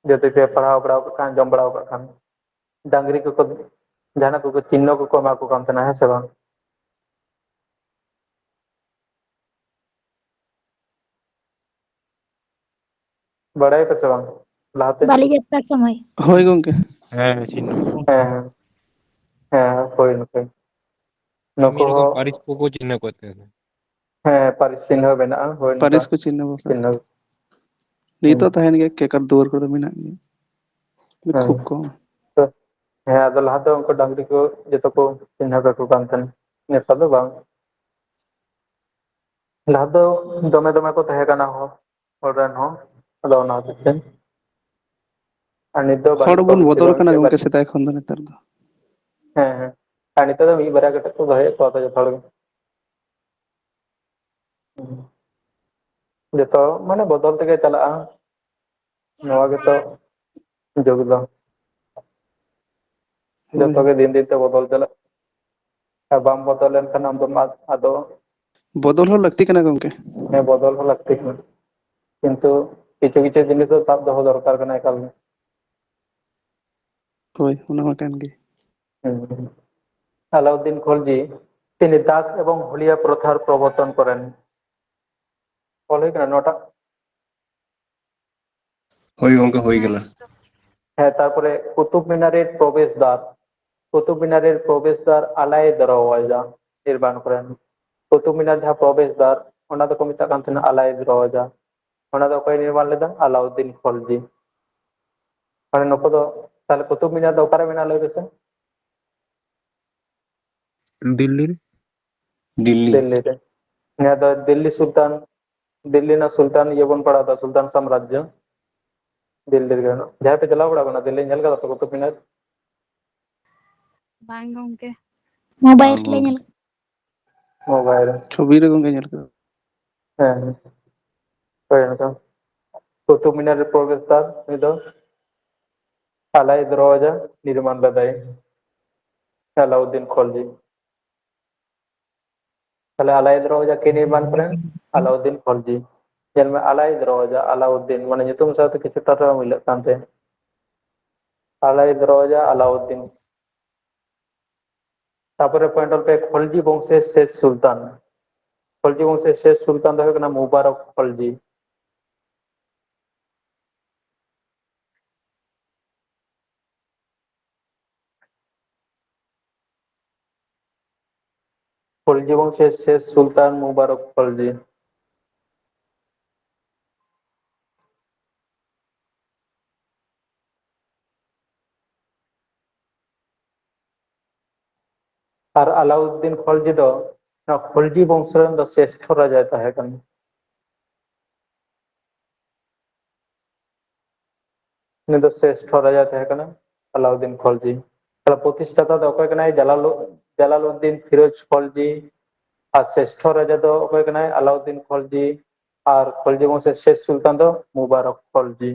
ᱡᱩᱫᱤ ᱯᱮ ᱯᱟᱲᱦᱟᱣ ᱵᱟᱲᱟ ᱟᱠᱟᱫ ᱠᱷᱟᱱ, ᱟᱸᱡᱚᱢ ᱵᱟᱲᱟ ᱟᱠᱟᱫ ᱠᱷᱟᱱ, ᱰᱟᱝᱨᱤ ᱠᱚᱠᱚ ᱡᱟᱦᱟᱱᱟᱜ ᱠᱚᱠᱚ ᱪᱤᱱᱦᱚ ᱠᱚᱠᱚ ᱮᱢᱟ ᱠᱚ ᱠᱟᱱ ᱛᱟᱦᱮᱱᱟ, ᱦᱮᱸ ᱥᱮ ᱵᱟᱝ? ᱵᱟᱲᱟᱭ ᱯᱮ ᱥᱮ ᱵᱟᱝ? ᱞᱟᱦᱟᱛᱮ ᱵᱟᱞᱤ ᱡᱟᱛᱨᱟ ᱥᱚᱢᱚᱭ᱾ ᱦᱳᱭ ᱜᱚᱝᱠᱮ᱾ ᱦᱮᱸ, ᱪᱤᱱᱦᱟᱹ᱾ ᱦᱮᱸ, ᱦᱮᱸ, ᱦᱳᱭ ᱱᱚᱛᱮ᱾ ᱱᱩᱠᱩ ᱢᱤᱫ ᱨᱚᱠᱚᱢ ᱦᱚᱸ ᱯᱟᱹᱨᱤᱥ ᱠᱚᱠᱚ ᱪᱤᱱᱦᱟᱹ ᱠᱚ ᱛᱟᱦᱮᱸᱱᱟ᱾ ᱦᱮᱸ, ᱯᱟᱹᱨᱤᱥ ᱪᱤᱱᱦᱟᱹ ᱢᱮᱱᱟᱜᱼᱟ, ᱦᱳᱭ ᱱᱚᱝᱠᱟ ᱯᱟᱹᱨᱤᱥ ᱠᱚ ᱪᱤᱱᱦᱟᱹ ᱵᱟᱠᱷᱨᱟ᱾ ᱪᱤᱱᱦᱟᱹ᱾ ᱦᱩᱸ᱾ ᱱᱤᱛᱚᱜ ᱛᱟᱦᱮᱱ ᱜᱮᱭᱟ, ᱠᱮᱠᱟᱨ ᱫᱩᱣᱟᱹᱨ ᱠᱚᱨᱮ ᱢᱮᱱᱟᱜ ᱜᱮᱭᱟ᱾ ᱦᱮᱸ᱾ ᱠᱷᱩᱵ ᱠᱚᱢ᱾ ᱛᱚ, ᱦᱮᱸ, ᱟᱫᱚ ᱞᱟᱦᱟ ᱫᱚ ᱩᱱᱠᱩ ᱰᱟᱝᱨᱤ ᱠᱚ ᱡᱚᱛᱚ ᱠᱚ ᱪᱤᱱᱦᱟᱹ ᱠᱟᱠᱚ ᱠᱟᱱ ᱛᱟᱦᱮᱸᱱ, ᱱᱮᱛᱟᱨ ᱫᱚ ᱵᱟᱝ᱾ ᱞᱟᱦᱟ ᱫᱚ ᱫᱚᱢᱮ ᱫᱚᱢᱮ ᱠᱚ ᱛᱟᱦᱮᱸ ᱠᱟᱱᱟ ᱦᱚᱲ, ᱦᱚᱲ ᱨᱮᱱ ᱦᱚᱸ, ᱟᱫᱚ ᱚᱱᱟ ᱦᱚᱛᱮᱡ ᱛᱮ᱾ ᱟᱨ ᱱᱤᱛ ᱫᱚ ᱦᱚᱲ ᱵᱟᱹᱱᱩᱜ ᱠᱚᱣᱟ ᱵᱚᱱ ᱵᱮᱥᱤᱨ ᱵᱚᱫᱚᱞ ᱵᱷᱟᱜᱽ ᱠᱟᱱᱟ ᱜᱮ ᱜᱚᱝᱠᱮ, ᱵᱟᱹᱱᱩᱜ᱾ ᱥᱮᱫᱟᱭ ᱠᱷᱚᱱ ᱫᱚ ᱱᱮᱛᱟᱨ ᱫᱚ᱾ ᱦᱮᱸ, ᱦᱮᱸ᱾ ᱟᱨ ᱱᱤᱛᱚᱜ ᱫᱚ ᱢᱤᱫ ᱵᱟᱨᱭᱟ ᱠᱟᱛᱮ ᱠᱚ ᱫᱚᱦᱚᱭᱮᱫ ᱠᱚᱣᱟ ᱛᱚ ᱡᱚᱛᱚ ᱦᱚᱲ ᱜᱮ᱾ ᱡᱚᱛᱚ ᱢᱟᱱᱮ ᱵᱚᱫᱚᱞ ᱛᱮᱜᱮ ᱪᱟᱞᱟᱜᱼᱟ᱾ ᱱᱚᱣᱟ ᱜᱮᱛᱚ ᱡᱩᱜᱽ ᱫᱚ᱾ ᱦᱳᱭ᱾ ᱡᱚᱛᱚ ᱜᱮ ᱫᱤᱱ ᱫᱤᱱ ᱛᱮ ᱵᱚᱫᱚᱞ ᱪᱟᱞᱟᱜ᱾ ᱟᱨ ᱵᱟᱢ ᱵᱚᱫᱚᱞ ᱞᱮᱱᱠᱷᱟᱱ ᱟᱢ ᱫᱚᱢ ᱟᱫ-, ᱟᱫᱚ᱾ ᱵᱚᱫᱚᱞ ᱦᱚᱸ ᱞᱟᱹᱠᱛᱤ ᱠᱟᱱᱟ ᱜᱚᱝᱠᱮ᱾ ᱦᱮᱸ, ᱵᱚᱫᱚᱞ ᱦᱚᱸ ᱞᱟᱹᱠᱛᱤ ᱠᱟᱱᱟ᱾ ᱠᱤᱱᱛᱩ ᱠᱤᱪᱷᱩ ᱠᱤᱪᱷᱩ ᱡᱤᱱᱤᱥ ᱫᱚ ᱥᱟᱵ ᱫᱚᱦᱚ ᱫᱚᱨᱠᱟᱨ ᱠᱟᱱᱟ ᱮᱠᱟᱞ ᱜᱮ᱾ ᱦᱳᱭ, ᱚᱱᱟ ᱢᱟ ᱠᱟᱱ ᱜᱮ᱾ ᱦᱩᱸ᱾ ᱟᱞᱟᱩᱫᱫᱤᱱ ᱠᱷᱚᱞᱡᱤ ᱛᱤᱱᱤ ᱫᱟᱥ ᱮᱵᱚᱝ ᱦᱩᱞᱤᱭᱟ ᱯᱨᱚᱛᱷᱟᱨ ᱯᱨᱚᱵᱚᱨᱛᱚᱱ ᱠᱚᱨᱮᱱ᱾ ᱚᱞ ᱦᱩᱭ ᱠᱟᱱᱟ ᱱᱚᱣᱟᱴᱟᱜ? ᱦᱳᱭ ᱜᱚᱝᱠᱮ, ᱦᱩᱭ ᱠᱟᱱᱟ᱾ ᱦᱮᱸ, ᱛᱟᱨᱯᱚᱨᱮ ᱠᱩᱛᱩᱵ ᱢᱤᱱᱟᱨ ᱨᱮ ᱯᱨᱚᱵᱮᱥ ᱫᱟᱨ, ᱠᱩᱛᱩᱵ ᱢᱤᱱᱟᱨ ᱨᱮ ᱯᱨᱚᱵᱮᱥ ᱫᱟᱨ ᱟᱞᱟᱭ ᱫᱚᱨᱣᱟᱡᱟ ᱱᱤᱨᱢᱟᱱ ᱠᱚᱨᱮᱱ᱾ ᱠᱩᱛᱩᱵ ᱢᱤᱱᱟᱨ ᱡᱟᱦᱟᱸ ᱯᱨᱚᱵᱮᱥ ᱫᱟᱨ, ᱚᱱᱟ ᱫᱚᱠᱚ ᱢᱮᱛᱟᱜ ᱠᱟᱱ ᱛᱟᱦᱮᱱᱟ ᱟᱞᱟᱭ ᱫᱚᱨᱣᱟᱡᱟ᱾ ᱚᱱᱟ ᱫᱚ ᱚᱠᱚᱭ ᱱᱤᱨᱢᱟᱱ ᱞᱮᱫᱟ? ᱟᱞᱟᱩᱫᱫᱤᱱ ᱠᱷᱚᱞᱡᱤ᱾ ᱢᱟᱱᱮ ᱱᱩᱠᱩ ᱫᱚ, ᱛᱟᱦᱞᱮ ᱠᱩᱛᱩᱵ ᱢᱤᱱᱟᱨ ᱫᱚ ᱚᱠᱟᱨᱮ ᱢᱮᱱᱟᱜᱼᱟ ᱞᱟᱹᱭ ᱯᱮᱥᱮ? ᱫᱤᱞᱞᱤ ᱨᱮ᱾ ᱫᱤᱞᱞᱤ᱾ ᱫᱤᱞᱞᱤ ᱨᱮ᱾ ᱱᱤᱭᱟᱹ ᱫᱚ ᱫᱤᱞᱞᱤ ᱥᱩᱞᱛᱟᱱ, ᱫᱤᱞᱞᱤ ᱨᱮᱱᱟᱜ ᱥᱩᱞᱛᱟᱱ ᱤᱭᱟᱹ ᱵᱚᱱ ᱯᱟᱲᱦᱟᱣ ᱮᱫᱟ, ᱥᱩᱞᱛᱟᱱ ᱥᱟᱢᱨᱟᱡᱽᱡᱚ᱾ ᱫᱤᱞᱞᱤ ᱨᱮ ᱢᱮᱱᱟᱜᱼᱟ᱾ ᱡᱟᱦᱟᱸᱭ ᱯᱮ ᱪᱟᱞᱟᱣ ᱵᱟᱲᱟ ᱟᱠᱟᱱᱟ ᱫᱤᱞᱞᱤ, ᱧᱮᱞ ᱠᱟᱫᱟ ᱯᱮ ᱠᱩᱛᱩᱵ ᱢᱤᱱᱟᱨ? ᱵᱟᱝ ᱜᱚᱝᱠᱮ᱾ ᱢᱳᱵᱟᱭᱤᱞ ᱵᱟᱝ ᱨᱮᱞᱮ ᱧᱮᱞ ᱜᱚᱝᱠᱮ᱾ ᱢᱳᱵᱟᱭᱤᱞ ᱨᱮ᱾ ᱪᱷᱚᱵᱤ ᱨᱮ ᱜᱚᱝᱠᱮ ᱧᱮᱞ ᱠᱟᱫᱟ᱾ ᱦᱮᱸ᱾ ᱦᱳᱭ, ᱚᱱᱠᱟ᱾ ᱠᱩᱛᱩᱵ ᱢᱤᱱᱟᱨ ᱨᱮ ᱯᱨᱚᱵᱮᱥ ᱫᱟᱨ ᱩᱱᱤ ᱫᱚ ᱟᱞᱟᱭ ᱫᱚᱨᱣᱟᱡᱟ ᱱᱤᱨᱢᱟᱱ ᱞᱮᱫᱟᱭ ᱟᱞᱟᱩᱫᱫᱤᱱ ᱠᱷᱚᱞᱡᱤ᱾ ᱛᱟᱦᱞᱮ ᱟᱞᱟᱭ ᱫᱚᱨᱣᱟᱡᱟ ᱠᱮ ᱱᱤᱨᱢᱟᱱ ᱠᱚᱨᱮ? ᱟᱞᱟᱩᱫᱫᱤᱱ ᱠᱷᱚᱞᱡᱤ᱾ ᱧᱮᱞ ᱢᱮ, ᱟᱞᱟᱭ ᱫᱚᱨᱣᱟᱡᱟ ᱟᱞᱟᱩᱫᱫᱤᱱ, ᱢᱟᱱᱮ ᱧᱩᱛᱩᱢ ᱥᱟᱶᱛᱮ ᱠᱤᱪᱷᱩᱴᱟ ᱨᱮᱦᱚᱸ ᱢᱤᱞᱟᱹᱜ ᱠᱟᱱ ᱛᱟᱭᱟ᱾ ᱟᱞᱟᱭ ᱫᱚᱨᱣᱟᱡᱟ ᱟᱞᱟᱩᱫᱫᱤᱱ᱾ ᱛᱟᱯᱚᱨᱮ point ᱚᱞ ᱯᱮ, ᱠᱷᱚᱞᱡᱤ ᱵᱚᱝᱥᱮ ᱥᱮᱥ ᱥᱩᱞᱛᱟᱱ᱾ ᱠᱷᱚᱞᱡᱤ ᱵᱚᱝᱥᱮ ᱥᱮᱥ ᱥᱩᱞᱛᱟᱱ ᱫᱚ ᱦᱩᱭᱩᱜ ᱠᱟᱱᱟ ᱢᱩᱵᱟᱨᱚᱠ ᱠᱷᱚᱞᱡᱤ᱾ ᱠᱷᱚᱞᱡᱤ ᱵᱚᱝᱥᱮ ᱥᱮᱥ ᱥᱩᱞᱛᱟᱱ ᱢᱩᱵᱟᱨᱚᱠ ᱠᱷᱚᱞᱡᱤ᱾ ᱟᱨ ᱟᱞᱟᱩᱫᱫᱤᱱ ᱠᱷᱚᱞᱡᱤ ᱫᱚ ᱱᱚᱣᱟ ᱠᱷᱚᱞᱡᱤ ᱵᱚᱝᱥᱚ ᱨᱮᱱ ᱫᱚ ᱥᱨᱮᱥᱴᱷᱚ ᱨᱟᱡᱟᱭ ᱛᱟᱦᱮᱸ ᱠᱟᱱᱟ᱾ ᱩᱱᱤ ᱫᱚ ᱥᱨᱮᱥᱴᱷᱚ ᱨᱟᱡᱟᱭ ᱛᱟᱦᱮᱸ ᱠᱟᱱᱟ, ᱟᱞᱟᱩᱫᱫᱤᱱ ᱠᱷᱚᱞᱡᱤ᱾ ᱛᱟᱦᱞᱮ ᱯᱨᱚᱛᱤᱥᱴᱷᱟᱛᱟ ᱫᱚ ᱚᱠᱚᱭ ᱠᱟᱱᱟᱭ? ᱡᱟᱞᱟᱞᱩ-, ᱡᱟᱞᱟᱞᱩᱫᱫᱤᱱ ᱯᱷᱤᱨᱳᱡᱽ ᱠᱷᱚᱞᱡᱤ᱾ ᱟᱨ ᱥᱨᱮᱥᱴᱷᱚ ᱨᱟᱡᱟ ᱫᱚ ᱚᱠᱚᱭ ᱠᱟᱱᱟᱭ? ᱟᱞᱟᱩᱫᱫᱤᱱ ᱠᱷᱚᱞᱡᱤ᱾ ᱟᱨ ᱠᱷᱚᱞᱡᱤ ᱵᱚᱝᱥᱚ ᱥᱮᱥ ᱥᱩᱞᱛᱟᱱ ᱫᱚ ᱢᱩᱵᱟᱨᱚᱠ ᱠᱷᱚᱞᱡᱤ᱾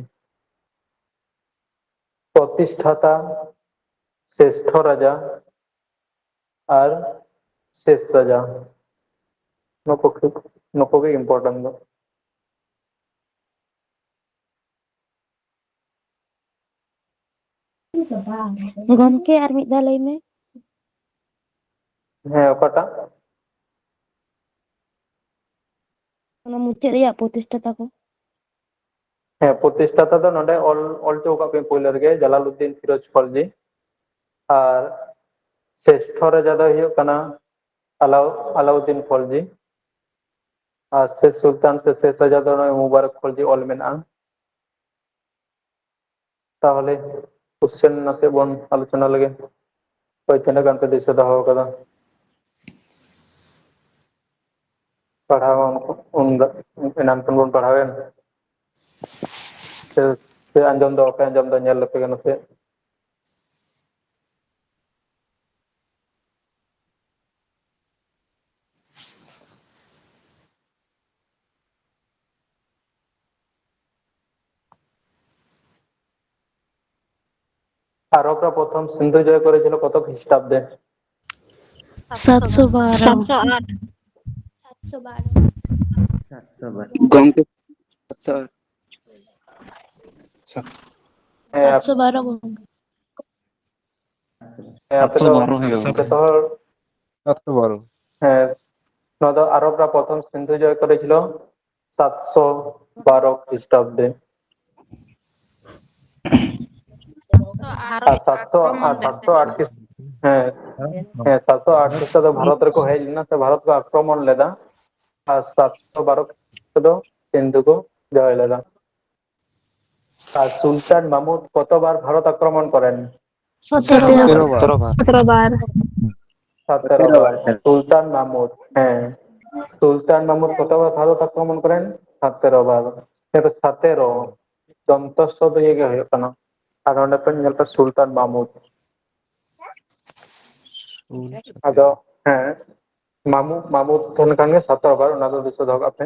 ᱯᱨᱚᱛᱤᱥᱴᱷᱟᱛᱟ, ᱥᱨᱮᱥᱴᱷᱚ ᱨᱟᱡᱟ ᱟᱨ ᱥᱮᱥ ᱨᱟᱡᱟ, ᱱᱩᱠᱩ, ᱱᱩᱠᱩ ᱜᱮ important ᱫᱚ᱾ ᱜᱚᱢᱠᱮ, ᱟᱨ ᱢᱤᱫ ᱫᱷᱟᱣ ᱞᱟᱹᱭ ᱢᱮ᱾ ᱦᱮᱸ, ᱚᱠᱟᱴᱟᱜ? ᱚᱱᱟ ᱢᱩᱪᱟᱹᱫ ᱨᱮᱭᱟᱜ ᱯᱨᱚᱛᱤᱥᱴᱷᱟᱛᱟ ᱠᱚ᱾ ᱦᱮᱸ, ᱯᱨᱚᱛᱤᱥᱴᱷᱟᱛᱟ ᱫᱚ ᱱᱚᱰᱮ ᱚᱞ, ᱚᱞ ᱦᱚᱪᱚ ᱟᱠᱟᱫ ᱯᱮ ᱯᱳᱭᱞᱳ ᱨᱮᱜᱮ, ᱡᱟᱞᱟᱞᱩᱫᱫᱤᱱ ᱯᱷᱤᱨᱳᱡᱽ ᱠᱷᱚᱞᱡᱤ᱾ ᱟᱨ ᱥᱨᱮᱥᱴᱷᱚ ᱨᱟᱡᱟ ᱫᱚᱭ ᱦᱩᱭᱩᱜ ᱠᱟᱱᱟ ᱟᱞᱟᱩ-, ᱟᱞᱟᱩᱫᱫᱤᱱ ᱠᱷᱚᱞᱡᱤ᱾ ᱟᱨ ᱥᱮᱥ ᱥᱩᱞᱛᱟᱱ ᱥᱮ ᱥᱮᱥ ᱨᱟᱡᱟ ᱫᱚ ᱱᱚᱜᱼᱚᱭ ᱢᱩᱵᱟᱨᱚᱠ ᱠᱷᱚᱞᱡᱤ ᱚᱞ ᱢᱮᱱᱟᱜᱼᱟ᱾ ᱛᱟᱦᱚᱞᱮ ᱠᱚᱥᱪᱮᱱ ᱱᱟᱥᱮ ᱵᱚᱱ ᱟᱞᱳᱪᱚᱱᱟ ᱞᱮᱜᱮ᱾ ᱚᱠᱚᱭ ᱛᱤᱱᱟᱹᱜ ᱜᱟᱱ ᱯᱮ ᱫᱤᱥᱟᱹ ᱫᱚᱦᱚ ᱟᱠᱟᱫᱟ? ᱯᱟᱲᱦᱟᱣ ᱢᱟ ᱩᱱᱠᱩ-, ᱩᱱ ᱫᱚ ᱮᱱᱟᱱ ᱠᱷᱚᱱ ᱵᱚᱱ ᱯᱟᱲᱦᱟᱣᱮᱱ᱾ ᱥᱮ, ᱥᱮ ᱟᱸᱡᱚᱢ ᱫᱚ ᱵᱟᱯᱮ ᱟᱸᱡᱚᱢ ᱫᱟ? ᱧᱮᱞ ᱞᱮᱯᱮ ᱜᱮ ᱱᱟᱥᱮ᱾ আরবরা প্রথম সিন্ধু জয় করেছিল কত খ্রিস্টাব্দে? সাতশো বারো। সাতশো আট। সাতশো বারো। সাতশো বারো। গঙ্গা সাতশো আট। হ্যাঁ, আপ-, সাতশো বারো গঙ্গা। হ্যাঁ, আপনি সাতশো তো বারো হয়ে গেল। যত হল, সাতশো বারো। হ্যাঁ, নদ-, আরবরা প্রথম সিন্ধু জয় করেছিল সাতশো বারো খ্রিস্টাব্দে। আর সাতশো, আর সাতশো আট খ্রিস্ট-, হ্যাঁ, হ্যাঁ, সাতশো আট খ্রিস্টাব্দে ভারত ᱨᱮᱠᱚ ᱦᱮᱡ ᱞᱮᱱᱟ, ᱥᱮ ᱵᱷᱟᱨᱚᱛ ᱠᱚ ᱟᱠᱨᱚᱢᱚᱱ ᱞᱮᱫᱟ, ᱟᱨ ᱥᱟᱛᱥᱚ ᱵᱟᱨᱚ ᱠᱷᱨᱤᱥᱴᱟᱵᱫᱚ ᱥᱤᱱᱫᱷᱩ ᱠᱚ ᱡᱚᱭ ᱞᱮᱫᱟ᱾ ᱟᱨ ᱥᱩᱞᱛᱟᱱ ᱢᱟᱢᱩᱫ ᱠᱚᱛᱚ ᱵᱟᱨ ᱵᱷᱟᱨᱚᱛ ᱟᱠᱨᱚᱢᱚᱱ ᱠᱚᱨᱮᱱ? ᱥᱚᱛᱮᱨᱚ ᱵᱟᱨ᱾ ᱥᱚᱛᱮᱨᱚ ᱵᱟᱨ᱾ ᱥᱚᱛᱮᱨᱚ ᱵᱟᱨ᱾ ᱥᱩᱞᱛᱟᱱ ᱢᱟᱢᱩᱫ, ᱦᱮᱸ᱾ ᱥᱩᱞᱛᱟᱱ ᱢᱟᱢᱩᱫ ᱠᱚᱛᱚ ᱵᱟᱨ ᱵᱷᱟᱨᱚᱛ ᱟᱠᱨᱚᱢᱚᱱ ᱠᱚᱨᱮᱱ? ᱥᱚᱛᱮᱨᱚ ᱵᱟᱨ᱾ ᱥᱚᱛᱮᱨᱚ᱾ ᱫᱚᱱᱛᱚ ᱥᱚ ᱫᱚ ᱤᱭᱟᱹ ᱜᱮ ᱦᱩᱭᱩᱜ ᱠᱟᱱᱟ᱾ ᱟᱨ ᱱᱚᱰᱮ ᱯᱮ ᱧᱮᱞ ᱯᱮ, ᱥᱩᱞᱛᱟᱱ ᱢᱟᱢᱩᱫ᱾ ᱟᱫᱚ, ᱦᱮᱸ, ᱢᱟᱢᱩ, ᱢᱟᱢᱩ ᱴᱷᱮᱱ ᱠᱷᱟᱱ ᱜᱮ ᱥᱟᱛ ᱟᱵᱟᱨ, ᱚᱱᱟ ᱫᱚ ᱫᱤᱥᱟᱹ ᱫᱚᱦᱚ ᱠᱟᱜ ᱯᱮ᱾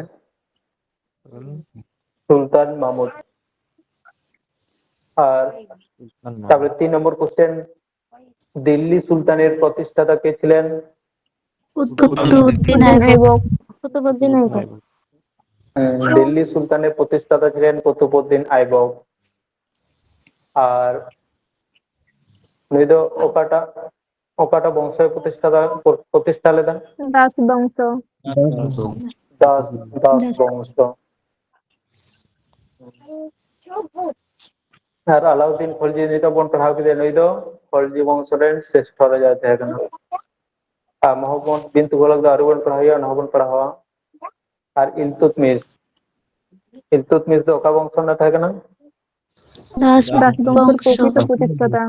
ᱥᱩᱞᱛᱟᱱ ᱢᱟᱢᱩᱫ᱾ ᱟᱨ ᱛᱟᱨᱯᱚᱨᱮ ᱛᱤᱱ ᱱᱚᱢᱵᱚᱨ ᱠᱚᱥᱪᱮᱱ, ᱫᱤᱞᱞᱤ ᱥᱩᱞᱛᱟᱱᱮᱨ ᱯᱨᱚᱛᱤᱥᱴᱷᱟᱛᱟ ᱠᱮ ᱪᱷᱤᱞᱮᱱ? ᱠᱩᱛᱩᱵᱩদ্দিন আইবক। ᱠᱩᱛᱩᱵᱩদ্দিন ᱟᱭᱵᱚᱠ᱾ ᱦᱮᱸ, ᱫᱤᱞᱞᱤ ᱥᱩᱞᱛᱟᱱᱮᱨ ᱯᱨᱚᱛᱤᱥᱴᱷᱟᱛᱟ ᱪᱷᱤᱞᱮᱱ ᱠᱩᱛᱩᱵᱩদ্দিন ᱟᱭᱵᱚᱠ᱾ ᱟᱨ ᱱᱩᱭ ᱫᱚ ᱚᱠᱟᱴᱟᱜ, ᱚᱠᱟᱴᱟᱜ ᱵᱚᱝᱥᱚᱭ ᱯᱨᱚᱛᱤᱥᱴᱷᱟ ᱫᱟ-, ᱯᱨᱚᱛᱤᱥᱴᱷᱟ ᱞᱮᱫᱟ? ᱫᱟᱥ ᱵᱚᱝᱥᱚ᱾ ᱫᱟᱥ, ᱫᱟᱥ ᱵᱚᱝᱥᱚ᱾ ᱟᱨ ᱟᱞᱟᱩᱫᱫᱤᱱ ᱠᱷᱚᱞᱡᱤ ᱱᱤᱛᱚᱜ ᱵᱚᱱ ᱯᱟᱲᱦᱟᱣ ᱠᱮᱫᱮᱭᱟ, ᱱᱩᱭ ᱫᱚ ᱠᱷᱚᱞᱡᱤ ᱵᱚᱝᱥᱚ ᱨᱮᱱ ᱥᱨᱮᱥᱴᱷᱚ ᱨᱟᱡᱟ ᱛᱟᱦᱮᱸ ᱠᱟᱱᱟ᱾ ᱟᱨ ᱢᱚᱦᱚᱢᱢᱚᱫ ᱵᱤᱱ ᱛᱩᱜᱷᱞᱚᱠ ᱫᱚ ᱟᱹᱣᱨᱤ ᱵᱚᱱ ᱯᱟᱲᱦᱟᱣᱮᱭᱟ, ᱚᱱᱟ ᱦᱚᱸᱵᱚᱱ ᱯᱟᱲᱦᱟᱣᱟ᱾ ᱟᱨ ᱤᱞᱛᱩᱛᱢᱤᱥ, ᱤᱞᱛᱩᱛᱢᱤᱥ ᱫᱚ ᱚᱠᱟ ᱵᱚᱝᱥᱚ ᱨᱮᱱᱟᱜ ᱛᱟᱦᱮᱸ ᱠᱟᱱᱟ? ᱫᱟᱥ ᱫᱟᱥ ᱵᱚᱝᱥᱚ ᱨᱮ ᱵᱚᱝᱥᱚ᱾ ᱯᱨᱚᱠᱤᱛ ᱯᱨᱚᱛᱤᱥᱴᱷᱟᱛᱟ᱾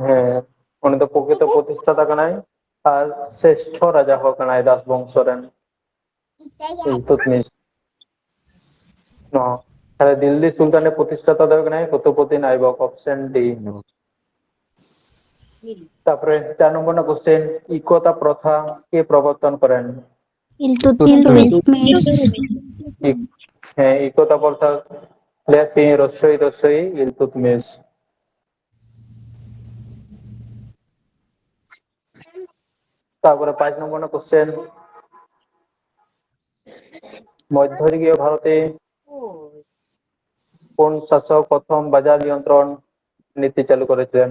ᱦᱮᱸ, ᱩᱱᱤ ᱫᱚ ᱯᱨᱚᱠᱤᱛ ᱯᱨᱚᱛᱤᱥᱴᱷᱟᱛᱟ ᱠᱟᱱᱟᱭ ᱟᱨ ᱥᱨᱮᱥᱴᱷᱚ ᱨᱟᱡᱟ ᱦᱚᱸ ᱠᱟᱱᱟᱭ ᱫᱟᱥ ᱵᱚᱝᱥᱚ ᱨᱮᱱ᱾ ᱤᱞᱛᱩᱛᱢᱤᱥ᱾ ᱱᱚᱣᱟ᱾ ᱛᱟᱦᱞᱮ ᱫᱤᱞᱞᱤ ᱥᱩᱞᱛᱟᱱ ᱨᱮ ᱯᱨᱚᱛᱤᱥᱴᱷᱟᱛᱟ ᱫᱚ ᱦᱩᱭᱩᱜ ᱠᱟᱱᱟᱭ ᱠᱩᱛᱩᱵᱩᱫᱫᱤᱱ ᱟᱭᱵᱚᱠ, option D᱾ ᱛᱟᱯᱚᱨᱮ ᱪᱟᱨ ᱱᱚᱢᱵᱚᱨ ᱨᱮᱱᱟᱜ question, ᱤᱠᱚᱛᱟ ᱯᱨᱚᱛᱷᱟ ᱠᱮ ᱯᱨᱚᱵᱚᱨᱛᱚᱱ ᱠᱚᱨᱮᱱ? ᱤᱞᱛᱩᱛᱢᱤᱥ᱾ ᱤᱞᱛᱩᱛᱢᱤᱥ᱾ ᱤᱠ-, ᱦᱮᱸ, ᱤᱠᱚᱛᱟ ᱯᱨᱚᱛᱷᱟ ᱞᱟᱹᱭᱟᱜ ᱯᱮᱭᱟᱹᱧ ᱨᱚᱥᱥᱚᱭ ᱨᱚᱥᱥᱚᱭ ᱤᱞᱛᱩᱛᱢᱤᱥ᱾ ᱛᱟᱯᱚᱨᱮ ᱯᱟᱸᱪ ᱱᱚᱢᱵᱚᱨ ᱨᱮᱱᱟᱜ question, ᱢᱚᱫᱽᱫᱷᱚᱡᱩᱜᱤᱭᱚ ᱵᱷᱟᱨᱚᱛᱮ কোন শাসক প্রথম বাজার নিয়ন্ত্রণ নীতি চালু করেছিলেন?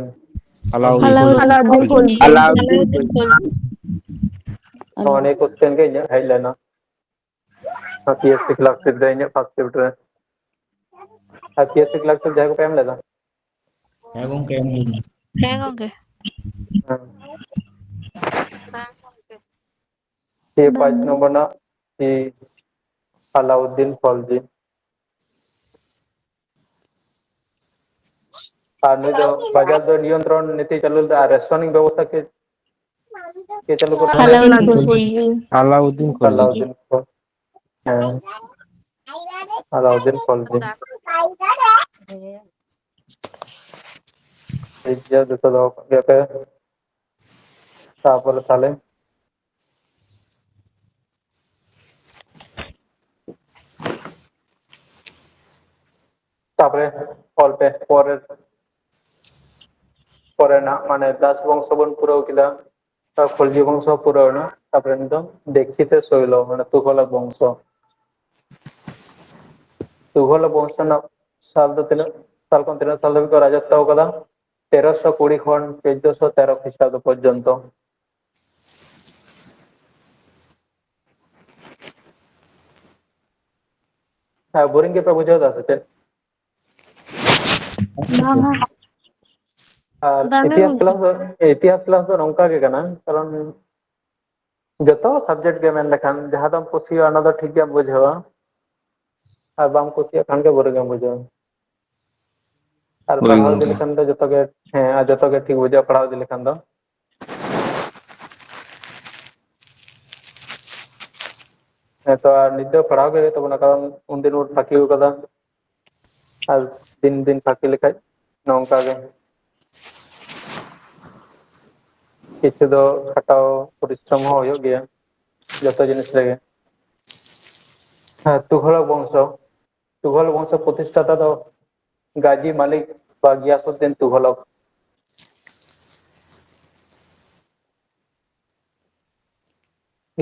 আলাউদ্দিন আলাউদ্দিন খলজি। খলজি। আলাউদ্দিন খলজি। ᱱᱚᱜᱼᱚ ᱱᱤᱭᱟᱹ question ᱜᱮ ᱤᱧᱟᱹᱜ ᱦᱮᱡ ᱞᱮᱱᱟ᱾ ᱟᱨ P S C clerkship ᱨᱮ ᱤᱧᱟᱹᱜ first shift ᱨᱮ᱾ ᱟᱨ P S C clerkship ᱡᱟᱦᱟᱸᱭ ᱠᱚᱯᱮ ᱮᱢ ᱞᱮᱫᱟ? ᱦᱮᱸ ᱜᱚᱝᱠᱮ, ᱮᱢ ᱦᱩᱭ ᱞᱮᱱᱟ᱾ ᱦᱮᱸ ᱜᱚᱝᱠᱮ᱾ ᱦᱮᱸ᱾ ᱥᱮ ᱯᱟᱸᱪ ᱵᱟᱝ᱾ ᱱᱚᱢᱵᱚᱨ ᱨᱮᱱᱟᱜ ᱥᱤ ᱟᱞᱟᱩᱫᱫᱤᱱ ᱠᱷᱚᱞᱡᱤ᱾ ᱟᱨ ᱱᱩᱭ ᱫᱚ ᱵᱟᱡᱟᱨ ᱫᱚ ᱱᱤᱭᱚᱱᱛᱨᱚᱱ ᱱᱤᱛᱤ ᱪᱟᱹᱞᱩ ᱞᱮᱫᱟ ᱟᱨ ᱨᱮᱥᱚᱱᱤᱝ ᱵᱮᱵᱚᱥᱛᱷᱟ ᱪᱮᱫ, ᱪᱮᱫ ᱪᱟᱹᱞᱩ ᱠᱚᱨᱛᱮ? ᱟᱞᱟᱩᱫᱫᱤᱱ ᱟᱞᱟᱩᱫᱫᱤᱱ ᱠᱷᱚᱞᱡᱤ᱾ ᱠᱷᱚᱞᱡᱤ᱾ ᱟᱞᱟᱩᱫᱫᱤᱱ ᱠᱷᱚᱞᱡᱤ᱾ ᱟᱞᱟᱩᱫᱫᱤᱱ ᱠᱷᱚᱞ-, ᱦᱮᱸ᱾ ᱟᱞᱟᱩᱫᱫᱤᱱ ᱠᱷᱚᱞᱡᱤ᱾ ᱴᱷᱤᱠ ᱜᱮᱭᱟ, ᱡᱚᱛᱚ ᱫᱚᱦᱚ ᱠᱟᱜ ᱜᱮᱭᱟ ᱯᱮ᱾ ᱛᱟᱯᱚᱨᱮ ᱛᱟᱦᱞᱮ ᱛᱟᱯᱚᱨᱮ ᱚᱞ ᱯᱮ ᱯᱚᱨᱮᱨ, ᱯᱚᱨᱮ ᱱᱟᱜ ᱢᱟᱱᱮ ᱫᱟᱥ ᱵᱚᱝᱥᱚ ᱵᱚᱱ ᱯᱩᱨᱟᱹᱣ ᱠᱮᱫᱟ, ᱛᱟᱨᱯᱚᱨ ᱠᱷᱚᱞᱡᱤ ᱵᱚᱝᱥᱚ ᱯᱩᱨᱟᱹᱣ ᱮᱱᱟ, ᱛᱟᱯᱚᱨᱮ ᱱᱤᱛᱚᱜ ᱫᱤᱠᱠᱷᱤᱛ ᱥᱳᱭᱞᱚ ᱢᱟᱱᱮ ᱛᱩᱜᱷᱚᱞᱚᱠ ᱵᱚᱝᱥᱚ᱾ ᱛᱩᱜᱷᱚᱞᱚᱠ ᱵᱚᱝᱥᱚ ᱨᱮᱱᱟᱜ ᱥᱟᱞ ᱫᱚ ᱛᱤᱱᱟᱹᱜ ᱥᱟᱞ ᱠᱷᱚᱱ ᱛᱤᱱᱟᱹᱜ ᱥᱟᱞ ᱫᱷᱟᱹᱵᱤᱡ ᱠᱚ ᱨᱟᱡᱚᱛᱛᱚ ᱟᱠᱟᱫᱟ? ᱛᱮᱨᱚᱥᱚ ᱠᱩᱲᱤ ᱠᱷᱚᱱ ᱪᱳᱫᱽᱫᱚᱥᱚ ᱛᱮᱨᱚ ᱠᱷᱨᱤᱥᱴᱟᱵᱫᱚ ᱯᱚᱨᱡᱚᱱᱛᱚ᱾ ᱦᱮᱸ, ᱵᱳᱨᱤᱝ ᱜᱮᱯᱮ ᱵᱩᱡᱷᱟᱹᱣ ᱮᱫᱟ ᱥᱮ ᱪᱮᱫ? ᱵᱟᱝᱟ᱾ ᱟᱨ ᱵᱟᱝᱟ ᱤᱛᱤᱦᱟᱥ ᱜᱚᱝᱠᱮ᱾ ᱠᱞᱟᱥ ᱫᱚ, ᱤᱛᱤᱦᱟᱥ ᱠᱞᱟᱥ ᱫᱚ ᱱᱚᱝᱠᱟ ᱜᱮ ᱠᱟᱱᱟ, ᱠᱟᱨᱚᱱ ᱡᱚᱛᱚ ᱥᱟᱵᱡᱮᱠᱴ ᱜᱮ ᱢᱮᱱ ᱞᱮᱠᱷᱟᱱ, ᱡᱟᱦᱟᱸ ᱫᱚᱢ ᱠᱩᱥᱤᱭᱟᱜᱼᱟ, ᱚᱱᱟ ᱫᱚ ᱴᱷᱤᱠ ᱜᱮᱢ ᱵᱩᱡᱷᱟᱹᱣᱟ, ᱟᱨ ᱵᱟᱢ ᱠᱩᱥᱤᱭᱟᱜ ᱠᱷᱟᱱ ᱜᱮ ᱵᱳᱨᱤᱝ ᱮᱢ ᱵᱩᱡᱷᱟᱹᱣᱟ᱾ ᱟᱨ ᱦᱳᱭ ᱯᱟᱲᱦᱟᱣ ᱤᱫᱤ ᱜᱚᱝᱠᱮ᱾ ᱞᱮᱠᱷᱟᱱ ᱫᱚ ᱡᱚᱛᱚ ᱜᱮ, ᱦᱮᱸ, ᱟᱨ ᱡᱚᱛᱚ ᱜᱮ ᱴᱷᱤᱠ ᱵᱩᱡᱷᱟᱹᱜᱼᱟ ᱯᱟᱲᱦᱟᱣ ᱤᱫᱤ ᱞᱮᱠᱷᱟᱱ ᱫᱚ᱾ ᱦᱮᱸ ᱛᱚ, ᱟᱨ ᱱᱤᱛ ᱫᱚ ᱯᱟᱲᱦᱟᱣ ᱜᱮ ᱦᱩᱭᱩᱜ ᱛᱟᱵᱚᱱᱟ, ᱠᱟᱨᱚᱱ ᱩᱱᱫᱤᱱ ᱵᱚᱱ ᱯᱷᱟᱸᱠᱤ ᱟᱠᱟᱫᱟ, ᱟᱨ ᱫᱤᱱ ᱫᱤᱱ ᱯᱷᱟᱸᱠᱤ ᱞᱮᱠᱷᱟᱡ ᱱᱚᱝᱠᱟ ᱜᱮ᱾ ᱠᱤᱪᱷᱩ ᱫᱚ ᱠᱷᱟᱴᱟᱣ ᱯᱚᱨᱤᱥᱨᱚᱢ ᱦᱚᱸ ᱦᱩᱭᱩᱜ ᱜᱮᱭᱟ ᱡᱚᱛᱚ ᱡᱤᱱᱤᱥ ᱨᱮᱜᱮ᱾ ᱦᱮᱸ, ᱛᱩᱜᱷᱚᱞᱚᱠ ᱵᱚᱝᱥᱚ, ᱛᱩᱜᱷᱚᱞᱚᱠ ᱵᱚᱝᱥᱚ ᱯᱨᱚᱛᱤᱥᱴᱷᱟᱛᱟ ᱫᱚ ᱜᱟᱡᱤ ᱢᱟᱞᱤᱠ ᱵᱟ ᱜᱤᱭᱟᱥᱩᱫᱫᱤᱱ ᱛᱩᱜᱷᱚᱞᱚᱠ᱾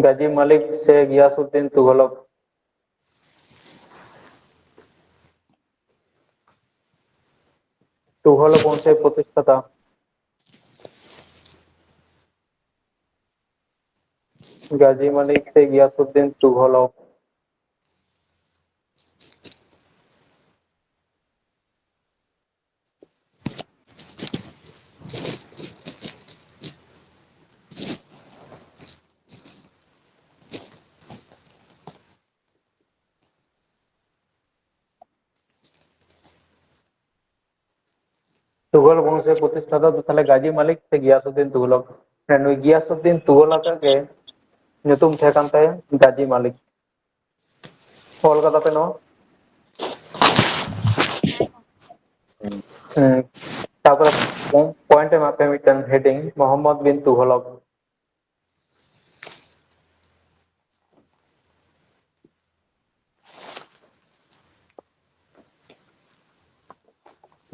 ᱜᱟᱡᱤ ᱢᱟᱞᱤᱠ ᱥᱮ ᱜᱤᱭᱟᱥᱩᱫᱫᱤᱱ ᱛᱩᱜᱷᱚᱞᱚᱠ᱾ ᱛᱩᱜᱷᱚᱞᱚᱠ ᱵᱚᱝᱥᱚᱭ ᱯᱨᱚᱛᱤᱥᱴᱷᱟᱛᱟ᱾ ᱜᱟᱡᱤ ᱢᱟᱞᱤᱠ ᱥᱮ ᱜᱤᱭᱟᱥᱩᱫᱫᱤᱱ ᱛᱩᱜᱷᱚᱞᱚᱠ᱾ ᱛᱩᱜᱷᱚᱞ ᱵᱚᱝᱥᱚ ᱯᱨᱚᱛᱤᱥᱴᱷᱟᱛᱟ ᱫᱚ ᱛᱟᱦᱚᱞᱮ ᱜᱟᱡᱤ ᱢᱟᱞᱤᱠ ᱥᱮ ᱜᱤᱭᱟᱥᱩᱫᱫᱤᱱ ᱛᱩᱜᱷᱚᱞᱚᱠ? ᱦᱮᱸ, ᱱᱩᱭ ᱜᱤᱭᱟᱥᱩᱫᱫᱤᱱ ᱛᱩᱜᱷᱚᱞᱚᱠ ᱟᱜ ᱜᱮ ᱧᱩᱛᱩᱢ ᱛᱟᱦᱮᱸ ᱠᱟᱱ ᱛᱟᱭᱟ ᱜᱟᱡᱤ ᱢᱟᱞᱤᱠ᱾ ᱚᱞ ᱠᱟᱫᱟ ᱯᱮ ᱱᱚᱣᱟ? ᱦᱮᱸ᱾ ᱛᱟᱯᱚᱨᱮ ᱯᱚᱭᱮᱱᱴ ᱮᱢᱟᱜ ᱯᱮ ᱢᱤᱫᱴᱟᱝ heading, ᱢᱚᱦᱚᱢᱢᱚᱫ ᱵᱤᱱ ᱛᱩᱜᱷᱚᱞᱚᱠ᱾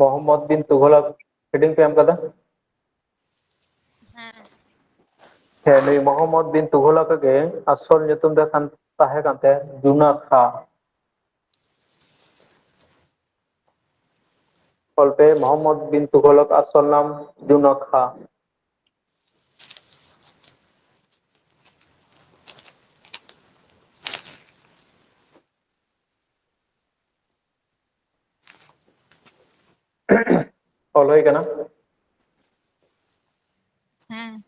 ᱢᱚᱦᱚᱢᱢᱚᱫ ᱵᱤᱱ ᱛᱩᱜᱷᱚᱞᱚᱠ heading ᱯᱮ ᱮᱢ ᱠᱟᱫᱟ? ᱦᱮᱸ᱾ ᱦᱮᱸ, ᱱᱩᱭ ᱢᱚᱦᱚᱢᱢᱚᱫ ᱵᱤᱱ ᱛᱩᱜᱷᱚᱞᱚᱠ ᱜᱮ ᱟᱥᱚᱞ ᱧᱩᱛᱩᱢ ᱫᱚ ᱠᱟᱱ, ᱛᱟᱦᱮᱸ ᱠᱟᱱ ᱛᱟᱭᱟ ᱡᱩᱱᱟᱛᱷᱟ᱾ ᱚᱞ ᱯᱮ, ᱢᱚᱦᱚᱢᱢᱚᱫ ᱵᱤᱱ ᱛᱩᱜᱷᱚᱞᱚᱠ ᱟᱥᱚᱞ ᱱᱟᱢ ᱡᱩᱱᱚᱠᱷᱟ᱾ ᱚᱞ ᱦᱩᱭ ᱠᱟᱱᱟ᱾ ᱦᱮᱸ᱾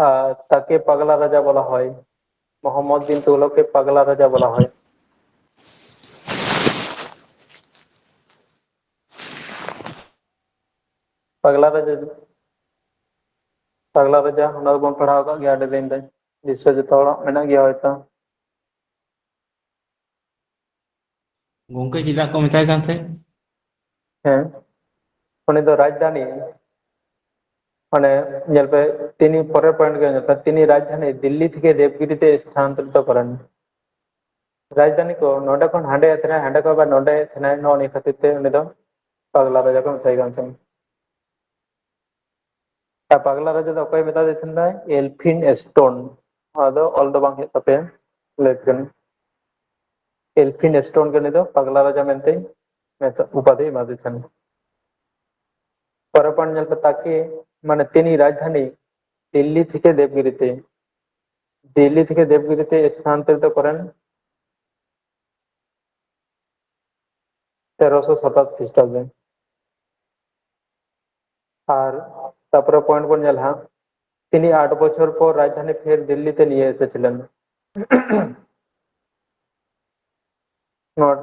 ᱟᱨ ᱛᱟᱠᱮ ᱯᱟᱜᱽᱞᱟ ᱨᱟᱡᱟ ᱵᱚᱞᱟ ᱦᱚᱭ, ᱢᱚᱦᱚᱢᱢᱚᱫ ᱵᱤᱱ ᱛᱩᱜᱷᱞᱚᱠ ᱠᱮ ᱯᱟᱜᱽᱞᱟ ᱨᱟᱡᱟ ᱵᱚᱞᱟ ᱦᱚᱭ᱾ ᱯᱟᱜᱽᱞᱟ ᱨᱟᱡᱟ, ᱯᱟᱜᱽᱞᱟ ᱨᱟᱡᱟ, ᱚᱱᱟ ᱫᱚᱵᱚᱱ ᱯᱟᱲᱦᱟᱣ ᱟᱠᱟᱫ ᱜᱮᱭᱟ ᱟᱹᱰᱤ ᱫᱤᱱ ᱨᱮ, ᱫᱤᱥᱟᱹ ᱡᱚᱛᱚ ᱦᱚᱲᱟᱜ ᱢᱮᱱᱟᱜ ᱜᱮᱭᱟ ᱦᱚᱭᱛᱚ᱾ ᱜᱚᱝᱠᱮ, ᱪᱮᱫᱟᱜ ᱠᱚ ᱢᱮᱛᱟᱭ ᱠᱟᱱ ᱛᱟᱦᱮᱸᱫ? ᱦᱮᱸ, ᱩᱱᱤ ᱫᱚ ᱨᱟᱡᱽᱫᱷᱟᱱᱤ, ᱢᱟᱱᱮ, ᱧᱮᱞ ᱯᱮ, ᱛᱤᱱᱤ ᱯᱚᱨᱮᱨ point ᱜᱮ ᱧᱮᱞ ᱯᱮ, ᱛᱤᱱᱤ ᱨᱟᱡᱽᱫᱷᱟᱱᱤ ᱫᱤᱞᱞᱤ ᱛᱷᱮᱠᱮ ᱫᱮᱵᱽᱜᱤᱨᱤ ᱛᱮ ᱥᱛᱷᱟᱱᱛᱚᱨᱤᱛᱚ ᱠᱚᱨᱮᱱ᱾ ᱨᱟᱡᱽᱫᱷᱟᱱᱤ ᱠᱚ ᱱᱚᱰᱮ ᱠᱷᱚᱱ ᱦᱟᱸᱰᱮ ᱛᱟᱦᱮᱱᱟᱭ, ᱦᱟᱸᱰᱮ ᱠᱷᱚᱱ ᱟᱵᱟᱨ ᱱᱚᱰᱮ ᱛᱟᱦᱮᱱᱟᱭ, ᱱᱚᱜᱼᱚ ᱱᱤᱭᱟᱹ ᱠᱷᱟᱹᱛᱤᱨ ᱛᱮ ᱩᱱᱤ ᱫᱚ ᱯᱟᱜᱽᱞᱟ ᱨᱟᱡᱟ ᱠᱚ ᱢᱮᱛᱟᱭ ᱠᱟᱱ ᱛᱟᱦᱮᱱᱟ᱾ ᱟᱨ ᱯᱟᱜᱽᱞᱟ ᱨᱟᱡᱟ ᱫᱚ ᱚᱠᱚᱭ ᱢᱮᱛᱟᱫᱮ ᱛᱟᱦᱮᱱᱟᱭ? ᱮᱞᱯᱷᱤᱱ ᱥᱴᱳᱱ᱾ ᱚᱱᱟ ᱫᱚ ᱚᱞ ᱫᱚ ᱵᱟᱝ ᱦᱩᱭᱩᱜ ᱛᱟᱯᱮᱭᱟ, ᱞᱟᱹᱭ ᱠᱟᱹᱱᱟᱹᱧ᱾ ᱮᱞᱯᱷᱤᱱ ᱥᱴᱳᱱ ᱜᱮ ᱩᱱᱤ ᱫᱚ ᱯᱟᱜᱽᱞᱟ ᱨᱟᱡᱟ ᱢᱮᱱᱛᱮ ᱢᱮᱛᱟ-, ᱩᱯᱟᱫᱷᱤ ᱮᱢᱟᱫᱮ ᱛᱟᱦᱮᱱᱟ᱾ ᱯᱚᱨᱮ point ᱧᱮᱞ ᱯᱮ, ᱛᱟᱠᱮ, ᱢᱟᱱᱮ, ᱛᱤᱱᱤ ᱨᱟᱡᱽᱫᱷᱟᱱᱤ ᱫᱤᱞᱞᱤ ᱛᱷᱮᱠᱮ ᱫᱮᱵᱽᱜᱤᱨᱤ ᱛᱮ, ᱫᱤᱞᱞᱤ ᱛᱷᱮᱠᱮ ᱫᱮᱵᱽᱜᱤᱨᱤ ᱛᱮ ᱥᱛᱷᱟᱱᱛᱚᱨᱤᱛᱚ ᱠᱚᱨᱮᱱ ᱛᱮᱨᱚᱥᱚ ᱥᱟᱛᱟᱥ ᱠᱷᱨᱤᱥᱴᱟᱵᱫᱮ᱾ ᱟᱨ ᱛᱟᱨᱯᱚᱨᱮ point ᱵᱚᱱ ᱧᱮᱞᱟ ᱦᱟᱸᱜ, ᱛᱤᱱᱤ ᱟᱴ ᱵᱚᱪᱷᱚᱨ ᱯᱚᱨ ᱨᱟᱡᱽᱫᱷᱟᱱᱤ ᱯᱷᱮᱨ ᱫᱤᱞᱞᱤ ᱛᱮ ᱱᱤᱭᱟᱹ ᱮᱥᱮ ᱪᱷᱤᱞᱮᱱ᱾ ᱱᱚᱣᱟ,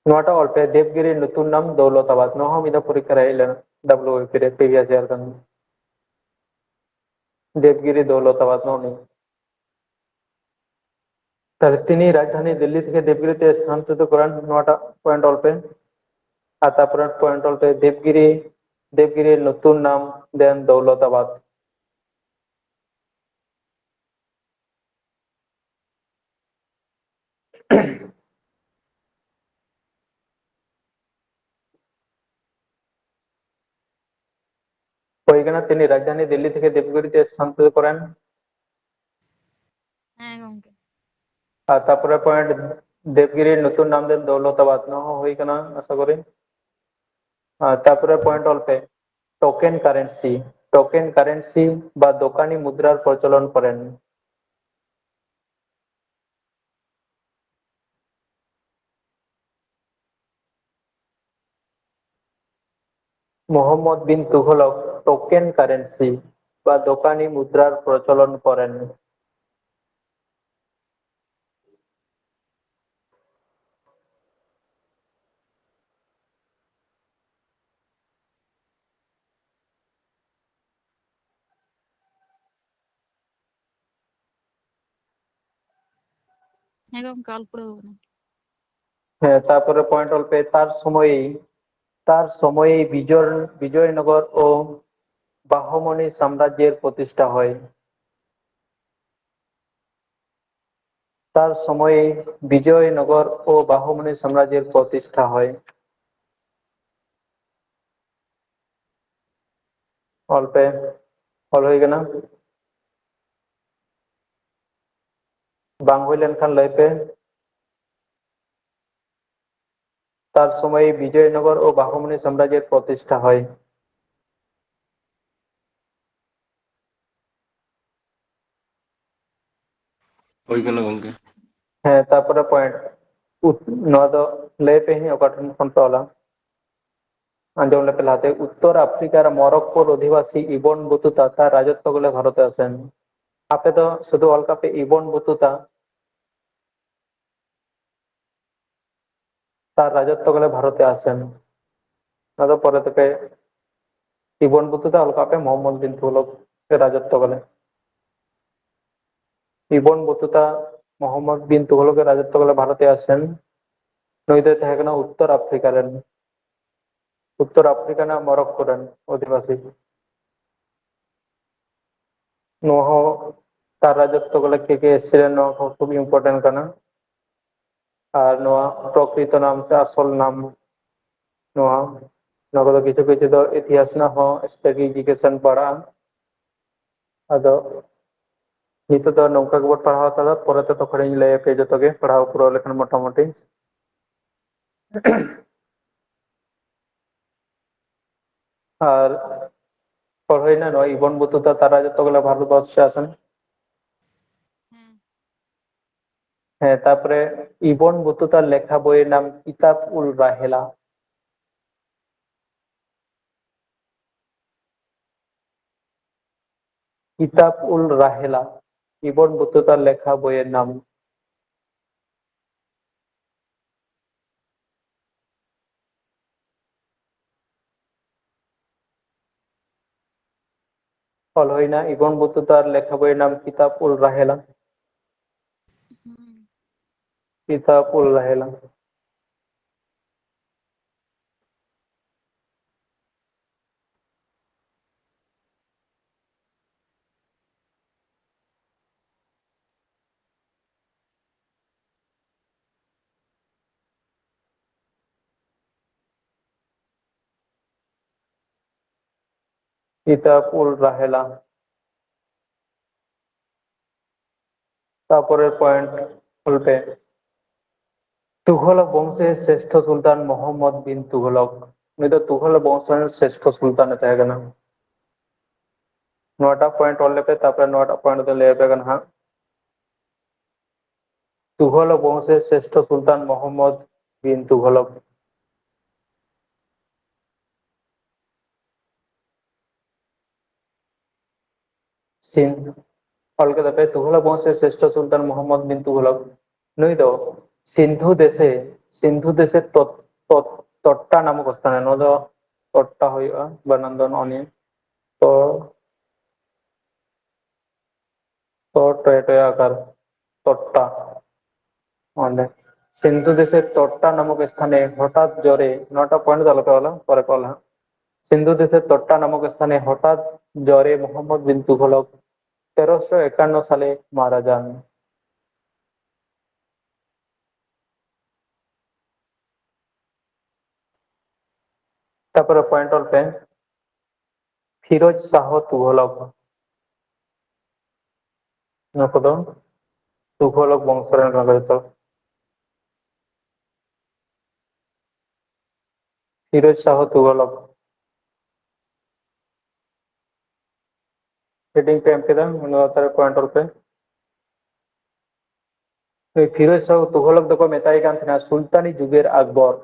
ᱱᱚᱣᱟᱴᱟᱜ ᱚᱞ ᱯᱮ, ᱫᱮᱵᱽᱜᱤᱨᱤ ᱱᱩᱛᱩᱱ ᱱᱟᱢ ᱫᱚᱣᱞᱚᱛᱟᱵᱟᱫ᱾ ᱱᱚᱣᱟ ᱦᱚᱸ ᱢᱤᱫ ᱫᱷᱟᱣ ᱯᱚᱨᱤᱠᱠᱷᱟ ᱨᱮ ᱦᱮᱡ ᱞᱮᱱᱟ, ᱰᱟᱵᱞᱩᱵᱤᱯᱤ ᱨᱮ, previous year ᱠᱟᱱᱟ᱾ ᱫᱮᱵᱽᱜᱤᱨᱤ ᱫᱚᱣᱞᱚᱛᱟᱵᱟᱫ, ᱱᱚᱜᱼᱚ ᱱᱤᱭᱟᱹ᱾ ᱛᱟᱦᱞᱮ ᱛᱤᱱᱤ ᱨᱟᱡᱽᱫᱷᱟᱱᱤ ᱫᱤᱞᱞᱤ ᱛᱷᱮᱠᱮ ᱫᱮᱵᱽᱜᱤᱨᱤ ᱛᱮ ᱥᱛᱷᱟᱱᱛᱚᱨᱤᱛᱚ ᱠᱚᱨᱮᱱ, ᱱᱚᱣᱟᱴᱟᱜ point ᱚᱞ ᱯᱮ᱾ ᱟᱨ ᱛᱟᱨᱯᱚᱨᱮ point ᱚᱞ ᱯᱮ, ᱫᱮᱵᱽᱜᱤᱨᱤ, ᱫᱮᱵᱽᱜᱤᱨᱤ ᱱᱩᱛᱩᱱ ᱱᱟᱢ then ᱫᱚᱣᱞᱚᱛᱟᱵᱟᱫ᱾ ᱦᱩᱭ ᱠᱟᱱᱟ, ᱛᱤᱱᱤ ᱨᱟᱡᱽᱫᱷᱟᱱᱤ ᱫᱤᱞᱞᱤ ᱛᱷᱮᱠᱮ ᱫᱮᱵᱽᱜᱤᱨᱤ ᱛᱮ ᱥᱛᱷᱟᱱᱛᱚᱨᱤᱛᱚ ᱠᱚᱨᱮᱱ᱾ ᱦᱮᱸ ᱜᱚᱝᱠᱮ᱾ ᱟᱨ ᱛᱟᱨᱯᱚᱨᱮ point ᱫᱮᱵᱽᱜᱤᱨᱤ ᱱᱩᱛᱩᱱ ᱱᱟᱢ then ᱫᱚᱣᱞᱚᱛᱟᱵᱟᱫ, ᱱᱚᱣᱟ ᱦᱚᱸ ᱦᱩᱭ ᱠᱟᱱᱟ ᱟᱥᱟ ᱠᱚᱨᱤ᱾ ᱟᱨ ᱛᱟᱨᱯᱚᱨᱮ ᱯᱚᱭᱮᱱᱴ ᱚᱞ ᱯᱮ, ᱴᱳᱠᱮᱱ ᱠᱟᱨᱮᱱᱥᱤ᱾ ᱴᱳᱠᱮᱱ ᱠᱟᱨᱮᱱᱥᱤ ᱵᱟ ᱫᱚᱠᱟᱱᱤ ᱢᱩᱫᱽᱨᱟᱨ ᱯᱨᱚᱪᱚᱞᱚᱱ ᱠᱚᱨᱮᱱ᱾ ᱢᱚᱦᱚᱢᱢᱚᱫ ᱵᱤᱱ ᱛᱩᱜᱷᱚᱞᱚᱠ ᱴᱳᱠᱮᱱ ᱠᱟᱨᱮᱱᱥᱤ ᱵᱟ ᱫᱚᱠᱟᱱᱤ ᱢᱩᱫᱽᱨᱟᱨ ᱯᱨᱚᱪᱚᱞᱚᱱ ᱠᱚᱨᱮᱱ᱾ ᱦᱮᱸ ᱜᱚᱢᱠᱮ, ᱚᱞ ᱯᱩᱨᱟᱹᱣ ᱠᱟᱱᱟ᱾ ᱦᱮᱸ, ᱛᱟᱨᱯᱚᱨᱮ ᱯᱚᱭᱮᱱᱴ ᱚᱞ ᱯᱮ, ᱛᱟᱨ ᱥᱚᱢᱚᱭ, ᱛᱟᱨ ᱥᱚᱢᱚᱭ ᱵᱤᱡᱚᱭ, ᱵᱤᱡᱚᱭᱱᱚᱜᱚᱨ ᱳ ᱵᱟᱦᱚᱢᱚᱱᱤ ᱥᱟᱢᱨᱟᱡᱽᱡᱮᱨ ᱯᱨᱚᱛᱤᱥᱴᱷᱟ ᱦᱚᱭ᱾ ᱛᱟᱨ ᱥᱚᱢᱚᱭ ᱵᱤᱡᱚᱭᱱᱚᱜᱚᱨ ᱳ ᱵᱟᱦᱚᱢᱚᱱᱤ ᱥᱟᱢᱨᱟᱡᱽᱡᱮᱨ ᱯᱨᱚᱛᱤᱥᱴᱷᱟ ᱦᱚᱭ᱾ ᱚᱞ ᱯᱮ, ᱚᱞ ᱦᱩᱭ ᱠᱟᱱᱟ? ᱵᱟᱝ ᱦᱩᱭ ᱞᱮᱱᱠᱷᱟᱱ ᱞᱟᱹᱭ ᱯᱮ᱾ ᱛᱟᱨ ᱥᱚᱢᱚᱭ ᱵᱤᱡᱚᱭᱱᱚᱜᱚᱨ ᱳ ᱵᱟᱦᱚᱢᱚᱱᱤ ᱥᱟᱢᱨᱟᱡᱽᱡᱮᱨ ᱯᱨᱚᱛᱤᱥᱴᱷᱟ ᱦᱚᱭ᱾ ᱦᱩᱭ ᱠᱟᱱᱟ ᱜᱚᱝᱠᱮ᱾ ᱦᱮᱸ, ᱛᱟᱨᱯᱚᱨᱮ ᱯᱚᱭᱮᱱᱴ, ᱩᱛ-, ᱱᱚᱣᱟ ᱫᱚ ᱞᱟᱹᱭ ᱯᱮ ᱦᱤᱧ ᱚᱠᱟ ᱴᱷᱮᱱ ᱠᱷᱚᱱ ᱯᱮ ᱚᱞᱟ᱾ ᱟᱸᱡᱚᱢ ᱞᱮᱯᱮ ᱞᱟᱦᱟᱛᱮ, ᱩᱛᱛᱚᱨ ᱟᱯᱷᱨᱤᱠᱟ ᱨᱮ ᱢᱚᱨᱚᱠᱠᱳ ᱚᱫᱷᱤᱵᱟᱥᱤ ᱤᱵᱚᱱ ᱵᱩᱛᱩᱛᱟ ᱛᱟᱨ ᱨᱟᱡᱚᱛᱛᱚ ᱠᱟᱞᱮ ᱵᱷᱟᱨᱚᱛᱮ ᱟᱥᱮᱱ᱾ ᱟᱯᱮ ᱫᱚ ᱥᱩᱫᱷᱩ ᱚᱞ ᱠᱟᱜ ᱯᱮ ᱤᱵᱚᱱ ᱵᱩᱛᱩᱛᱟ᱾ ᱛᱟᱨ ᱨᱟᱡᱚᱛᱛᱚ ᱠᱟᱞᱮ ᱵᱷᱟᱨᱚᱛᱮ ᱟᱥᱮᱱ᱾ ᱟᱫᱚ ᱯᱚᱨᱮ ᱛᱮᱯᱮ ᱤᱵᱚᱱ ᱵᱩᱛᱩᱛᱟ ᱚᱞ ᱠᱟᱜ ᱯᱮ ᱢᱚᱦᱚᱢᱢᱚᱫ ᱵᱤᱱ ᱛᱩᱜᱷᱞᱚᱠ ᱮ ᱨᱟᱡᱚᱛᱛᱚ ᱠᱟᱞᱮ᱾ ᱤᱵᱚᱱ ᱵᱩᱛᱩᱛᱟ ᱢᱚᱦᱚᱢᱢᱚᱫ ᱵᱤᱱ ᱛᱩᱜᱷᱞᱚᱠ ᱮ ᱨᱟᱡᱚᱛᱛᱚ ᱠᱟᱞᱮ ᱵᱷᱟᱨᱚᱛᱮ ᱟᱥᱮᱱ᱾ ᱱᱩᱭ ᱫᱚᱭ ᱛᱟᱦᱮᱸ ᱠᱟᱱᱟ ᱩᱛᱛᱚᱨ ᱟᱯᱷᱨᱤᱠᱟ ᱨᱮᱱ, ᱩᱛᱛᱚᱨ ᱟᱯᱷᱨᱤᱠᱟ ᱨᱮᱱᱟᱜ ᱢᱚᱨᱚᱠᱠᱳ ᱨᱮᱱ ᱚᱫᱷᱤᱵᱟᱥᱤ᱾ ᱱᱚᱣᱟ ᱦᱚᱸ ᱛᱟᱨ ᱨᱟᱡᱚᱛᱛᱚ ᱠᱟᱞᱮ ᱠᱮ ᱠᱮ ᱮᱥ ᱥᱤ ᱨᱮ ᱱᱚᱣᱟ ᱠᱚ ᱠᱷᱩᱵ important ᱠᱟᱱᱟ᱾ ᱟᱨ ᱱᱚᱣᱟ ᱯᱨᱚᱠᱨᱤᱛᱚ ᱱᱟᱢ ᱥᱮ ᱟᱥᱚᱞ ᱱᱟᱢ, ᱱᱚᱣᱟ, ᱱᱚᱣᱟ ᱠᱚᱫᱚ ᱠᱤᱪᱷᱩ ᱠᱤᱪᱷᱩ ᱫᱚ ᱤᱛᱤᱦᱟᱥ ᱨᱮᱱᱟᱜ ᱦᱚᱸ specification ᱯᱟᱲᱟᱜᱼᱟ᱾ ᱟᱫᱚ ᱱᱤᱛᱚᱜ ᱫᱚ ᱱᱚᱝᱠᱟ ᱜᱮᱵᱚᱱ ᱯᱟᱲᱦᱟᱣ ᱦᱟᱛᱟᱲᱟ, ᱯᱚᱨᱮᱛᱮ ᱛᱚᱠᱷᱚᱱᱤᱧ ᱞᱟᱹᱭ ᱟᱯᱮᱭᱟ ᱡᱚᱛᱚ ᱜᱮ ᱯᱟᱲᱦᱟᱣ ᱯᱩᱨᱟᱹᱣ ᱞᱮᱠᱷᱟᱱ ᱢᱚᱴᱟᱢᱩᱴᱤ᱾ ᱟᱨ ᱯᱚᱨᱮ ᱦᱩᱭᱱᱟ ᱱᱚᱣᱟ ᱤᱵᱚᱱ ᱵᱚᱛᱩᱛᱟ ᱛᱟᱨᱟ ᱡᱚᱛᱚ ᱜᱮᱞᱟ ᱵᱷᱟᱨᱚᱛᱵᱚᱨᱥ ᱥᱟᱥᱚᱱ᱾ ᱦᱮᱸ, ᱛᱟᱯᱚᱨᱮ ᱤᱵᱚᱱ ᱵᱚᱛᱩᱛᱟ ᱞᱮᱠᱷᱟ ᱵᱳᱭᱮᱨ ᱱᱟᱢ ᱠᱤᱛᱟᱵ ᱩᱞ ᱨᱟᱦᱮᱞᱟ᱾ ᱠᱤᱛᱟᱵ ᱩᱞ ᱨᱟᱦᱮᱞᱟ, ᱤᱵᱚᱱ ᱵᱚᱛᱩᱛᱟ ᱞᱮᱠᱷᱟ ᱵᱳᱭᱮᱨ ᱱᱟᱢ᱾ ᱚᱞ ᱦᱩᱭᱱᱟ ᱤᱵᱚᱱ ᱵᱚᱛᱩᱛᱟ ᱞᱮᱠᱷᱟ ᱵᱳᱭᱮᱨ ᱱᱟᱢ ᱠᱤᱛᱟᱵ ᱩᱞ ᱨᱟᱦᱮᱞᱟ᱾ ᱦᱩᱸ᱾ ᱠᱤᱛᱟᱵ ᱩᱞ ᱨᱟᱦᱮᱞᱟ᱾ ᱠᱤᱛᱟᱵ ᱩᱞ ᱨᱟᱦᱮᱞᱟ᱾ ᱛᱟᱯᱚᱨᱮ ᱯᱚᱭᱮᱱᱴ ᱚᱞ ᱯᱮ᱾ ᱛᱩᱜᱷᱚᱞᱚᱠ ᱵᱚᱝᱥᱮ ᱥᱨᱮᱥᱴᱷᱚ ᱥᱩᱞᱛᱟᱱ ᱢᱚᱦᱚᱢᱢᱚᱫ ᱵᱤᱱ ᱛᱩᱜᱷᱚᱞᱚᱠ᱾ ᱩᱱᱤ ᱫᱚ ᱛᱩᱜᱷᱚᱞᱚᱠ ᱵᱚᱝᱥᱚ ᱨᱮᱱ ᱥᱨᱮᱥᱴᱷᱚ ᱥᱩᱞᱛᱟᱱ ᱮ ᱛᱟᱦᱮᱸ ᱠᱟᱱᱟ᱾ ᱱᱚᱣᱟᱴᱟᱜ ᱯᱚᱭᱮᱱᱴ ᱚᱞ ᱞᱮᱯᱮ, ᱛᱟᱯᱚᱨᱮ ᱱᱚᱣᱟᱴᱟᱜ ᱯᱚᱭᱮᱱᱴ ᱫᱚ ᱞᱟᱹᱭ ᱟᱯᱮ ᱠᱟᱱᱟ ᱦᱟᱸᱜ᱾ ᱛᱩᱜᱷᱚᱞᱚᱠ ᱵᱚᱝᱥᱮ ᱥᱨᱮᱥᱴᱷᱚ ᱥᱩᱞᱛᱟᱱ ᱢᱚᱦᱚᱢᱢᱚᱫ ᱵᱤᱱ ᱛᱩᱜᱷᱚᱞᱚᱠ᱾ ᱥᱤᱱ-, ᱚᱞ ᱠᱮᱫᱟ ᱯᱮ, ᱛᱩᱜᱷᱚᱞᱚᱠ ᱵᱚᱝᱥᱮ ᱥᱨᱮᱥᱴᱷᱚ ᱥᱩᱞᱛᱟᱱ ᱢᱚᱦᱚᱢᱢᱚᱫ ᱵᱤᱱ ᱛᱩᱜᱷᱚᱞᱚᱠ᱾ ᱱᱩᱭ ᱫᱚ ᱥᱤᱱᱫᱷᱩ ᱫᱮᱥᱮ, ᱥᱤᱱᱫᱷᱩ ᱫᱮᱥᱮ ᱛᱚᱛ-, ᱛᱚᱛ-, ᱛᱚᱴᱴᱟ ᱱᱟᱢᱚᱠ ᱥᱛᱷᱟᱱᱮ, ᱱᱚᱣᱟ ᱫᱚ ᱛᱚᱴᱴᱟ ᱦᱩᱭᱩᱜᱼᱟ, ᱵᱟᱱᱟᱱ ᱫᱚ ᱱᱚᱜᱼᱚ ᱱᱤᱭᱟᱹ᱾ ᱛᱚ, ᱛᱚ, ᱴᱚᱭ, ᱴᱚᱭ ᱟᱠᱟᱨ, ᱛᱚᱴᱴᱟ᱾ ᱚᱸᱰᱮ ᱥᱤᱱᱫᱷᱩ ᱫᱮᱥᱮ ᱛᱚᱴᱴᱟ ᱱᱟᱢᱚᱠ ᱥᱛᱷᱟᱱᱮ ᱦᱚᱴᱟᱛ ᱡᱚᱨᱮ, ᱱᱚᱣᱟᱴᱟᱜ ᱯᱚᱭᱮᱱᱴ ᱫᱚ ᱟᱞᱚᱯᱮ ᱚᱞᱟ, ᱯᱚᱨᱮ ᱯᱮ ᱚᱞᱟ ᱦᱟᱸᱜ᱾ ᱥᱤᱱᱫᱷᱩ ᱫᱮᱥᱮ ᱛᱚᱴᱴᱟ ᱱᱟᱢᱚᱠ ᱥᱛᱷᱟᱱᱮ ᱦᱚᱴᱟᱛ ᱡᱚᱨᱮ ᱢᱚᱦᱚᱢᱢᱚᱫ ᱵᱤᱱ ᱛᱩᱜᱷᱚᱞᱚᱠ ᱛᱮᱨᱚᱥᱚ ᱮᱠᱟᱱᱱᱚ ᱥᱟᱞᱮ ᱢᱟᱨᱟ ᱡᱟᱱ᱾ ᱛᱟᱯᱚᱨᱮ ᱯᱚᱭᱮᱱᱴ ᱚᱞ ᱯᱮ, ᱯᱷᱤᱨᱳᱡᱽ ᱥᱟᱦᱚ ᱛᱩᱜᱷᱚᱞᱚᱠ᱾ ᱱᱚᱣᱟ ᱠᱚᱫᱚ ᱛᱩᱜᱷᱚᱞᱚᱠ ᱵᱚᱝᱥᱚ ᱨᱮᱱ ᱠᱟᱱᱟ ᱠᱚ ᱡᱚᱛᱚ᱾ ᱯᱷᱤᱨᱳᱡᱽ ᱥᱟᱦᱚ ᱛᱩᱜᱷᱚᱞᱚᱠ᱾ ᱦᱮᱰᱤᱝ ᱯᱮ ᱮᱢ ᱠᱮᱫᱟ, ᱚᱱᱟ ᱞᱟᱛᱟᱨ ᱨᱮ ᱯᱚᱭᱮᱱᱴ ᱚᱞ ᱯᱮ᱾ ᱱᱩᱭ ᱯᱷᱤᱨᱳᱡᱽ ᱥᱟᱦᱩ ᱛᱩᱜᱷᱚᱞᱚᱠ ᱫᱚᱠᱚ ᱢᱮᱛᱟᱭ ᱠᱟᱱ ᱛᱟᱦᱮᱱᱟ ᱥᱩᱞᱛᱟᱱᱤ ᱡᱩᱜᱮᱨ ᱟᱠᱵᱚᱨ᱾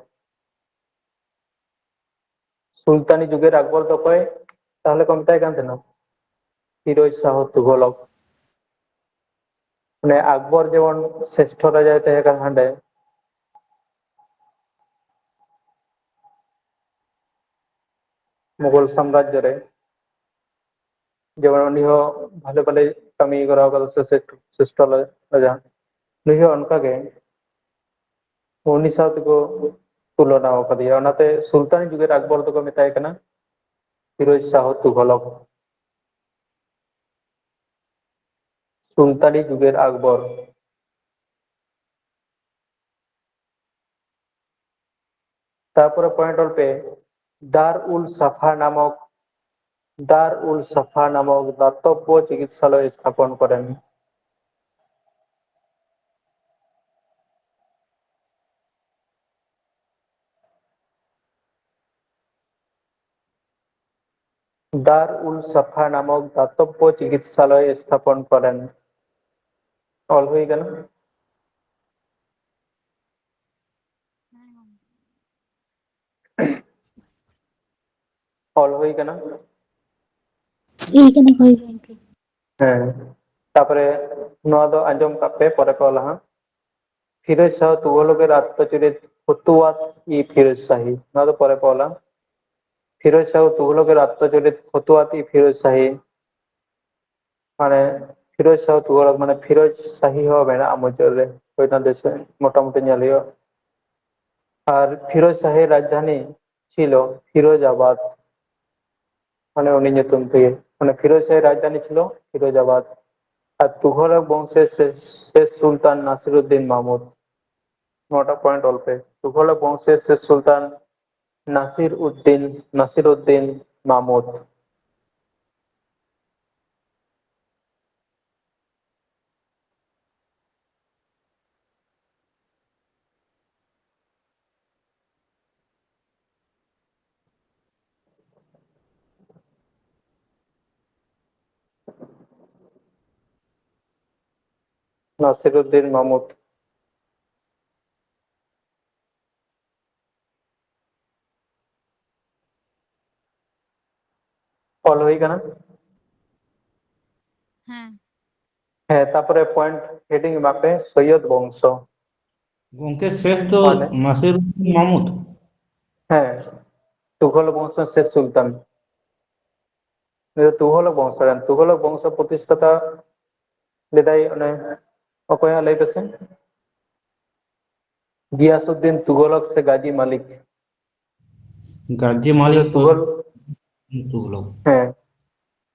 ᱥᱩᱞᱛᱟᱱᱤ ᱡᱩᱜᱮᱨ ᱟᱠᱵᱚᱨ ᱫᱚ ᱚᱠᱚᱭ ᱛᱟᱦᱚᱞᱮ ᱠᱚ ᱢᱮᱛᱟᱭ ᱠᱟᱱ ᱛᱟᱦᱮᱱᱟ? ᱯᱷᱤᱨᱳᱡᱽ ᱥᱟᱦᱩ ᱛᱩᱜᱷᱚᱞᱚᱠ᱾ ᱢᱟᱱᱮ ᱟᱠᱵᱚᱨ ᱡᱮᱢᱚᱱ ᱥᱨᱮᱥᱴᱷᱚ ᱨᱟᱡᱟᱭ ᱛᱟᱦᱮᱸ ᱠᱟᱱᱟ ᱦᱟᱸᱰᱮ ᱢᱩᱜᱷᱚᱞ ᱥᱟᱢᱨᱟᱡᱽᱡᱚ ᱨᱮ, ᱡᱮᱢᱚᱱ ᱩᱱᱤ ᱦᱚᱸ ᱵᱷᱟᱞᱮ ᱵᱷᱟᱞᱮ ᱠᱟᱹᱢᱤ ᱠᱚᱨᱟᱣ ᱠᱟᱫᱟ ᱥᱮ ᱥᱨᱮᱥᱴᱷᱚ, ᱥᱨᱮᱥᱴᱷᱚ ᱨᱟᱡᱟ, ᱱᱩᱭ ᱦᱚᱸ ᱚᱱᱠᱟᱜᱮ ᱩᱱᱤ ᱥᱟᱶ ᱛᱮᱠᱚ ᱛᱩᱞᱚᱱᱟ ᱟᱠᱟᱫᱮᱭᱟ᱾ ᱚᱱᱟᱛᱮ ᱥᱩᱞᱛᱟᱱᱤ ᱡᱩᱜᱮᱨ ᱟᱠᱵᱚᱨ ᱫᱚᱠᱚ ᱢᱮᱛᱟᱭ ᱠᱟᱱᱟ ᱯᱷᱤᱨᱳᱡᱽ ᱥᱟᱦᱚ ᱛᱩᱜᱷᱚᱞᱚᱠ᱾ ᱥᱩᱞᱛᱟᱱᱤ ᱡᱩᱜᱮᱨ ᱟᱠᱵᱚᱨ᱾ ᱛᱟᱨᱯᱚᱨᱮ ᱯᱚᱭᱮᱱᱴ ᱚᱞ ᱯᱮ, ᱫᱟᱨ ᱩᱞ ᱥᱟᱯᱷᱟ ᱱᱟᱢᱚᱠ, ᱫᱟᱨ ᱩᱞ ᱥᱟᱯᱷᱟ ᱱᱟᱢᱚᱠ ᱫᱟᱛᱚᱵᱵᱚ ᱪᱤᱠᱤᱛᱥᱟᱞᱚᱭ ᱥᱛᱷᱟᱯᱚᱱ ᱠᱚᱨᱮᱱ᱾ ᱫᱟᱨ ᱩᱞ ᱥᱟᱯᱷᱟ ᱱᱟᱢᱚᱠ ᱫᱟᱛᱚᱵᱵᱚ ᱪᱤᱠᱤᱛᱥᱟᱞᱚᱭ ᱥᱛᱷᱟᱯᱚᱱ ᱠᱚᱨᱮᱱ᱾ ᱚᱞ ᱦᱩᱭ ᱠᱟᱱᱟ᱾ ᱚᱞ ᱦᱩᱭ ᱠᱟᱱᱟ᱾ ᱦᱩᱭ ᱠᱟᱱᱟ, ᱦᱩᱭ ᱠᱟᱱᱟ᱾ ᱦᱮᱸ, ᱛᱟᱯᱚᱨᱮ ᱱᱚᱣᱟ ᱫᱚ ᱟᱸᱡᱚᱢ ᱠᱟᱜ ᱯᱮ, ᱯᱚᱨᱮ ᱯᱮ ᱚᱞᱟ ᱦᱟᱸᱜ᱾ ᱯᱷᱤᱨᱳᱡᱽ ᱥᱟᱦᱚ ᱛᱩᱜᱷᱚᱞᱚᱠᱮᱨ ᱟᱛᱛᱚᱪᱚᱨᱤᱛ ᱯᱷᱚᱛᱩᱣᱟᱛ ᱤ ᱯᱷᱤᱨᱳᱡᱽ ᱥᱟᱦᱤ, ᱱᱚᱣᱟ ᱫᱚ ᱯᱚᱨᱮ ᱯᱮ ᱚᱞᱟ᱾ ᱯᱷᱤᱨᱳᱡᱽ ᱥᱟᱦᱚ ᱛᱩᱜᱷᱚᱞᱚᱠᱮᱨ ᱟᱛᱛᱚᱪᱚᱨᱤᱛ ᱯᱷᱚᱛᱩᱣᱟᱛ ᱤ ᱯᱷᱤᱨᱳᱡᱽ ᱥᱟᱦᱤ᱾ ᱢᱟᱱᱮ ᱯᱷᱤᱨᱳᱡᱽ ᱥᱟᱦᱚ ᱛᱩᱜᱷᱚᱞᱚᱠ, ᱢᱟᱱᱮ ᱯᱷᱤᱨᱳᱡᱽ ᱥᱟᱦᱤ ᱦᱚᱸ ᱢᱮᱱᱟᱜᱼᱟ ᱢᱩᱪᱟᱹᱫ ᱨᱮ, ᱦᱩᱭᱱᱟ ᱫᱤᱥᱟᱹ, ᱢᱚᱴᱟᱢᱩᱴᱤ ᱧᱮᱞ ᱦᱩᱭᱩᱜᱼᱟ᱾ ᱟᱨ ᱯᱷᱤᱨᱳᱡᱽ ᱥᱟᱦᱤ ᱨᱟᱡᱽᱫᱷᱟᱱᱤ ᱪᱷᱤᱞᱚ ᱯᱷᱤᱨᱳᱡᱟᱵᱟᱫᱽ, ᱢᱟᱱᱮ ᱩᱱᱤ ᱧᱩᱛᱩᱢ ᱛᱮᱜᱮ, ᱢᱟᱱᱮ ᱯᱷᱤᱨᱳᱡᱽ ᱥᱟᱦᱤ ᱨᱟᱡᱽᱫᱷᱟᱱᱤ ᱪᱷᱤᱞᱚ ᱯᱷᱤᱨᱳᱡᱟᱵᱟᱫᱽ᱾ ᱟᱨ ᱛᱩᱜᱷᱚᱞᱚᱠ ᱵᱚᱝᱥᱮ ᱥᱮᱥ, ᱥᱮᱥ ᱥᱩᱞᱛᱟᱱ ᱱᱟᱥᱤᱨᱩᱫᱫᱤᱱ ᱢᱟᱦᱢᱩᱫ, ᱱᱚᱣᱟᱴᱟᱜ ᱯᱚᱭᱮᱱᱴ ᱚᱞ ᱯᱮ, ᱛᱩᱜᱷᱚᱞᱚᱠ ᱵᱚᱝᱥᱮ ᱥᱮᱥ ᱥᱩᱞᱛᱟᱱ ᱱᱟᱥᱤᱨ ᱩᱫᱫᱤᱱ, ᱱᱟᱥᱤᱨ ᱩᱫᱫᱤᱱ ᱢᱟᱦᱢᱩᱫ᱾ ᱱᱟᱥᱤᱨᱩᱫᱽᱫᱤᱱ ᱢᱟᱢᱩᱫ᱾ ᱚᱞ ᱦᱩᱭ ᱠᱟᱱᱟ᱾ ᱦᱮᱸ᱾ ᱦᱮᱸ, ᱛᱟᱯᱚᱨᱮ point heading ᱮᱢᱟᱜ ᱯᱮ, ᱥᱚᱭᱭᱚᱫ ᱵᱚᱝᱥᱚ᱾ ᱜᱚᱝᱠᱮ, ᱥᱮᱥ ᱫᱚ ᱢᱟᱱᱮ? ᱱᱟᱥᱤᱨᱩᱫᱽᱫᱤᱱ ᱢᱟᱢᱩᱫ᱾ ᱦᱮᱸ, ᱛᱩᱜᱷᱚᱞ ᱵᱚᱝᱥᱚ ᱥᱮᱥ ᱥᱩᱞᱛᱟᱱ᱾ ᱱᱩᱭ ᱫᱚ ᱛᱩᱜᱷᱚᱞᱚᱠ ᱵᱚᱝᱥᱚ ᱨᱮᱱ, ᱛᱩᱜᱷᱚᱞᱚᱠ ᱵᱚᱝᱥᱚ ᱯᱨᱚᱛᱤᱥᱴᱷᱟᱛᱟ ᱞᱮᱫᱟᱭ ᱚᱱᱮ ᱚᱠᱚᱭ ᱦᱟᱸᱜ, ᱞᱟᱹᱭ ᱯᱮᱥᱮ? ᱜᱤᱭᱟᱥᱩᱫᱽᱫᱤᱱ ᱛᱩᱜᱷᱚᱞᱚᱠ ᱥᱮ ᱜᱟᱡᱤ ᱢᱟᱞᱤᱠ? ᱜᱟᱡᱤ ᱩᱱᱤ ᱫᱚ ᱢᱟᱞᱤᱠ ᱛᱩᱜᱷᱚᱞ ᱛᱩᱜᱷᱚᱞᱚᱠ᱾ ᱦᱮᱸ,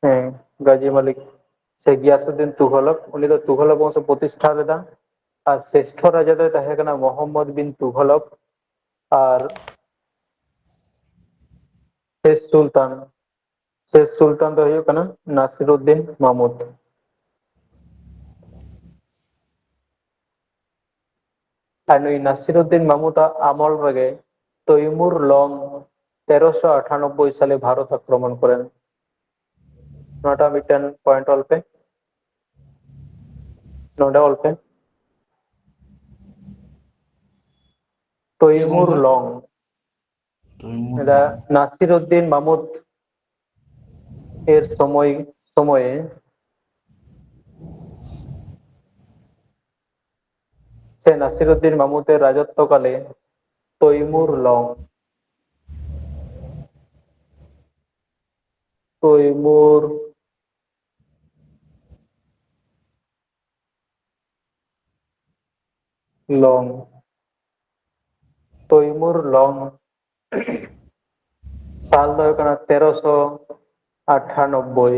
ᱦᱮᱸ, ᱜᱟᱡᱤ ᱢᱟᱞᱤᱠ ᱥᱮ ᱜᱤᱭᱟᱥᱩᱫᱽᱫᱤᱱ ᱛᱩᱜᱷᱚᱞᱚᱠ, ᱩᱱᱤ ᱫᱚ ᱛᱩᱜᱷᱚᱞᱚᱠ ᱵᱚᱝᱥᱚ ᱯᱨᱚᱛᱤᱥᱴᱷᱟ ᱞᱮᱫᱟ᱾ ᱟᱨ ᱥᱨᱮᱥᱴᱷᱚ ᱨᱟᱡᱟ ᱫᱚᱭ ᱛᱟᱦᱮᱸ ᱠᱟᱱᱟ ᱢᱚᱦᱚᱢᱢᱚᱫᱽ ᱵᱤᱱ ᱛᱩᱜᱷᱚᱞᱚᱠ᱾ ᱟᱨ ᱥᱮᱥ ᱥᱩᱞᱛᱟᱱ, ᱥᱮᱥ ᱥᱩᱞᱛᱟᱱ ᱫᱚ ᱦᱩᱭᱩᱜ ᱠᱟᱱᱟ ᱱᱟᱥᱤᱨᱩᱫᱽᱫᱤᱱ ᱢᱟᱢᱩᱫ᱾ ᱟᱨ ᱱᱩᱭ ᱱᱟᱥᱤᱨᱩᱫᱽᱫᱤᱱ ᱢᱟᱢᱩᱫᱟᱜ ᱟᱢᱚᱞ ᱨᱮᱜᱮ ᱛᱚᱭᱢᱩᱨ ᱞᱚᱝ ᱛᱮᱨᱚᱥᱚ ᱟᱴᱷᱟᱱᱚᱵᱵᱳᱭ ᱥᱟᱞᱮ ᱵᱷᱟᱨᱚᱛ ᱟᱠᱨᱚᱢᱚᱱ ᱠᱚᱨᱮᱱ᱾ ᱱᱚᱣᱟᱴᱟᱜ ᱢᱤᱫᱴᱮᱱ point ᱚᱞ ᱯᱮ, ᱱᱚᱰᱮ ᱚᱞ ᱯᱮ᱾ ᱛᱚᱭᱢᱩᱨ ᱜᱚᱝᱠᱮ? ᱞᱚᱝ᱾ ᱛᱚᱭᱢᱩᱨ ᱮᱫᱟ ᱞᱚᱝ᱾ ᱱᱟᱥᱤᱨᱩᱫᱽᱫᱤᱱ ᱢᱟᱢᱩᱫ ᱮᱨ ᱥᱚᱢᱚᱭ, ᱥᱚᱢᱚᱭᱮ ᱥᱮ ᱱᱟᱥᱤᱨᱩᱫᱽᱫᱤᱱ ᱢᱟᱢᱩᱫ ᱮᱨ ᱨᱟᱡᱚᱛᱛᱚ ᱠᱟᱞᱮ ᱛᱚᱭᱢᱩᱨ ᱞᱚᱝ, ᱛᱚᱭᱢᱩᱨ ᱞᱚᱝ, ᱛᱚᱭᱢᱩᱨ ᱞᱚᱝ ᱥᱟᱞ ᱫᱚ ᱦᱩᱭᱩᱜ ᱠᱟᱱᱟ ᱛᱮᱨᱚᱥᱚ ᱟᱴᱷᱟᱱᱚᱵᱵᱳᱭ᱾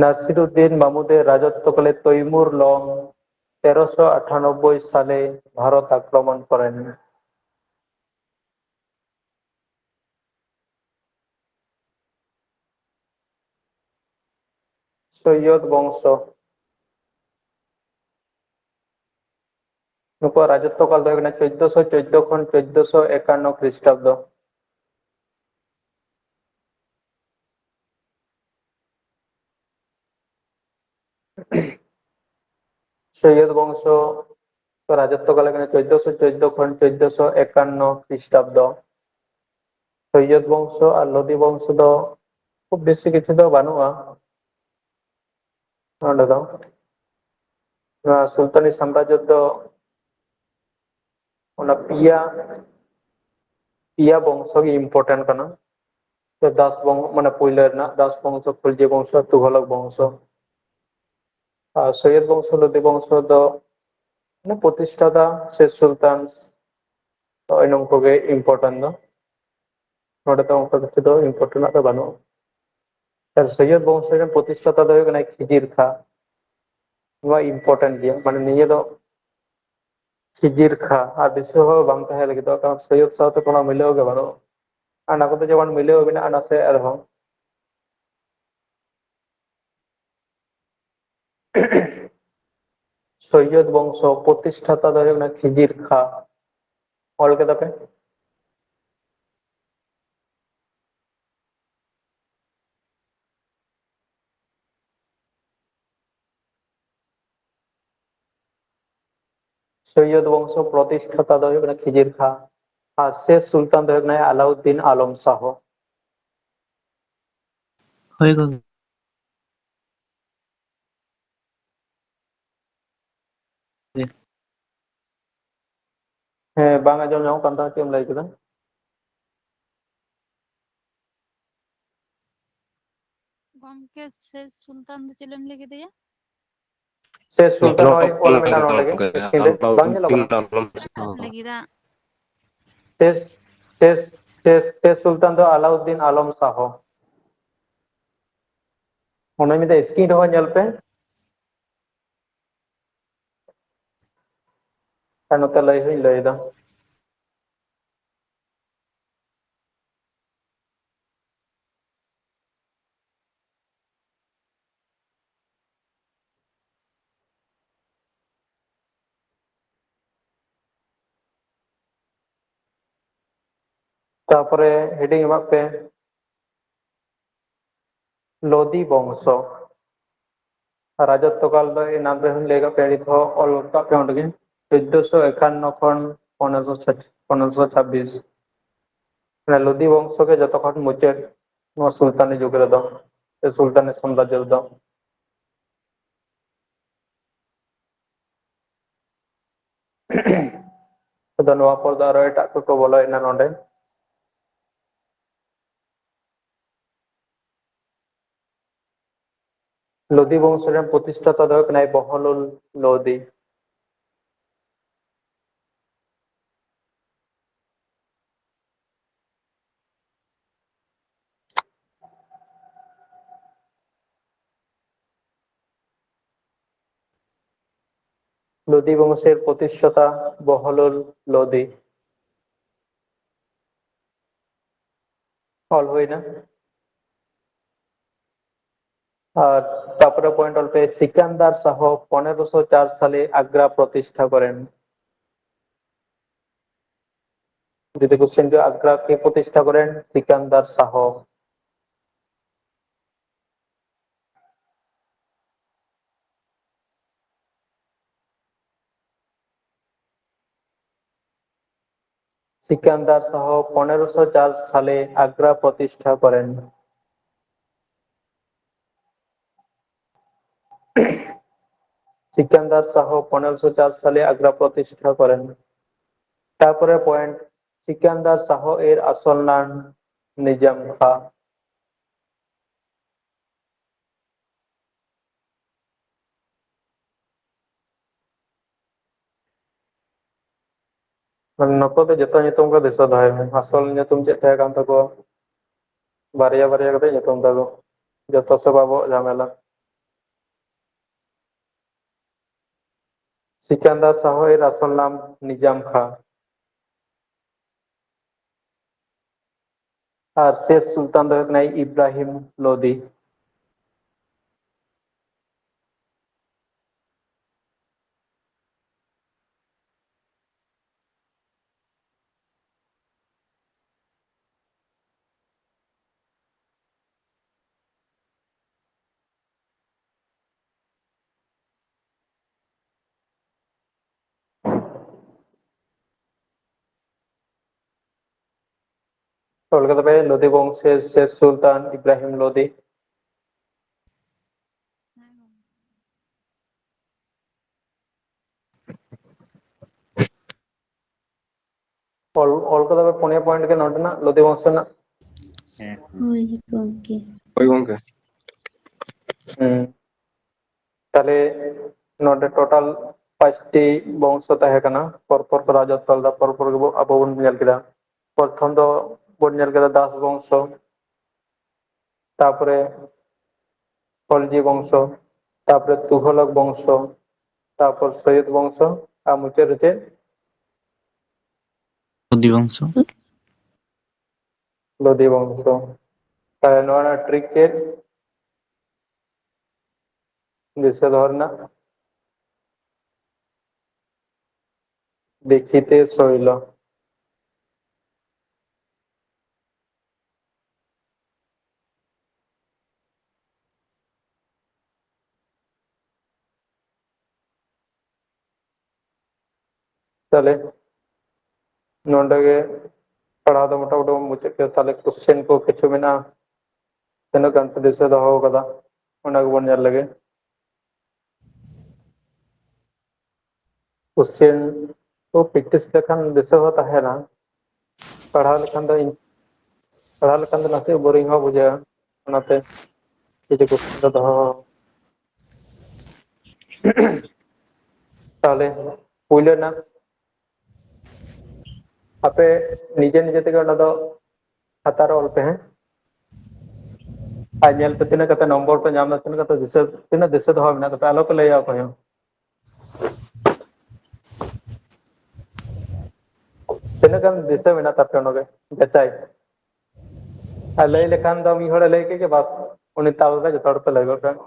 ᱱᱟᱥᱤᱨᱩᱫᱽᱫᱤᱱ ᱢᱟᱢᱩᱫ ᱮᱨ ᱨᱟᱡᱚᱛᱛᱚ ᱠᱟᱞᱮ ᱛᱚᱭᱢᱩᱨ ᱞᱚᱝ ᱛᱮᱨᱚᱥᱚ ᱟᱴᱷᱟᱱᱚᱵᱵᱳᱭ ᱥᱟᱞᱮ ᱵᱷᱟᱨᱚᱛ ᱟᱠᱨᱚᱢᱚᱱ ᱠᱚᱨᱮᱱ᱾ ᱥᱚᱭᱭᱚᱫ ᱵᱚᱝᱥᱚ᱾ ᱱᱩᱠᱩᱣᱟᱜ ᱨᱟᱡᱚᱛᱛᱚ ᱠᱟᱞ ᱫᱚ ᱦᱩᱭᱩᱜ ᱠᱟᱱᱟ ᱪᱳᱫᱽᱫᱚᱥᱚ ᱪᱳᱫᱽᱫᱚ ᱠᱷᱚᱱ ᱪᱳᱫᱽᱫᱚᱥᱚ ᱮᱠᱟᱱᱱᱚ ᱠᱷᱨᱤᱥᱴᱟᱵᱫᱚ᱾ ᱥᱳᱭᱭᱚᱫ ᱵᱚᱝᱥᱚ ᱨᱟᱡᱚᱛᱛᱚ ᱠᱟᱞ ᱠᱟᱱᱟ ᱪᱳᱫᱽᱫᱚᱥᱚ ᱪᱳᱫᱽᱫᱚ ᱠᱷᱚᱱ ᱪᱳᱫᱽᱫᱚᱥᱚ ᱮᱠᱟᱱᱱᱚ ᱠᱷᱨᱤᱥᱴᱟᱵᱫᱚ᱾ ᱥᱳᱭᱭᱚᱫ ᱵᱚᱝᱥᱚ ᱟᱨ ᱞᱳᱫᱤ ᱵᱚᱝᱥᱚ ᱫᱚ ᱠᱷᱩᱵ ᱵᱮᱥᱤ ᱠᱤᱪᱷᱩ ᱫᱚ ᱵᱟᱹᱱᱩᱜᱼᱟ ᱱᱚᱰᱮ ᱫᱚ᱾ ᱱᱚᱣᱟ ᱥᱩᱞᱛᱟᱱᱤ ᱥᱟᱢᱨᱟᱡᱽᱡᱚ ᱫᱚ ᱚᱱᱟ ᱯᱮᱭᱟ, ᱯᱮᱭᱟ ᱵᱚᱝᱥᱚ ᱜᱮ important ᱠᱟᱱᱟ᱾ ᱛᱚ ᱫᱟᱥ ᱵᱚᱝ-, ᱢᱟᱱᱮ ᱯᱳᱭᱞᱳ ᱨᱮᱱᱟᱜ ᱫᱟᱥ ᱵᱚᱝᱥᱚ, ᱠᱷᱚᱞᱡᱤ ᱵᱚᱝᱥᱚ, ᱛᱩᱜᱷᱚᱞᱚᱠ ᱵᱚᱝᱥᱚ᱾ ᱟᱨ ᱥᱳᱭᱭᱚᱫ ᱵᱚᱝᱥᱚ, ᱞᱳᱫᱤ ᱵᱚᱝᱥᱚ ᱫᱚ ᱢᱟᱱᱮ ᱯᱨᱚᱛᱤᱥᱴᱷᱟᱛᱟ ᱥᱮ ᱥᱩᱞᱛᱟᱱ, ᱱᱚᱜᱼᱚᱭ ᱱᱚᱝᱠᱟ ᱜᱮ important ᱫᱚ᱾ ᱱᱚᱰᱮ ᱫᱚ ᱚᱱᱠᱟ ᱠᱤᱪᱷᱩ ᱫᱚ important ᱟᱜ ᱫᱚ ᱵᱟᱹᱱᱩᱜᱼᱟ᱾ ᱟᱨ ᱥᱳᱭᱭᱚᱫ ᱵᱚᱝᱥᱚ ᱨᱮᱱ ᱯᱨᱚᱛᱤᱥᱴᱷᱟᱛᱟ ᱫᱚ ᱦᱩᱭᱩᱜ ᱠᱟᱱᱟ ᱠᱷᱤᱡᱤᱨ ᱠᱷᱟ᱾ ᱱᱚᱣᱟ important ᱜᱮᱭᱟ, ᱢᱟᱱᱮ ᱱᱤᱭᱟᱹ ᱫᱚ ᱠᱷᱤᱡᱤᱨ ᱠᱷᱟ ᱟᱨ ᱫᱤᱥᱟᱹ ᱦᱚᱸ ᱵᱟᱝ ᱛᱟᱦᱮᱸ ᱞᱟᱹᱜᱤᱫᱚᱜ, ᱠᱟᱨᱚᱱ ᱥᱳᱭᱭᱚᱫ ᱥᱟᱶᱛᱮ ᱠᱳᱱᱳ ᱢᱤᱞᱟᱹᱣ ᱜᱮ ᱵᱟᱹᱱᱩᱜᱼᱟ᱾ ᱟᱨ ᱚᱱᱟ ᱠᱚᱫᱚ ᱡᱮᱢᱚᱱ ᱢᱤᱞᱟᱹᱣ ᱢᱮᱱᱟᱜᱼᱟ ᱱᱟᱥᱮ ᱟᱨᱦᱚᱸ᱾ ᱥᱳᱭᱭᱚᱫ ᱵᱚᱝᱥᱚ ᱯᱨᱚᱛᱤᱥᱴᱷᱟᱛᱟ ᱫᱚ ᱦᱩᱭᱩᱜ ᱠᱟᱱᱟ ᱠᱷᱤᱡᱤᱨ ᱠᱷᱟ᱾ ᱚᱞ ᱠᱮᱫᱟ ᱯᱮ? ᱥᱳᱭᱭᱚᱫ ᱵᱚᱝᱥᱚ ᱯᱨᱚᱛᱤᱥᱴᱷᱟᱛᱟ ᱫᱚ ᱦᱩᱭᱩᱜ ᱠᱟᱱᱟ ᱠᱷᱤᱡᱤᱨ ᱠᱷᱟ, ᱟᱨ ᱥᱮᱥ ᱥᱩᱞᱛᱟᱱ ᱫᱚ ᱦᱩᱭᱩᱜ ᱠᱟᱱᱟ ᱟᱞᱟᱩᱫᱫᱤᱱ ᱟᱞᱚᱢ ᱥᱟᱦᱚ᱾ ᱦᱳᱭ ᱜᱚᱝᱠᱮ᱾ ᱦᱮᱸ, ᱵᱟᱝ ᱟᱸᱡᱚᱢ ᱧᱟᱢᱚᱜ ᱠᱟᱱ ᱛᱟᱢᱟ, ᱪᱮᱫ ᱮᱢ ᱞᱟᱹᱭ ᱠᱮᱫᱟ? ᱜᱚᱝᱠᱮ, ᱥᱮᱥ ᱥᱩᱞᱛᱟᱱ ᱫᱚ ᱪᱮᱫ ᱮᱢ ᱞᱟᱹᱭ ᱠᱮᱫᱮᱭᱟ? ᱥᱮᱥ ᱥᱩᱞᱛᱟᱱ ᱱᱚᱣᱟ ᱱᱚᱜᱼᱚᱭ ᱚᱞ ᱢᱮᱱᱟᱜᱼᱟ ᱱᱚᱰᱮ ᱜᱮ, ᱥᱠᱨᱤᱱ ᱨᱮ, ᱵᱟᱝ ᱧᱮᱞᱚᱜ ᱠᱟᱱᱟ? ᱞᱟᱹᱜᱤᱫᱟ᱾ ᱥᱮᱥ, ᱥᱮᱥ, ᱥᱮᱥ, ᱥᱮᱥ ᱥᱩᱞᱛᱟᱱ ᱫᱚ ᱟᱞᱟᱩᱫᱫᱤᱱ ᱟᱞᱚᱢ ᱥᱟᱦᱚ᱾ ᱚᱱᱟ ᱢᱤᱫ ᱫᱷᱟᱣ ᱥᱠᱨᱤᱱ ᱨᱮᱦᱚᱸ ᱧᱮᱞ ᱯᱮ᱾ ᱟᱨ ᱱᱚᱛᱮ ᱞᱟᱹᱭ ᱦᱚᱸᱧ ᱞᱟᱹᱭ ᱮᱫᱟ᱾ ᱛᱟᱯᱚᱨᱮ heading ᱮᱢᱟᱜ ᱯᱮ, ᱞᱳᱫᱤ ᱵᱚᱝᱥᱚ᱾ ᱨᱟᱡᱚᱛᱛᱚ ᱠᱟᱞ ᱫᱚ ᱮᱱᱟᱱ ᱨᱮᱦᱚᱸᱧ ᱞᱟᱹᱭ ᱠᱟᱜ ᱯᱮᱭᱟ, ᱱᱤᱛ ᱦᱚᱸ ᱚᱞ ᱠᱟᱜ ᱯᱮ ᱚᱸᱰᱮ ᱜᱮ, ᱪᱳᱫᱽᱫᱳᱥᱚ ᱮᱠᱟᱱᱱᱚ ᱠᱷᱚᱱ ᱯᱚᱱᱮᱨᱚᱥᱚ ᱪᱷᱟᱵᱵᱤᱥ᱾ ᱢᱟᱱᱮ ᱞᱳᱫᱤ ᱵᱚᱝᱥᱚ ᱜᱮ ᱡᱚᱛᱚ ᱠᱷᱚᱱ ᱢᱩᱪᱟᱹᱫ ᱱᱚᱣᱟ ᱥᱩᱞᱛᱟᱱᱤ ᱡᱩᱜᱽ ᱨᱮᱫᱚ, ᱥᱮ ᱥᱩᱞᱛᱟᱱᱤ ᱥᱟᱢᱨᱟᱡᱽᱡᱚ ᱨᱮᱫᱚ᱾ ᱟᱫᱚ ᱱᱚᱣᱟ ᱯᱚᱨ ᱫᱚ ᱟᱨᱚ ᱮᱴᱟᱜ ᱠᱚᱠᱚ ᱵᱚᱞᱚᱭᱮᱱᱟ ᱱᱚᱰᱮ᱾ ᱞᱳᱫᱤ ᱵᱚᱝᱥᱚ ᱨᱮᱱ ᱯᱨᱚᱛᱤᱥᱴᱷᱟᱛᱟ ᱫᱚ ᱦᱩᱭᱩᱜ ᱠᱟᱱᱟᱭ ᱵᱚᱦᱚᱞᱩᱞ ᱞᱳᱫᱤ᱾ ᱞᱳᱫᱤ ᱵᱚᱝᱥᱮᱨ ᱯᱨᱚᱛᱤᱥᱴᱷᱟᱛᱟ ᱵᱚᱦᱚᱞᱩᱞ ᱞᱳᱫᱤ᱾ ᱚᱞ ᱦᱩᱭᱱᱟ᱾ ᱟᱨ ᱛᱟᱨᱯᱚᱨᱮ ᱯᱚᱭᱮᱱᱴ ᱚᱞ ᱯᱮ, ᱥᱤᱠᱟᱱᱫᱟᱨ ᱥᱟᱦᱚ ᱯᱚᱱᱮᱨᱚᱥᱚ ᱪᱟᱨ ᱥᱟᱞᱮ ᱟᱜᱽᱨᱟ ᱯᱨᱚᱛᱤᱥᱴᱷᱟ ᱠᱚᱨᱮᱱ᱾ ᱡᱩᱫᱤ ᱠᱚᱥᱪᱮᱱ ᱦᱩᱭᱩᱜᱼᱟ, ᱟᱜᱽᱨᱟ ᱠᱮ ᱯᱨᱚᱛᱤᱥᱴᱷᱟ ᱠᱚᱨᱮᱱ? ᱥᱤᱠᱟᱱᱫᱟᱨ ᱥᱟᱦᱚ᱾ ᱥᱤᱠᱟᱱᱫᱟᱨ ᱥᱟᱦᱚ ᱯᱚᱱᱮᱨᱚᱥᱚ ᱪᱟᱨ ᱥᱟᱞᱮ ᱟᱜᱽᱨᱟ ᱯᱨᱚᱛᱤᱥᱴᱷᱟ ᱠᱚᱨᱮᱱ᱾ ᱥᱤᱠᱟᱱᱫᱟᱨ ᱥᱟᱦᱚ ᱯᱚᱱᱮᱨᱚᱥᱚ ᱪᱟᱨ ᱥᱟᱞᱮ ᱟᱜᱽᱨᱟ ᱯᱨᱚᱛᱤᱥᱴᱷᱟ ᱠᱚᱨᱮᱱ᱾ ᱛᱟᱨᱯᱚᱨᱮ ᱯᱚᱭᱮᱱᱴ, ᱥᱤᱠᱟᱱᱫᱟᱨ ᱥᱟᱦᱚ ᱮᱨ ᱟᱥᱚᱞ ᱱᱟᱢ ᱱᱤᱡᱟᱢ ᱠᱷᱟ᱾ ᱢᱟᱱᱮ ᱱᱩᱠᱩ ᱫᱚ ᱡᱚᱛᱚ ᱧᱩᱛᱩᱢ ᱠᱚ ᱫᱤᱥᱟᱹ ᱫᱚᱦᱚᱭ ᱢᱮ᱾ ᱟᱥᱚᱞ ᱧᱩᱛᱩᱢ ᱪᱮᱫ ᱛᱟᱦᱮᱸ ᱠᱟᱱ ᱛᱟᱠᱚᱣᱟ? ᱵᱟᱨᱭᱟ ᱵᱟᱨᱭᱟ ᱠᱟᱛᱮ ᱧᱩᱛᱩᱢ ᱛᱟᱠᱚ᱾ ᱡᱚᱛᱚ ᱥᱮ ᱵᱟᱵᱚ ᱡᱷᱟᱢᱮᱞᱟ᱾ ᱥᱤᱠᱟᱱᱫᱟᱨ ᱥᱟᱦᱚ ᱮᱨ ᱟᱥᱚᱞ ᱱᱟᱢ ᱱᱤᱡᱟᱢ ᱠᱷᱟ᱾ ᱟᱨ ᱥᱮᱥ ᱥᱩᱞᱛᱟᱱ ᱫᱚ ᱦᱩᱭᱩᱜ ᱠᱟᱱᱟᱭ ᱤᱵᱨᱟᱦᱤᱢ ᱞᱳᱫᱤ᱾ ᱚᱞ ᱠᱟᱫᱟ ᱯᱮ ᱞᱳᱫᱤ ᱵᱚᱝᱥᱮ ᱥᱮ ᱥᱩᱞᱛᱟᱱ ᱤᱵᱨᱟᱦᱤᱢ ᱞᱳᱫᱤ᱾ ᱚᱞ, ᱚᱞ ᱠᱟᱫᱟ ᱯᱮ ᱯᱩᱱᱭᱟᱹ ᱯᱚᱭᱮᱱᱴ ᱜᱮ ᱱᱚᱰᱮᱱᱟᱜ ᱞᱳᱫᱤ ᱵᱚᱝᱥᱚ ᱨᱮᱱᱟᱜ᱾ ᱦᱮᱸ᱾ ᱦᱳᱭ ᱜᱚᱢᱠᱮ᱾ ᱦᱳᱭ ᱜᱚᱢᱠᱮ᱾ ᱦᱮᱸ᱾ ᱛᱟᱦᱞᱮ ᱱᱚᱰᱮ ᱴᱳᱴᱟᱞ ᱯᱟᱸᱪᱴᱤ ᱵᱚᱝᱥᱚ ᱛᱟᱦᱮᱸ ᱠᱟᱱᱟ, ᱯᱚᱨᱯᱚᱨ ᱠᱚ ᱨᱟᱡᱚᱛᱛᱚ ᱞᱮᱫᱟ, ᱯᱚᱨᱯᱚᱨ ᱜᱮᱵᱚ ᱟᱵᱚ ᱵᱚᱱ ᱧᱮᱞ ᱠᱮᱫᱟ᱾ ᱯᱨᱚᱛᱷᱚᱢ ᱫᱚ ᱵᱚᱱ ᱧᱮᱞ ᱠᱮᱫᱟ ᱫᱟᱥ ᱵᱚᱝᱥᱚ, ᱛᱟᱯᱚᱨᱮ ᱠᱷᱚᱞᱡᱤ ᱵᱚᱝᱥᱚ, ᱛᱟᱯᱚᱨᱮ ᱛᱩᱜᱷᱚᱞᱚᱠ ᱵᱚᱝᱥᱚ, ᱛᱟᱯᱚᱨ ᱥᱚᱭᱚᱫ ᱵᱚᱝᱥᱚ, ᱟᱨ ᱢᱩᱪᱟᱹᱫ ᱨᱮ ᱪᱮᱫ? ᱞᱳᱫᱤ ᱵᱚᱝᱥᱚ᱾ ᱞᱳᱫᱤ ᱵᱚᱝᱥᱚ᱾ ᱛᱟᱦᱞᱮ ᱱᱚᱣᱟ ᱨᱮᱱᱟᱜ ᱴᱨᱤᱠ ᱪᱮᱫ? ᱫᱤᱥᱟᱹ ᱫᱚᱦᱚ ᱨᱮᱱᱟᱜ᱾ ᱫᱤᱠᱷᱤᱛᱮ ᱥᱳᱭᱞᱚ᱾ ᱛᱟᱦᱞᱮ ᱱᱚᱰᱮ ᱜᱮ ᱯᱟᱲᱦᱟᱣ ᱫᱚ ᱢᱚᱴᱟᱢᱩᱴᱤ ᱵᱚᱱ ᱢᱩᱪᱟᱹᱫ ᱠᱮᱫᱟ᱾ ᱛᱟᱦᱞᱮ ᱠᱚᱥᱪᱮᱱ ᱠᱚ ᱠᱤᱪᱷᱩ ᱢᱮᱱᱟᱜᱼᱟ, ᱛᱤᱱᱟᱹᱜ ᱜᱟᱱ ᱯᱮ ᱫᱤᱥᱟᱹ ᱫᱚᱦᱚ ᱠᱟᱫᱟ, ᱚᱱᱟ ᱜᱮᱵᱚᱱ ᱧᱮᱞ ᱞᱮᱜᱮ᱾ ᱠᱚᱥᱪᱮᱱ ᱠᱚ ᱯᱨᱮᱠᱴᱤᱥ ᱞᱮᱠᱷᱟᱱ ᱫᱤᱥᱟᱹ ᱦᱚᱸ ᱛᱟᱦᱮᱱᱟ, ᱯᱟᱲᱦᱟᱣ ᱞᱮᱠᱷᱟᱱ ᱫᱚ ᱤᱧ, ᱯᱟᱲᱦᱟᱣ ᱞᱮᱠᱷᱟᱱ ᱫᱚ ᱱᱟᱥᱮ ᱵᱳᱨᱤᱝ ᱦᱚᱸ ᱵᱩᱡᱷᱟᱹᱜᱼᱟ, ᱚᱱᱟᱛᱮ ᱠᱤᱪᱷᱩ ᱠᱚᱥᱪᱮᱱ ᱫᱚ ᱫᱚᱦᱚ᱾ ᱛᱟᱦᱞᱮ ᱯᱩᱭᱞᱟᱹ ᱨᱮᱱᱟᱜ ᱟᱯᱮ ᱱᱤᱡᱮ ᱱᱤᱡᱮ ᱛᱮᱜᱮ ᱚᱱᱟ ᱫᱚ ᱠᱷᱟᱛᱟ ᱨᱮ ᱚᱞ ᱯᱮ, ᱦᱮᱸ? ᱟᱨ ᱧᱮᱞ ᱯᱮ ᱛᱤᱱᱟᱹᱜ ᱠᱟᱛᱮ ᱱᱚᱢᱵᱚᱨ ᱯᱮ ᱧᱟᱢ ᱮᱫᱟ, ᱛᱤᱱᱟᱹᱜ ᱠᱟᱛᱮ ᱫᱤᱥᱟᱹ, ᱛᱤᱱᱟᱹᱜ ᱫᱤᱥᱟᱹ ᱫᱚᱦᱚ ᱢᱮᱱᱟᱜ ᱛᱟᱯᱮᱭᱟ, ᱟᱞᱚ ᱯᱮ ᱞᱟᱹᱭᱟ ᱚᱠᱚᱭ ᱦᱚᱸ᱾ ᱛᱤᱱᱟᱹᱜ ᱜᱟᱱ ᱫᱤᱥᱟᱹ ᱢᱮᱱᱟᱜ ᱛᱟᱯᱮᱭᱟ ᱚᱱᱟ ᱜᱮ ᱡᱟᱪᱟᱭ᱾ ᱟᱨ ᱞᱟᱹᱭ ᱞᱮᱠᱷᱟᱱ ᱫᱚ ᱢᱤᱫ ᱦᱚᱲᱮ ᱞᱟᱹᱭ ᱠᱮᱫ ᱜᱮ, ᱵᱟᱥ, ᱩᱱᱤ ᱛᱟᱞ ᱨᱮ ᱡᱚᱛᱚ ᱦᱚᱲ ᱯᱮ ᱞᱟᱹᱭ ᱜᱚᱫ ᱠᱟᱜᱼᱟ᱾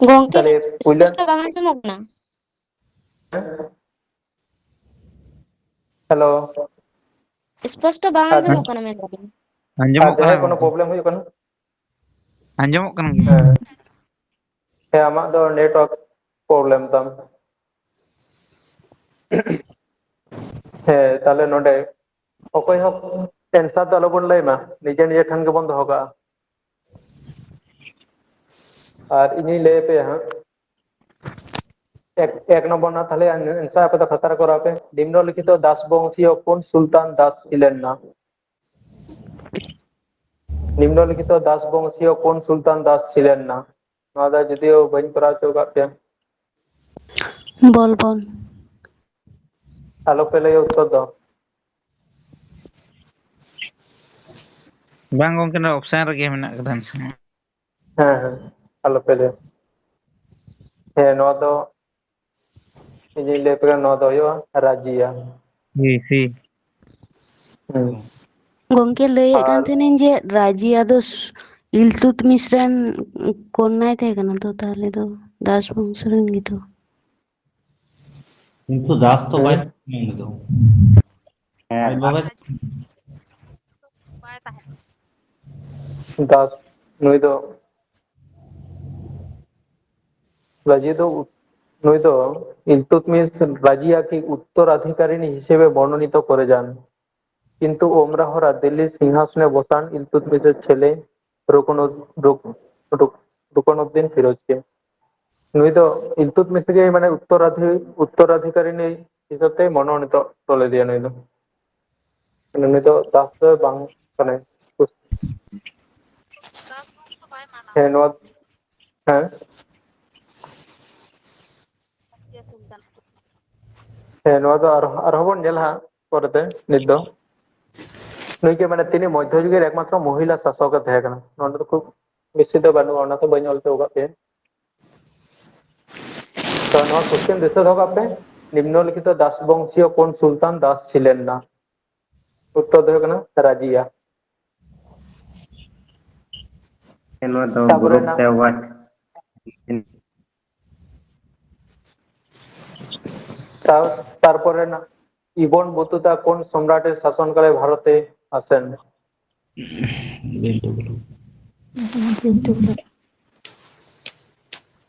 ᱜᱚᱝᱠᱮ, ᱛᱟᱦᱞᱮ ᱯᱩᱭᱞᱟᱹ ᱥᱯᱚᱥᱴᱚ ᱵᱟᱝ ᱟᱸᱡᱚᱢᱚᱜ ᱠᱟᱱᱟ᱾ ᱦᱮᱞᱳ᱾ ᱥᱯᱚᱥᱴᱚ ᱵᱟᱝ ᱟᱨ ᱟᱸᱡᱚᱢᱚᱜ ᱠᱟᱱᱟ ᱢᱮᱱᱫᱟᱞᱤᱧ᱾ ᱟᱨ ᱟᱸᱡᱚᱢᱚᱜ ᱠᱟᱱᱟ ᱡᱟᱦᱟᱸᱭ ᱠᱳᱱᱳ ᱜᱚᱝᱠᱮ᱾ ᱯᱨᱚᱵᱞᱮᱢ ᱦᱩᱭᱩᱜ ᱠᱟᱱᱟ? ᱟᱸᱡᱚᱢᱚᱜ ᱠᱟᱱ ᱜᱮᱭᱟ᱾ ᱦᱮᱸ᱾ ᱦᱮᱸ, ᱟᱢᱟᱜ ᱫᱚ network problem ᱛᱟᱢ᱾ ᱦᱮᱸ, ᱛᱟᱦᱞᱮ ᱱᱚᱰᱮ ᱚᱠᱚᱭ ᱦᱚᱸ ᱮᱱᱥᱟᱨ ᱫᱚ ᱟᱞᱚᱵᱚᱱ ᱞᱟᱹᱭ ᱢᱟ, ᱱᱤᱡᱮ ᱱᱤᱡᱮ ᱴᱷᱮᱱ ᱜᱮᱵᱚᱱ ᱫᱚᱦᱚ ᱠᱟᱜᱼᱟ᱾ ᱟᱨ ᱤᱧᱤᱧ ᱞᱟᱹᱭ ᱟᱯᱮᱭᱟ ᱦᱟᱸᱜ, ᱮᱠ, ᱮᱠ ᱱᱚᱢᱵᱚᱨ ᱨᱮᱱᱟᱜ ᱛᱟᱦᱞᱮ ᱮᱱᱥᱟᱨ ᱟᱯᱮ ᱫᱚ ᱠᱷᱟᱛᱟ ᱨᱮ ᱠᱚᱨᱟᱣ ᱯᱮ᱾ ᱱᱤᱢᱱᱚᱞᱤᱠᱷᱤᱛᱚ ᱫᱟᱥ ᱵᱚᱝᱥᱤᱭᱚ ᱠᱳᱱ ᱥᱩᱞᱛᱟᱱ ᱫᱟᱥ ᱪᱷᱤᱞᱮᱱ ᱱᱟ? ᱱᱤᱢᱱᱚᱞᱤᱠᱷᱤᱛᱚ ᱫᱟᱥ ᱵᱚᱝᱥᱤᱭᱚ ᱠᱳᱱ ᱥᱩᱞᱛᱟᱱ ᱫᱟᱥ ᱪᱷᱤᱞᱮᱱ ᱱᱟ? ᱱᱚᱣᱟ ᱫᱚ ᱡᱩᱫᱤᱭᱳ ᱵᱟᱹᱧ ᱠᱚᱨᱟᱣ ᱦᱚᱪᱚ ᱟᱠᱟᱫ ᱯᱮᱭᱟ᱾ ᱵᱚᱞᱵᱚᱱ᱾ ᱟᱞᱚ ᱯᱮ ᱞᱟᱹᱭᱟ ᱩᱛᱛᱚᱨ ᱫᱚ᱾ ᱵᱟᱝ ᱜᱚᱝᱠᱮ, ᱱᱚᱣᱟ ᱚᱯᱥᱮᱱ ᱨᱮᱜᱮ ᱢᱮᱱᱟᱜ ᱠᱟᱫᱟ᱾ ᱦᱮᱸ, ᱦᱮᱸ, ᱟᱞᱚ ᱯᱮ ᱞᱟᱹᱭᱟ᱾ ᱦᱮᱸ, ᱱᱚᱣᱟ ᱫᱚ ᱤᱧᱤᱧ ᱞᱟᱹᱭ ᱟᱯᱮ ᱠᱟᱱᱟ, ᱱᱚᱣᱟ ᱫᱚ ᱦᱩᱭᱩᱜᱼᱟ ᱨᱟᱡᱤᱭᱟ᱾ ᱦᱮᱸ, ᱦᱮᱸ᱾ ᱦᱩᱸ᱾ ᱜᱚᱝᱠᱮ, ᱞᱟᱹᱭᱮᱫ ᱠᱟᱱ ᱟᱨ ᱛᱟᱦᱮᱱᱟᱹᱧ ᱡᱮ ᱨᱟᱡᱤᱭᱟ ᱫᱚ ᱥ-, ᱤᱞᱛᱩᱛᱢᱤᱥ ᱨᱮᱱ ᱠᱚᱱᱟᱭ ᱛᱟᱦᱮᱸ ᱠᱟᱱᱟ ᱛᱚ, ᱛᱟᱦᱚᱞᱮ ᱫᱚ ᱫᱟᱥ ᱵᱚᱝᱥᱚ ᱨᱮᱱ ᱜᱮᱛᱚ᱾ ᱠᱤᱱᱛᱩ ᱫᱟᱥ ᱛᱚ ᱵᱟᱭ ᱦᱮᱸ᱾ ᱛᱟᱦᱮᱸ ᱠᱟᱱᱟ ᱩᱱᱤ ᱫᱚ᱾ ᱦᱮᱸ, ᱟᱡ ᱵᱟᱵᱟᱭ ᱫᱟᱥ, ᱱᱩᱭ ᱫᱚ ᱨᱟᱡᱤᱭᱟ ᱫᱚ ᱩᱛ-, ᱱᱩᱭ ᱫᱚ ᱤᱞᱛᱩᱛᱢᱤᱥ ᱨᱟᱡᱤᱭᱟ ᱠᱤ ᱩᱛᱛᱚᱨᱟᱫᱷᱤᱠᱟᱨᱤᱱᱤ ᱦᱤᱥᱮᱵᱮ ᱵᱚᱨᱱᱚᱱᱤᱛᱚ ᱠᱚᱨᱮ ᱡᱟᱱ, ᱠᱤᱱᱛᱩ ᱳᱢᱨᱟᱦᱚᱨᱟ ᱫᱤᱞᱞᱤ ᱥᱤᱝᱦᱟᱥᱚᱱᱮ ᱵᱚᱥᱟᱱ ᱤᱞᱛᱩᱛᱢᱤᱥᱮᱨ ᱪᱷᱮᱞᱮ ᱨᱩᱠᱱᱩᱫ-, ᱨᱩᱠ-, ᱨᱩᱠ-, ᱨᱩᱠᱱᱩᱫᱫᱤᱱ ᱯᱷᱤᱨᱳᱡᱽ ᱜᱮ᱾ ᱱᱩᱭ ᱫᱚ ᱤᱞᱛᱩᱛᱢᱤᱥ ᱜᱮ ᱢᱟᱱᱮ ᱩᱛᱛᱚᱨᱟᱫᱷᱤ-, ᱩᱛᱛᱚᱨᱟᱫᱷᱤᱠᱟᱨᱤᱱᱤ ᱦᱤᱥᱟᱹᱵ ᱛᱮ ᱢᱚᱱᱚᱱᱤᱛᱚ ᱛᱚᱞ ᱞᱮᱫᱮᱭᱟ ᱱᱩᱭ ᱫᱚ᱾ ᱢᱟᱱᱮ ᱱᱩᱭ ᱫᱚ ᱫᱟᱥ ᱫᱚ ᱵᱟᱝ ᱠᱟᱱᱟᱭ᱾ ᱦᱮᱸ, ᱱᱚᱣᱟ, ᱦᱮᱸ᱾ ᱦᱮᱸ, ᱱᱚᱣᱟ ᱫᱚ ᱟᱨ-, ᱟᱨᱦᱚᱸ ᱵᱚᱱ ᱧᱮᱞᱟ ᱦᱟᱸᱜ ᱯᱚᱨᱮᱛᱮ, ᱱᱤᱛ ᱫᱚ᱾ ᱱᱩᱭ ᱜᱮ ᱢᱟᱱᱮ ᱛᱤᱱᱤ ᱢᱚᱫᱽᱫᱷᱚ ᱡᱩᱜᱽ ᱨᱮ ᱮᱠᱢᱟᱛᱨᱚ ᱢᱚᱦᱤᱞᱟ ᱥᱟᱥᱚᱠ ᱮ ᱛᱟᱦᱮᱸ ᱠᱟᱱᱟ᱾ ᱱᱚᱣᱟ ᱫᱚ ᱠᱷᱩᱵ ᱵᱮᱥᱤ ᱫᱚ ᱵᱟᱹᱱᱩᱜᱼᱟ, ᱚᱱᱟ ᱛᱮ ᱵᱟᱹᱧ ᱚᱞ ᱦᱚᱪᱚ ᱟᱠᱟᱫ ᱯᱮᱭᱟ᱾ ᱛᱚ ᱱᱚᱣᱟ question ᱫᱤᱥᱟᱹ ᱫᱚᱦᱚ ᱠᱟᱜ ᱯᱮ, ᱱᱤᱢᱱᱚᱞᱤᱠᱷᱤᱛᱚ ᱫᱟᱥ ᱵᱚᱝᱥᱤᱭᱚ ᱠᱳᱱ ᱥᱩᱞᱛᱟᱱ ᱫᱟᱥ ᱪᱷᱤᱞᱮᱱ ᱱᱟ? ᱩᱛᱛᱚᱨ ᱫᱚ ᱦᱩᱭᱩᱜ ᱠᱟᱱᱟ ᱨᱟᱡᱤᱭᱟ᱾ ᱱᱚᱣᱟ ᱫᱚ ᱛᱟᱯᱚᱨᱮ ᱜᱨᱩᱯ ᱱᱟ-, ᱛᱮ ᱣᱟᱴ ᱛᱟᱨ-, ᱛᱟᱨᱯᱚᱨᱮ ᱱᱟ-, ᱤᱵᱚᱱ ᱵᱚᱛᱩᱛᱟ ᱠᱳᱱ ᱥᱚᱢᱨᱟᱴᱮᱨ ᱥᱟᱥᱚᱱ ᱠᱟᱞᱮ ᱵᱷᱟᱨᱚᱛᱮ ᱟᱥᱮᱱ?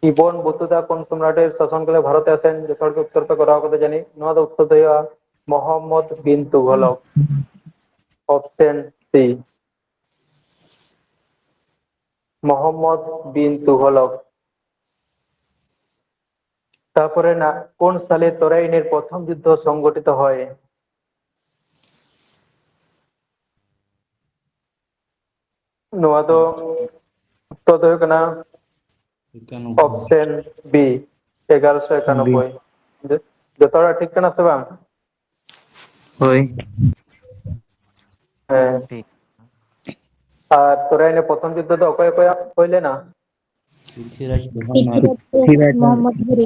ᱤᱵᱚᱱ ᱵᱚᱛᱩᱛᱟ ᱠᱳᱱ ᱥᱚᱢᱨᱟᱴᱮᱨ ᱥᱟᱥᱚᱱ ᱠᱟᱞᱮ ᱵᱷᱟᱨᱚᱛᱮ ᱟᱥᱮᱱ? ᱡᱚᱛᱚ ᱦᱚᱲ ᱜᱮ ᱩᱛᱛᱚᱨ ᱯᱮ ᱠᱚᱨᱟᱣ ᱠᱟᱫᱟ ᱡᱟᱹᱱᱤᱡ᱾ ᱱᱚᱣᱟ ᱫᱚ ᱩᱛᱛᱚᱨ ᱫᱚ ᱦᱩᱭᱩᱜᱼᱟ ᱢᱚᱦᱚᱢᱢᱚᱫ ᱵᱤᱱ ᱛᱩᱜᱷᱚᱞᱚᱠ᱾ Option C, ᱢᱚᱦᱚᱢᱢᱚᱫ ᱵᱤᱱ ᱛᱩᱜᱷᱚᱞᱚᱠ᱾ ᱛᱟᱨᱯᱚᱨᱮ ᱱᱟᱜ কোন সালে তরাইনের প্রথম যুদ্ধ সংঘটিত হয়? ᱱᱚᱣᱟ ᱫᱚ ᱩᱛᱛᱚᱨ ᱫᱚ ᱦᱩᱭᱩᱜ ᱠᱟᱱᱟ ᱮᱠᱟᱱᱚᱵᱵᱳᱭ᱾ Option B, ᱮᱜᱟᱨᱚᱥᱚ ᱮᱠᱟᱱᱚᱵᱵᱳᱭ᱾ ᱡᱚ-, ᱡᱚᱛᱚ ᱦᱚᱲᱟᱜ ᱴᱷᱤᱠ ᱠᱟᱱᱟ ᱥᱮ ᱵᱟᱝ? ᱦᱳᱭ᱾ ᱦᱮᱸ᱾ ᱴᱷᱤᱠ᱾ ᱟᱨ ᱛᱚᱨᱟᱭ ᱨᱮ ᱯᱨᱚᱛᱷᱚᱢ ᱡᱩᱫᱽᱫᱷᱚ ᱫᱚ ᱚᱠᱚᱭ ᱚᱠᱚᱭᱟᱜ ᱦᱩᱭ ᱞᱮᱱᱟ? ᱯᱨᱤᱛᱷᱤᱨᱟᱡᱽ ᱪᱳᱦᱟᱱ ᱟᱨ ᱯᱨᱤᱛᱷᱤᱨᱟᱡᱽ ᱢᱚᱦᱚᱢᱢᱚᱫ ᱜᱷᱩᱨᱤ᱾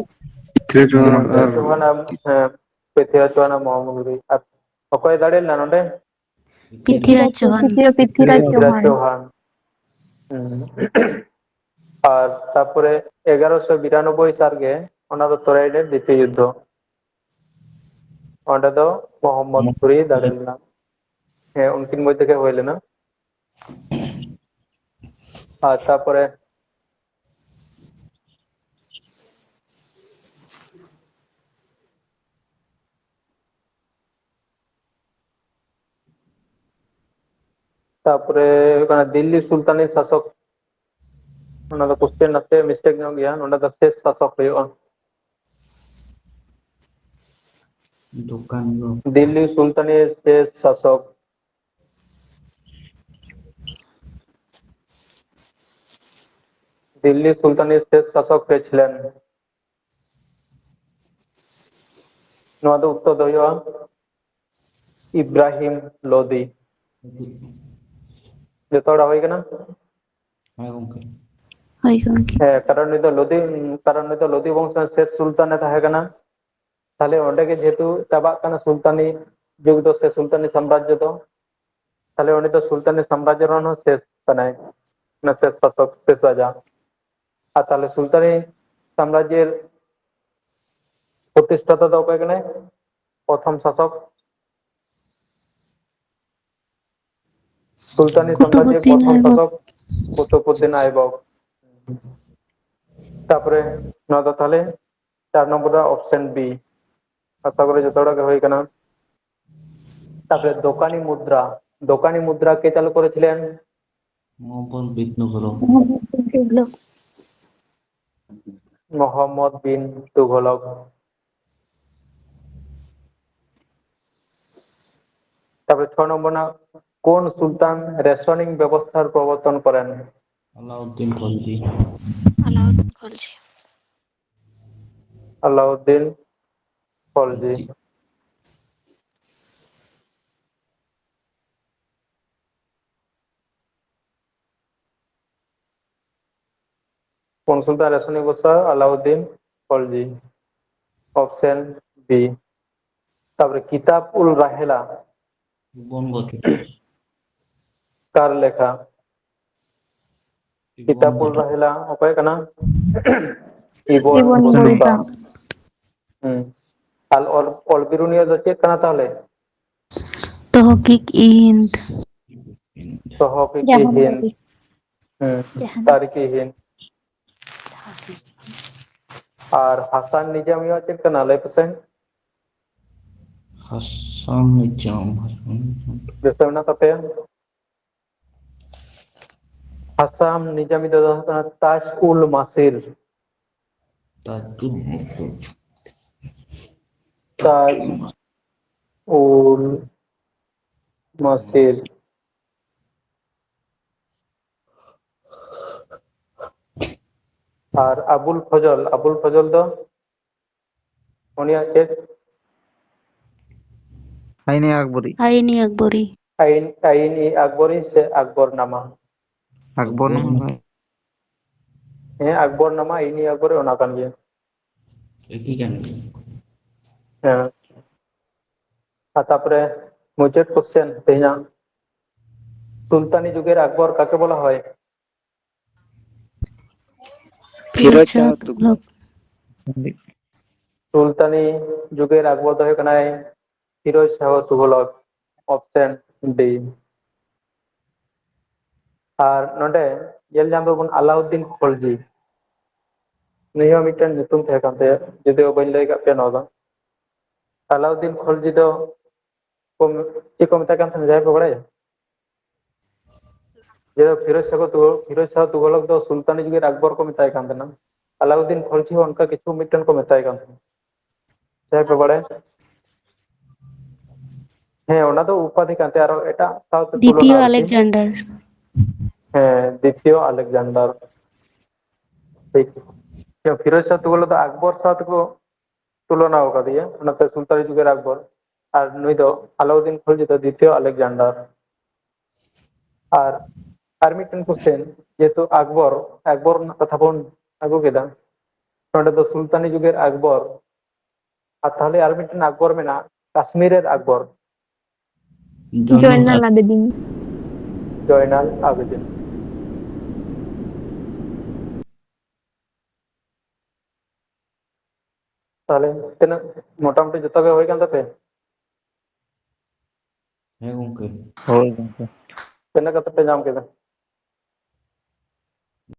ᱯᱨᱤᱛᱷᱤᱨᱟᱡᱽ ᱪᱳᱦᱟᱱ ᱟᱨ ᱪᱳᱦᱟᱱ ᱟᱨ, ᱦᱮᱸ, ᱯᱨᱤᱛᱷᱤᱨᱟᱡᱽ ᱪᱳᱦᱟᱱ ᱟᱨ ᱢᱚᱦᱚᱢᱢᱚᱫ ᱜᱷᱩᱨᱤ᱾ ᱟᱨ ᱚᱠᱚᱭ ᱫᱟᱲᱮ ᱞᱮᱱᱟ ᱱᱚᱰᱮ? ᱯᱨᱤᱛᱷᱤᱨᱟᱡᱽ ᱪᱳᱦᱟᱱ᱾ ᱯᱨᱤᱛᱷᱤᱨᱟᱡᱽ ᱯᱨᱤᱛᱷᱤᱨᱟᱡᱽ ᱪᱳᱦᱟᱱ᱾ ᱪᱳᱦᱟᱱ᱾ ᱦᱩᱸ᱾ ᱟᱨ ᱛᱟᱨᱯᱚᱨᱮ ᱮᱜᱟᱨᱚᱥᱚ ᱵᱤᱨᱟᱱᱚᱵᱵᱳᱭ ᱥᱟᱞ ᱨᱮ ᱚᱱᱟ ᱫᱚ ᱛᱚᱨᱟᱭ ᱨᱮ ᱫᱤᱛᱤᱭᱚ ᱡᱩᱫᱽᱫᱷᱚ᱾ ᱚᱸᱰᱮ ᱫᱚ ᱢᱚᱦᱚᱢᱢᱚᱫ ᱜᱷᱩᱨᱤ ᱫᱟᱲᱮ ᱞᱮᱱᱟ᱾ ᱦᱮᱸ, ᱩᱱᱠᱤᱱ ᱢᱚᱫᱽᱫᱷᱮ ᱜᱮ ᱦᱩᱭ ᱞᱮᱱᱟ᱾ ᱟᱨ ᱛᱟᱨᱯᱚᱨᱮ ᱛᱟᱨᱯᱚᱨᱮ ᱦᱩᱭᱩᱜ ᱠᱟᱱᱟ ᱫᱤᱞᱞᱤ ᱥᱩᱞᱛᱟᱱᱤ ᱥᱟᱥᱚᱠ, ᱚᱱᱟ ᱫᱚ question ᱱᱟᱥᱮ mistake ᱧᱚᱜ ᱜᱮᱭᱟ, ᱱᱚᱸᱰᱮ ᱫᱚ ᱥᱮᱥ ᱥᱟᱥᱚᱠ ᱦᱩᱭᱩᱜᱼᱟ᱾ ᱫᱚᱠᱟᱱ ᱫᱚ ᱫᱤᱞᱞᱤ ᱥᱩᱞᱛᱟᱱᱤ ᱥᱮᱥ ᱥᱟᱥᱚᱠ᱾ ᱫᱤᱞᱞᱤ ᱥᱩᱞᱛᱟᱱᱤ ᱥᱮᱥ ᱥᱟᱥᱚᱠ ᱯᱮ ᱪᱷᱤᱞᱮᱱ᱾ ᱱᱚᱣᱟ ᱫᱚ ᱩᱛᱛᱚᱨ ᱫᱚ ᱦᱩᱭᱩᱜᱼᱟ ᱤᱵᱨᱟᱦᱤᱢ ᱞᱳᱫᱤ᱾ ᱡᱚᱛᱚ ᱦᱚᱲᱟᱜ ᱦᱩᱭ ᱠᱟᱱᱟ? ᱦᱮᱸ ᱜᱚᱝᱠᱮ᱾ ᱦᱳᱭ ᱜᱚᱝᱠᱮ᱾ ᱦᱮᱸ, ᱠᱟᱨᱚᱱ ᱱᱩᱭ ᱫᱚ ᱞᱳᱫᱤ, ᱠᱟᱨᱚᱱ ᱱᱩᱭ ᱫᱚ ᱞᱳᱫᱤ ᱵᱚᱝᱥᱚ ᱨᱮᱱ ᱥᱮᱥ ᱥᱩᱞᱛᱟᱱ ᱮ ᱛᱟᱦᱮᱸ ᱠᱟᱱᱟ᱾ ᱛᱟᱦᱞᱮ ᱚᱸᱰᱮ ᱜᱮ ᱡᱮᱦᱮᱛᱩ ᱪᱟᱵᱟᱜ ᱠᱟᱱᱟ ᱥᱩᱞᱛᱟᱱᱤ ᱡᱩᱜᱽ ᱫᱚ ᱥᱮ ᱥᱩᱞᱛᱟᱱᱤ ᱥᱟᱢᱨᱟᱡᱽᱡᱚ ᱫᱚ, ᱛᱟᱦᱞᱮ ᱩᱱᱤ ᱫᱚ ᱥᱩᱞᱛᱟᱱᱤ ᱥᱟᱢᱨᱟᱡᱽᱡᱚ ᱨᱮᱱ ᱦᱚᱸ ᱥᱮᱥ ᱠᱟᱱᱟᱭ, ᱚᱱᱟ ᱥᱮᱥ ᱥᱟᱥᱚᱠ, ᱥᱮᱥ ᱨᱟᱡᱟ᱾ ᱟᱨ ᱛᱟᱦᱞᱮ ᱥᱩᱞᱛᱟᱱᱤ ᱥᱟᱢᱨᱟᱡᱽᱡᱚ ᱯᱨᱚᱛᱤᱥᱴᱷᱟᱛᱟ ᱫᱚ ᱚᱠᱚᱭ ᱠᱟᱱᱟᱭ? ᱯᱨᱚᱛᱷᱚᱢ ᱥᱟᱥᱚᱠ ᱥᱩᱞᱛᱟᱱᱤ ᱥᱟᱢᱨᱟᱡᱽᱡᱚ ᱠᱩᱛᱩᱵᱩᱫᱫᱤᱱ ᱯᱨᱚᱛᱷᱚᱢ ᱟᱭᱵᱚᱠ᱾ ᱥᱟᱥᱚᱠ ᱠᱩᱛᱩᱵᱩᱫᱫᱤᱱ ᱟᱭᱵᱚᱠ᱾ ᱛᱟᱯᱚᱨᱮ ᱱᱚᱣᱟ ᱫᱚ ᱛᱟᱦᱞᱮ ᱪᱟᱨ ᱱᱚᱢᱵᱚᱨ ᱨᱮ option B᱾ ᱟᱥᱟ ᱠᱚᱨᱮ ᱡᱚᱛᱚ ᱦᱚᱲᱟᱜ ᱜᱮ ᱦᱩᱭ ᱠᱟᱱᱟ᱾ ᱛᱟᱯᱚᱨᱮ ᱫᱚᱠᱟᱱᱤ ᱢᱩᱫᱽᱨᱟ, দোকানি মুদ্রা কে চালু করেছিলেন? মোহাম্মদ বিন তুঘলক। মোহাম্মদ বিন তুঘলক। তারপরে ছ নম্বর না, কোন সুলতান রেশনিং ব্যবস্থার প্রবর্তন করেন? আলাউদ্দিন খলজি। আলাউদ্দিন খলজি। আলাউদ্দিন খলজি। কোন সুলতান রেশনিং ব্যবস্থা? আলাউদ্দিন খলজি। Option B. তারপরে কিতাব উল রাহেলা বঙ্গ থেকে। কার লেখা? কিতাব উল রাহেলা ᱚᱠᱚᱭ ᱠᱟᱱᱟ? ᱤᱵᱚᱱ ᱤᱵᱚᱱ ᱵᱚᱛᱩᱛᱟ᱾ ᱵᱚᱛᱩᱛᱟ᱾ ᱦᱩᱸ᱾ ᱟᱨ ᱚᱞ, ᱚᱞ ᱵᱤᱨᱩᱱᱤᱭᱟᱹ ᱫᱚ ᱪᱮᱫ ᱠᱟᱱᱟ ᱛᱟᱦᱚᱞᱮ? ᱛᱚᱦᱚᱠᱤᱠ ᱤ ᱦᱤᱱᱫ᱾ ᱛᱚᱦᱚᱠᱤᱠ ᱤ ᱡᱟᱦᱟᱸ ᱦᱤᱱᱫ᱾ ᱦᱩᱸ᱾ ᱡᱟᱦᱟᱸ ᱛᱟᱨᱤᱠ ᱤ ᱦᱤᱱᱫ᱾ ᱟᱨ ᱦᱟᱥᱟᱱ ᱱᱤᱡᱟᱢᱤᱭᱟᱜ ᱪᱮᱫ ᱠᱟᱱᱟ ᱞᱟᱹᱭ ᱯᱮᱥᱮ? ᱦᱟᱥᱟᱱ ᱱᱤᱡᱟᱢ, ᱦᱟᱥᱟᱱ ᱱᱤᱡᱟᱢ᱾ ᱫᱤᱥᱟᱹ ᱢᱮᱱᱟᱜ ᱛᱟᱯᱮᱭᱟ? ᱦᱟᱥᱟᱱ ᱱᱤᱡᱟᱢᱤ ᱫᱚ ᱦᱩᱭᱩᱜ ᱠᱟᱱᱟ ᱛᱟᱡ ᱩᱞ ᱢᱟᱥᱤᱨ᱾ ᱛᱟᱡᱩᱞ ᱢᱟᱥᱤᱨ᱾ ᱛᱟᱡ ᱩᱞ ᱢᱟᱥᱤᱨ᱾ ᱟᱨ ᱟᱵᱩᱞ ᱯᱷᱚᱡᱚᱞ, ᱟᱵᱩᱞ ᱯᱷᱚᱡᱚᱞ ᱫᱚ ᱩᱱᱤᱭᱟᱜ ᱪᱮᱫ? ᱟᱭᱤᱱ ᱮ ᱟᱠᱵᱚᱨᱤ᱾ ᱟᱭᱤᱱ ᱮ ᱟᱠᱵᱚᱨᱤ᱾ ᱟᱭᱤᱱ, ᱟᱭᱤᱱ ᱤ ᱟᱠᱵᱚᱨᱤ ᱥᱮ ᱟᱠᱵᱚᱨ ᱱᱟᱢᱟ? ᱟᱠᱵᱚᱨ ᱱᱟᱢᱟ᱾ ᱦᱮᱸ, ᱟᱠᱵᱚᱨ ᱱᱟᱢᱟ, ᱟᱭᱤᱱ ᱤ ᱟᱠᱵᱚᱨᱤ ᱚᱱᱟ ᱠᱟᱱ ᱜᱮᱭᱟ᱾ ᱮᱠᱤ ᱠᱟᱱ ᱜᱮᱭᱟ᱾ ᱦᱮᱸ᱾ ᱟᱨ ᱛᱟᱯᱚᱨᱮ ᱢᱩᱪᱟᱹᱫ ᱠᱚᱥᱪᱮᱱ ᱛᱮᱦᱮᱧᱟᱜ, ᱥᱩᱞᱛᱟᱱᱤ ᱡᱩᱜᱮᱨ ᱟᱠᱵᱚᱨ ᱠᱟᱠᱮ ᱵᱚᱞᱟ ᱦᱚᱭ? ᱯᱷᱤᱨᱳᱡ ᱯᱷᱤᱨᱳᱡ ᱥᱟᱦ ᱥᱟᱦ ᱛᱩᱜᱷᱞᱚᱠ᱾ ᱛᱩᱜᱷᱞᱚᱠ᱾ ᱥᱩᱞᱛᱟᱱᱤ ᱡᱩᱜᱮᱨ ᱟᱠᱵᱚᱨ ᱫᱚ ᱦᱩᱭᱩᱜ ᱠᱟᱱᱟᱭ ᱯᱷᱤᱨᱳᱡ ᱥᱟᱦ ᱛᱩᱜᱷᱞᱚᱠ, ᱚᱯᱥᱮᱱ ᱰᱤ᱾ ᱟᱨ ᱱᱚᱰᱮ ᱧᱮᱞ ᱧᱟᱢ ᱫᱟᱵᱚᱱ ᱟᱞᱟᱩᱫᱫᱤᱱ ᱠᱷᱚᱞᱡᱤ᱾ ᱱᱩᱭ ᱦᱚᱸ ᱢᱤᱫᱴᱮᱱ ᱧᱩᱛᱩᱢ ᱛᱟᱦᱮᱸ ᱠᱟᱱ ᱛᱟᱭᱟ, ᱡᱩᱫᱤᱭᱳ ᱵᱟᱹᱧ ᱞᱟᱹᱭ ᱠᱟᱜ ᱯᱮᱭᱟ ᱱᱚᱣᱟ ᱫᱚ᱾ ᱟᱞᱟᱩᱫᱫᱤᱱ ᱠᱷᱚᱞᱡᱤ ᱫᱚ ᱠᱚ, ᱪᱮᱫ ᱠᱚ ᱢᱮᱛᱟᱭ ᱠᱟᱱ ᱛᱟᱦᱮᱸᱱᱟ, ᱡᱟᱦᱟᱸᱭ ᱯᱮ ᱵᱟᱲᱟᱭᱟ? ᱡᱮ ᱯᱷᱤᱨᱳᱡ ᱥᱟᱦ ᱛᱩᱜᱷᱚᱞ, ᱯᱷᱤᱨᱳᱡ ᱥᱟᱦ ᱛᱩᱜᱷᱚᱞᱚᱠ ᱫᱚ ᱥᱩᱞᱛᱟᱱᱤ ᱡᱩᱜᱽ ᱨᱮ ᱟᱠᱵᱚᱨ ᱠᱚ ᱢᱮᱛᱟᱭ ᱠᱟᱱ ᱛᱟᱦᱮᱱᱟ᱾ ᱟᱞᱟᱩᱫᱫᱤᱱ ᱠᱷᱚᱞᱡᱤ ᱦᱚᱸ ᱚᱱᱠᱟ ᱠᱤᱪᱷᱩ ᱢᱤᱫᱴᱮᱱ ᱠᱚ ᱢᱮᱛᱟᱭ ᱠᱟᱱ ᱛᱟᱦᱮᱱᱟ᱾ ᱡᱟᱦᱟᱸᱭ ᱯᱮ ᱵᱟᱲᱟᱭᱟ? ᱦᱮᱸ, ᱚᱱᱟ ᱫᱚ ᱩᱯᱟᱫᱷᱤ ᱠᱟᱱ ᱛᱟᱭᱟ, ᱟᱨᱚ ᱮᱴᱟᱜ ᱥᱟᱶᱛᱮ ᱛᱩᱞᱚᱱᱟ ᱫᱤᱛᱤᱭᱚ ᱟᱨᱠᱤ᱾ ᱟᱞᱮᱠᱡᱟᱱᱰᱟᱨ᱾ ᱦᱮᱸ, ᱫᱤᱛᱤᱭᱚ ᱟᱞᱮᱠᱡᱟᱱᱰᱟᱨ᱾ ᱴᱷᱤᱠ᱾ ᱯᱷᱤᱨᱳᱡ ᱥᱟᱦ ᱛᱩᱜᱷᱚᱞᱚᱠ ᱫᱚ ᱟᱠᱵᱚᱨ ᱥᱟᱶ ᱛᱮᱠᱚ ᱛᱩᱞᱚᱱᱟ ᱟᱠᱟᱫᱮᱭᱟ, ᱚᱱᱟᱛᱮ ᱥᱩᱞᱛᱟᱱᱤ ᱡᱩᱜᱽ ᱨᱮ ᱟᱠᱵᱚᱨ᱾ ᱟᱨ ᱱᱩᱭ ᱫᱚ ᱟᱞᱟᱩᱫᱫᱤᱱ ᱠᱷᱚᱞᱡᱤ ᱫᱚ ᱫᱤᱛᱤᱭᱚ ᱟᱞᱮᱠᱡᱟᱱᱰᱟᱨ᱾ ᱟᱨ, ᱟᱨ ᱢᱤᱫᱴᱮᱱ question, ᱡᱮᱦᱮᱛᱩ ᱟᱠᱵᱚᱨ, ᱟᱠᱵᱚᱨ ᱨᱮᱱᱟᱜ ᱠᱟᱛᱷᱟ ᱵᱚᱱ ᱟᱹᱜᱩ ᱠᱮᱫᱟ, ᱱᱚᱸᱰᱮ ᱫᱚ ᱥᱩᱞᱛᱟᱱᱤ ᱡᱩᱜᱽ ᱨᱮ ᱟᱠᱵᱚᱨ, ᱟᱨ ᱛᱟᱦᱞᱮ ᱟᱨ ᱢᱤᱫᱴᱮᱱ ᱟᱠᱵᱚᱨ ᱢᱮᱱᱟᱜᱼᱟ, ᱠᱟᱥᱢᱤᱨ ᱨᱮ ᱟᱠᱵᱚᱨ᱾ ᱡᱚᱭᱱᱟᱞ ᱟᱵᱮᱫᱤᱱ᱾ ᱡᱚᱭᱱᱟᱞ ᱟᱵᱮᱫᱤᱱ᱾ ᱛᱟᱦᱞᱮ ᱛᱤᱱᱟᱹᱜ, ᱢᱚᱴᱟᱢᱩᱴᱤ ᱡᱚᱛᱚ ᱜᱮ ᱦᱩᱭ ᱠᱟᱱ ᱛᱟᱯᱮᱭᱟ? ᱦᱮᱸ ᱜᱚᱝᱠᱮ᱾ ᱦᱳᱭ ᱜᱚᱝᱠᱮ᱾ ᱛᱤᱱᱟᱹᱜ ᱠᱟᱛᱮ ᱯᱮ ᱧᱟᱢ ᱠᱮᱫᱟ?